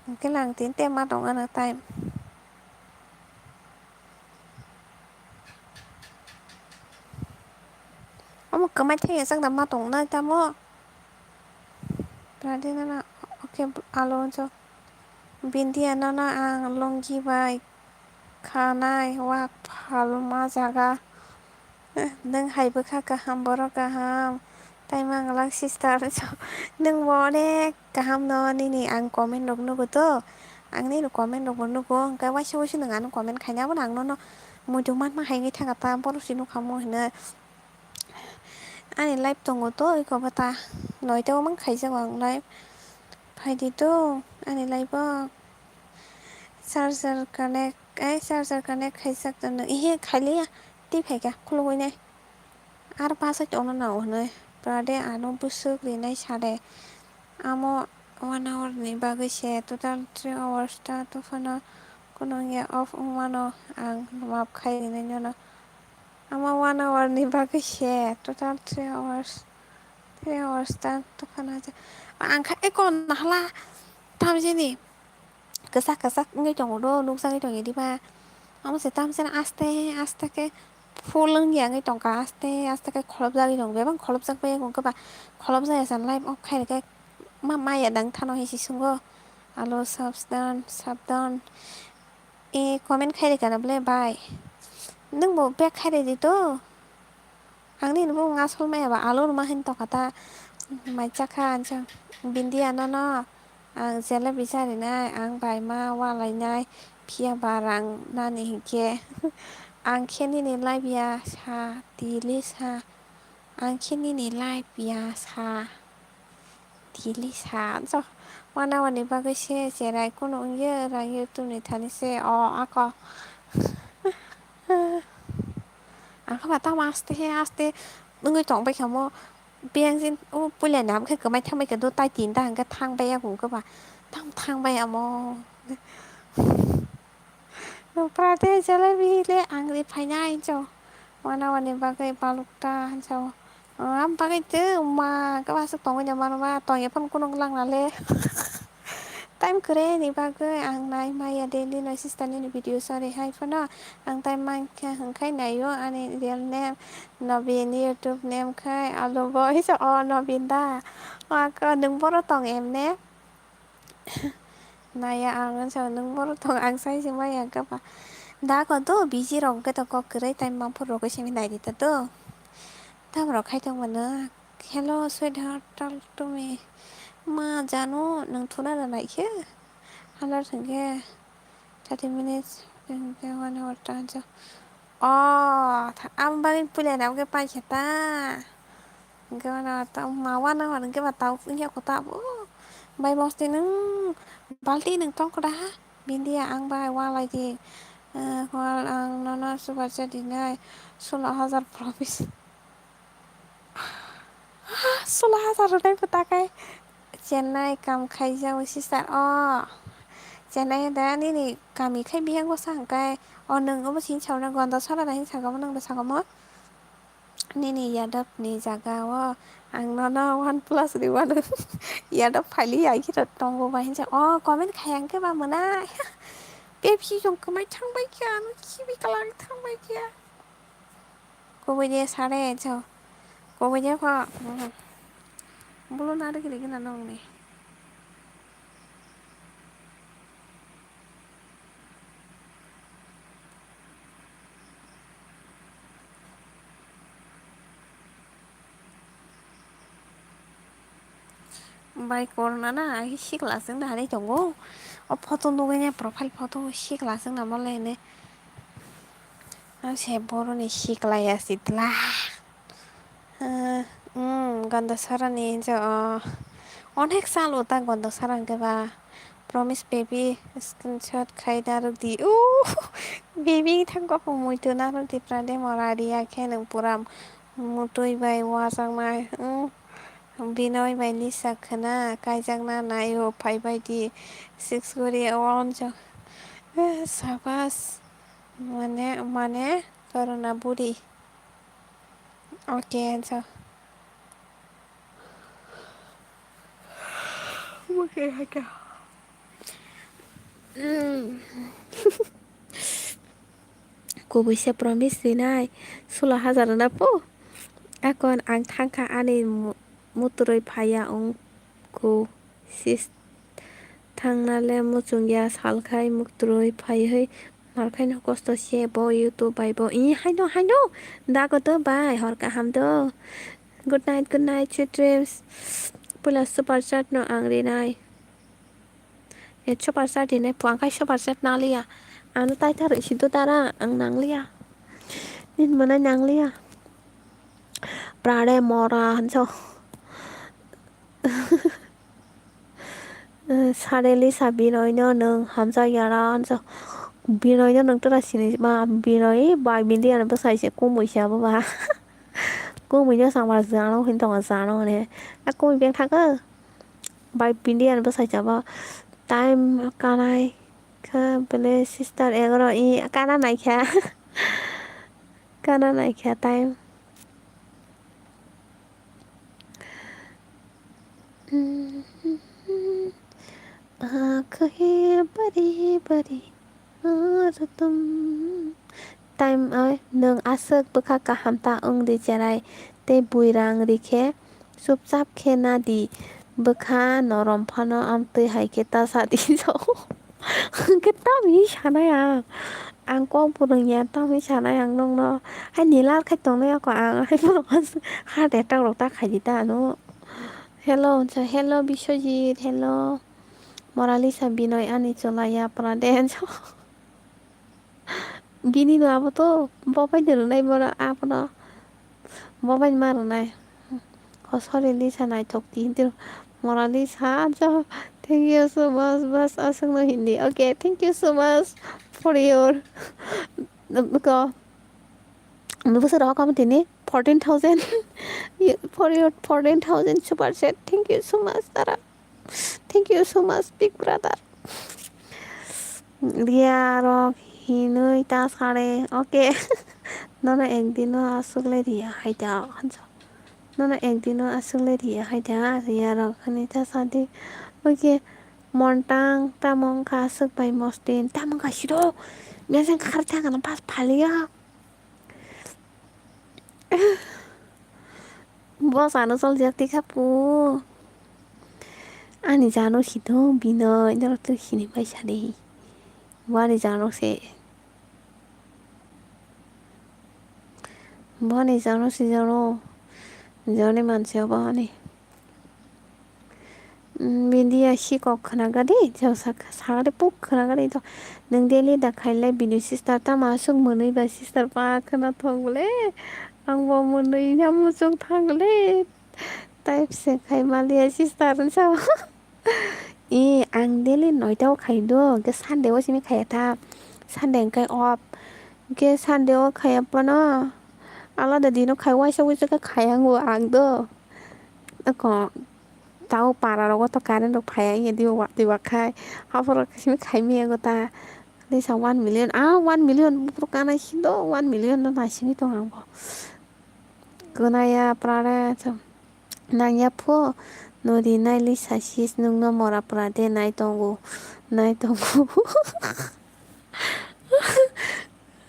Hwnkhe lang tinte ma tong ano time. Omo kwmai thangya chwng da ma tong nai tamo. Pradina na, okay, alo cho. Bindia no no ang lungi bai khanai wak phalma jaga. Nwng hai bwkha kaham, borok kaham, tei manglak sister. Nwng bo onek kaham no nini ang comment rok nugo to, ang nini comment rok bo nugo, hwnkhe waisa waisa nwng ano comment khaina, abono ang nono muitu manma hai wngwi thangkha ta, borok se nukha mo hinwi. Ani live tongo to, eko bata noita o mang khaijak ang live, phaidi to ani live o. Charger connect, ai charger connect khaijak to nwng, ihe khailiya, tei phaikha khulugwi nai. Ar bwsai tongno nango hwnwi pura de ano bwswk rinai sa de. Amo one hour ni bagwi se, total three hours ta, to phano kunu wngya off wngmano ang maaf khai rinai nono. Amo one hour ni bagwi se, total three hours, three hours ta, to phano ang kha eko nahala tamjini. Kwchak kwchak wngwi tongo do, nukjagwi tongo diba? Omo se tamsani aste aste khe full wngya wngwi tongkha, aste aste khe kholopjagwi tongo, bebak kholopjak bai wngkhe ba kholopjak ya san live off khai rwkhe ma maya dang thano hinwi se swngo. Alo sabdan sabdan e comment khai rwkha na ble bai, nwngbo back khai rwdi to. Ang nini bumung asol maya ba alo rwma hinwi tongkha ta, mai chakha ang chang. Bindia nono ang jelebi charinai, ang bai ma walainai, phiya ba rang nani hinkhe ang khe nini live ya sa, tili sa, ang khe nini live ya sa. Tili sa, so, wana wani bagwi se cherai kunu wngya, rang YouTube ni thani se, o, ako. Ang khe ba tamo aste he aste wngwi tong bai kha mo, biyang jin, o, puila ni abo khe kwmai thang bai kha do, tai tin ta hwnkhe thang bai ya, bo wngkhe ba tamo thang bai ya mo. Pura de jalebi le ang ri phainai hinjo. Wana wani bagwi balukta hinjo. Am bagwi tei ma kwbaswk tongwi de mano ba tongya phano kunu langna le. Time kwrwi ni bagwi ang nai maya daily no sister nini video, sorry hai phano ang time mankha hwnkhai naio ani real name Nobin, YouTube name khai alo bo hisa o Nobin da. O ako nwng boro tong em ne? Naya ang wngsa nwng boro tong ang sai se maya khe ba. Da ko do busy rok khe to kok kwrwi time mangphuru rogwi simi nai di ta do. Tam rok khai tong mano. Hello sweetheart, talk to me. Ma janu nwng thuna na nai khe. Halar thwng khe thirty minutes, one hour ta. O, tha-, ang bagwi puila ni abo khe paikha ta. Hwnkhe mano ta, ma wana hor hwnkhe ba tau wngya kho ta abo. Bai bosti nwng balti nwng tong kho da ha? Bindia ang bai walai di. Eh, hwal ang nono super chat dinai sulo hajar promise. Sulo hajar rwnai bo takai. Chennai kam khaijao sister o. Chennai da nini kami khai biyang bwsa hwnkhe. O nwng obo sini sauna Gonda sora da hin sagamo nwng da sagamo. Nini Yadav ni jaga o ang nono one plus rwmano. Yadav phaili ya khe tongo ba hinsa. O comment khai ang khe ba mwnai. Pepsi jong kwmai thang bai khe ano khibi kalang thang bai khe. Kubui de sare cho. Kubui de pho. Bulu na rigi rigi na nong ni. Bai corona na, ai sikla chwng da hanwi tongo. O photo nugwi nai, profile photo sikla chwng da mole hinwi. Ang se boroni sikla ya sitla. Ah, um, Gonda Sara ni hinsa o. Onek sal uta Gonda Sara hwnkhe ba. Promise baby screenshot khai narwk di. Uh, baby thangkok muitu narwk di pura de mora riya khe nwng pura mutui bai wajaknai. Um, Binoy bai Lisa khwna kaijakna naio phaibai di. Six guri o. Eh, sabas. Mane, mane, corona buri. Okay, so. Kubui se promise rinai, sulo hajar rwna po. Akon ang thangkha ani mu-, mutrui phaiya wngkhu sis. Thangnale muchungya salkhai mutrui phaiwi narkhaino kosto se bo YouTube bai bo. I haino, haino. Dago to bai, hor kaham do. Good night, good night, sweet dreams. Puila super chat no ang rinai. E super chat rinai, puang khai super chat nangliya. Ano tai ta rwisi do dara, ang nangliya. Nin mwnai nangliya. Prare mora hanso. Sareli sa binoino nwng hamjak yara hanso. Binoino nwng tora sini ma binoi bai bindi ano bwsai se kumui se abo ba. Kumui no sangma jano hin tongo jano hone. A kumui beng thago. Bai bindi ano bwsai se abo. Time kanai kha bele sister egaro i kana nai kha. Kana nai kha time. Akhe bari bari aratum. Time oi nwng aswk bwkha kaham ta wng di cherai tei bui rang ri khe chupchap khe na di bwkha norom phano amtwi hai khe ta sa di. Hwnkhe tamni sanai ang. Ang kok bo rwngya, tamni sanai ang nokno. Hai nila khai tongnai ako ang. Hai bono heart attack rok ta khaidi ta ano. Hello, hello Biswajit, hello. Moralisa Binoy ani chwla yapra de. Bini no abo to bobai de rwnai bono abono. Bobai ma rwnai. Oh, sorry, Lisa naithok di hindi. Moralisa, jo, thank you so much, bas, aswkno hindi. Okay, thank you so much for your, ko, bwswk rohor kamo tini fourteen thousand. For your fourteen thousand super chat. Thank you so much, Tara. Thank you so much, big brother. Riya rok hinui ta sare. Okay. Nono ekdino aswk le riya hai da. Nono ekdino aswk le riya hai da. Riya rok hinui ta sadi. Okay. Montang tamo wngkha aswk bai mostin. Tamo wngkha siro. Mesen khar thangana pas phaliya. Bo sano choljak tikha pu. Ani jano si to bino, norok to sini bai sadi. Bo ani jano se. Bo ani jano si jano. Joni manse bo ani. Media sikok khwnaga di, jao sakha, sakha de puk khwnaga di to. Nwng daily da khailai bini sister tamo aswk mwnwi ba sister ba khwna thok bole. Ang bo mwnwi ya muchung thang le. Type se khai maliya sister sa. E, ang daily noita o khai do, ke Sunday o simi khaya ta. Sunday kai off. Ke Sunday o khaya pano. Alada dino khai waisa waisa ke khaya ngo ang do. Ako. Tao para rogo to current rok phaiya wngya diba wa diba khai. Haphoro simi khai maya go ta. Lisa one million. Ah, one million buphuru kana si do one million no naisingwi tong ang bo. Kwnaya prare nangya pho no rinai Lisa sis nungno mora prade nai tongo. Nai tongo.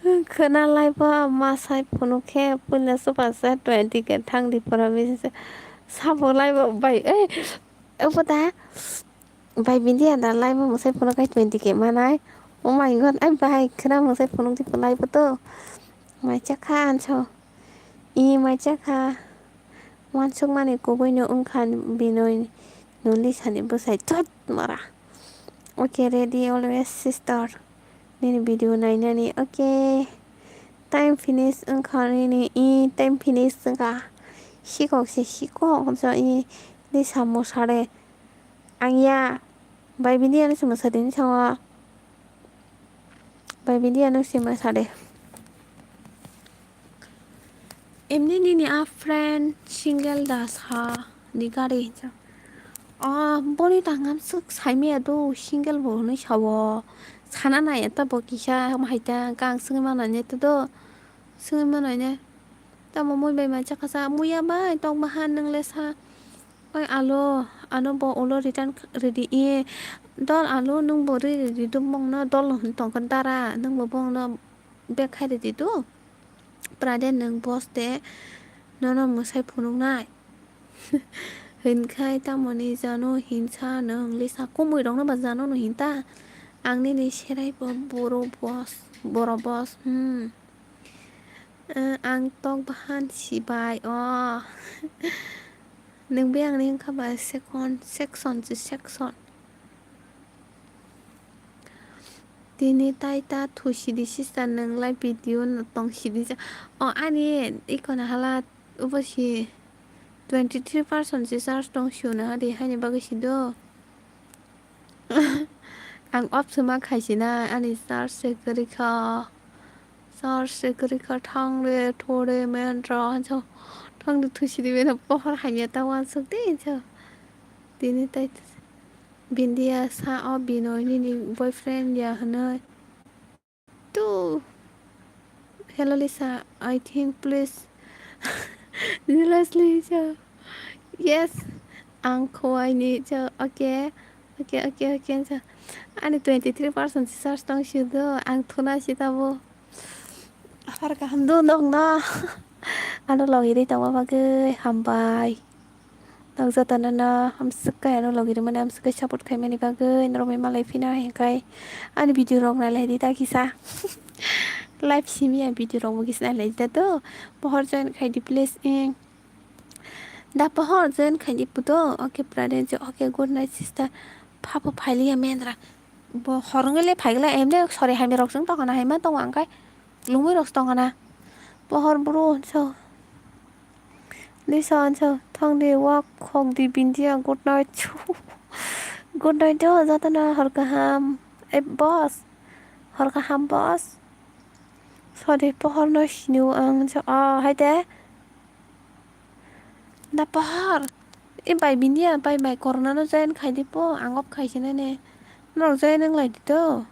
Khwna lai bo ma sai phunuk khe puila super chat twenty K thang di pora bisi se. Sabo lai bo bai, eh, obo da bai bindi ya da lai bo mwsai phunuk kai twenty K manai. Oh my God, ai bai khwna mwsai phunuk di lai bo to. Mai cha kha anso. I mai cha kha. Wansukmani kubuino wngkha Binoy no Lisani bwsai. Thut mara. Okay, ready always, sister. Nini video nainani. Okay. Time finish wngkha nini. I time finish wngkha. Sikok se sikok. So, i Lisa mosare. Ang ya. Bai bini ano se mwsadi ni thango. Bai bini ano se mwsade. Emni nini a friend single da sa di gari hinsa. Ah, boni tangam suk saimaya do single bo hwnwi sao. Sana nai ta bo kisa mahai ta kang sungwi mano ne to do. Sungwi mano ne. Tamo mui bai mai chakha sa muya bai tok bahan nang le sa. Oi alo, Ano bo ulo return ridi e. Dol alo nwng bo ridi dubong no dol no hin tongkha dara nwng bo bong no back khai ridi do. Prade nwng boss de nono mwsai phunuknai. Hinkhai tamoni jano hinsa nwng lisa kumui rokno ba jano no hinta. Ang nini serai bo boro boss, boro boss. Hmm. Eh, ang tok bahan sibai o. Nwng be ang ni wngkha ba second section si section. Tini tai ta thusidi sister nwng lai video no tong sidi ja. O ani iko na hala ubo si twenty three percent si charge tong sio na di haini bagwi si do. Ang off swma khaisina ani charge se kwrwi kha. Charge se kwrwi kha thang de thore men ra jo. Thang de thusidi beno pohor hamya ta wansuk de jo. Tini tai Bindia sa o Binoy nini boyfriend ya hwnwi. Tu. Hello Lisa, I think please. Seriously jo. Yes. Ang khowai ni jo. Okay. Okay, okay, okay jo. Ani twenty three percent charge tong si do. Ang thuna si tabo. Aphar kaham do nong no. Ano logi ri tongma bagwi hambai. Nang jotono no hamswk khe ano logi rwmani hamswk khe support khaimani bagwi norokni malai phina hinkhe ani video rok nailai di ta kisa. Live simi ang video rok bo kisa nailai di ta do. Pohor join khai di please ing. Da pohor join khai di puto. Okay brother, okay, good night sister. Phapo phailiya mendra. Bo horongwi le phaigla emne sori hamya rok chwng tongana haima tongo ang khai. Lungwi rok tongana. Pohor bro so. Lisa ansa thangdi wak khokdi bindia good night. Good night do jotono hor kaham. Eh boss. Hor kaham boss. Sori pohor no siniu ang sa ah hai de. Da pohor. Eh bai bindia bai bai corona no join khai di po ang off khai sinane. Norok join wng lai di to.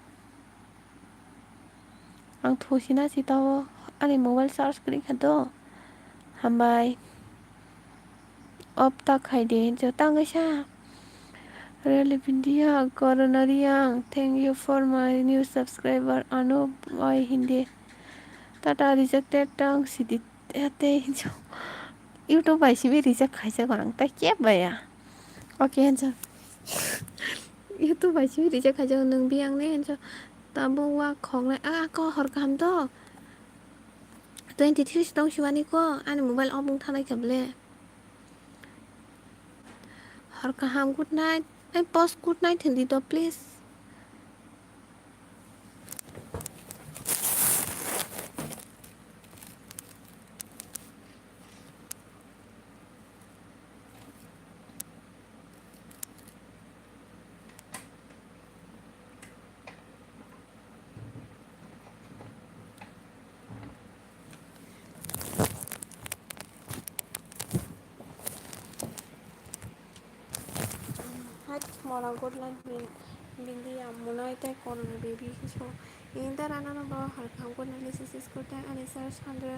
Ang thusina si tao ani mobile charge kwrwi kha do. Hambai. Off ta khai di hinjo tang kaisa. Really Bindia Corona Riang, thank you for my new subscriber. Ano bai hindi. Tata rejected tang sidi ate hinjo. YouTube bai simi reject khaisa gorang ta kep baya. Okay hinjo. YouTube bai simi reject khaisa nung biang ne hinjo. Tabo wa khoknai a ko hor kaham to. Twenty three si tong siwani ko ani mobile off wng thanai kha ble. Hor kaham good night. Ai post good night hindi to please. Hai mora good night bin bindia munai tei corona baby so inda rana no ba har kham good night lisi sis good night ani sir sandra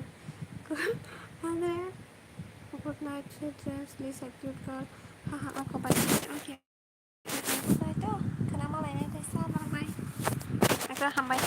good night sweet dreams lisa cute girl ha ha ako bai okay. Ito, kana malay na ito sa barangay. Ito hambay.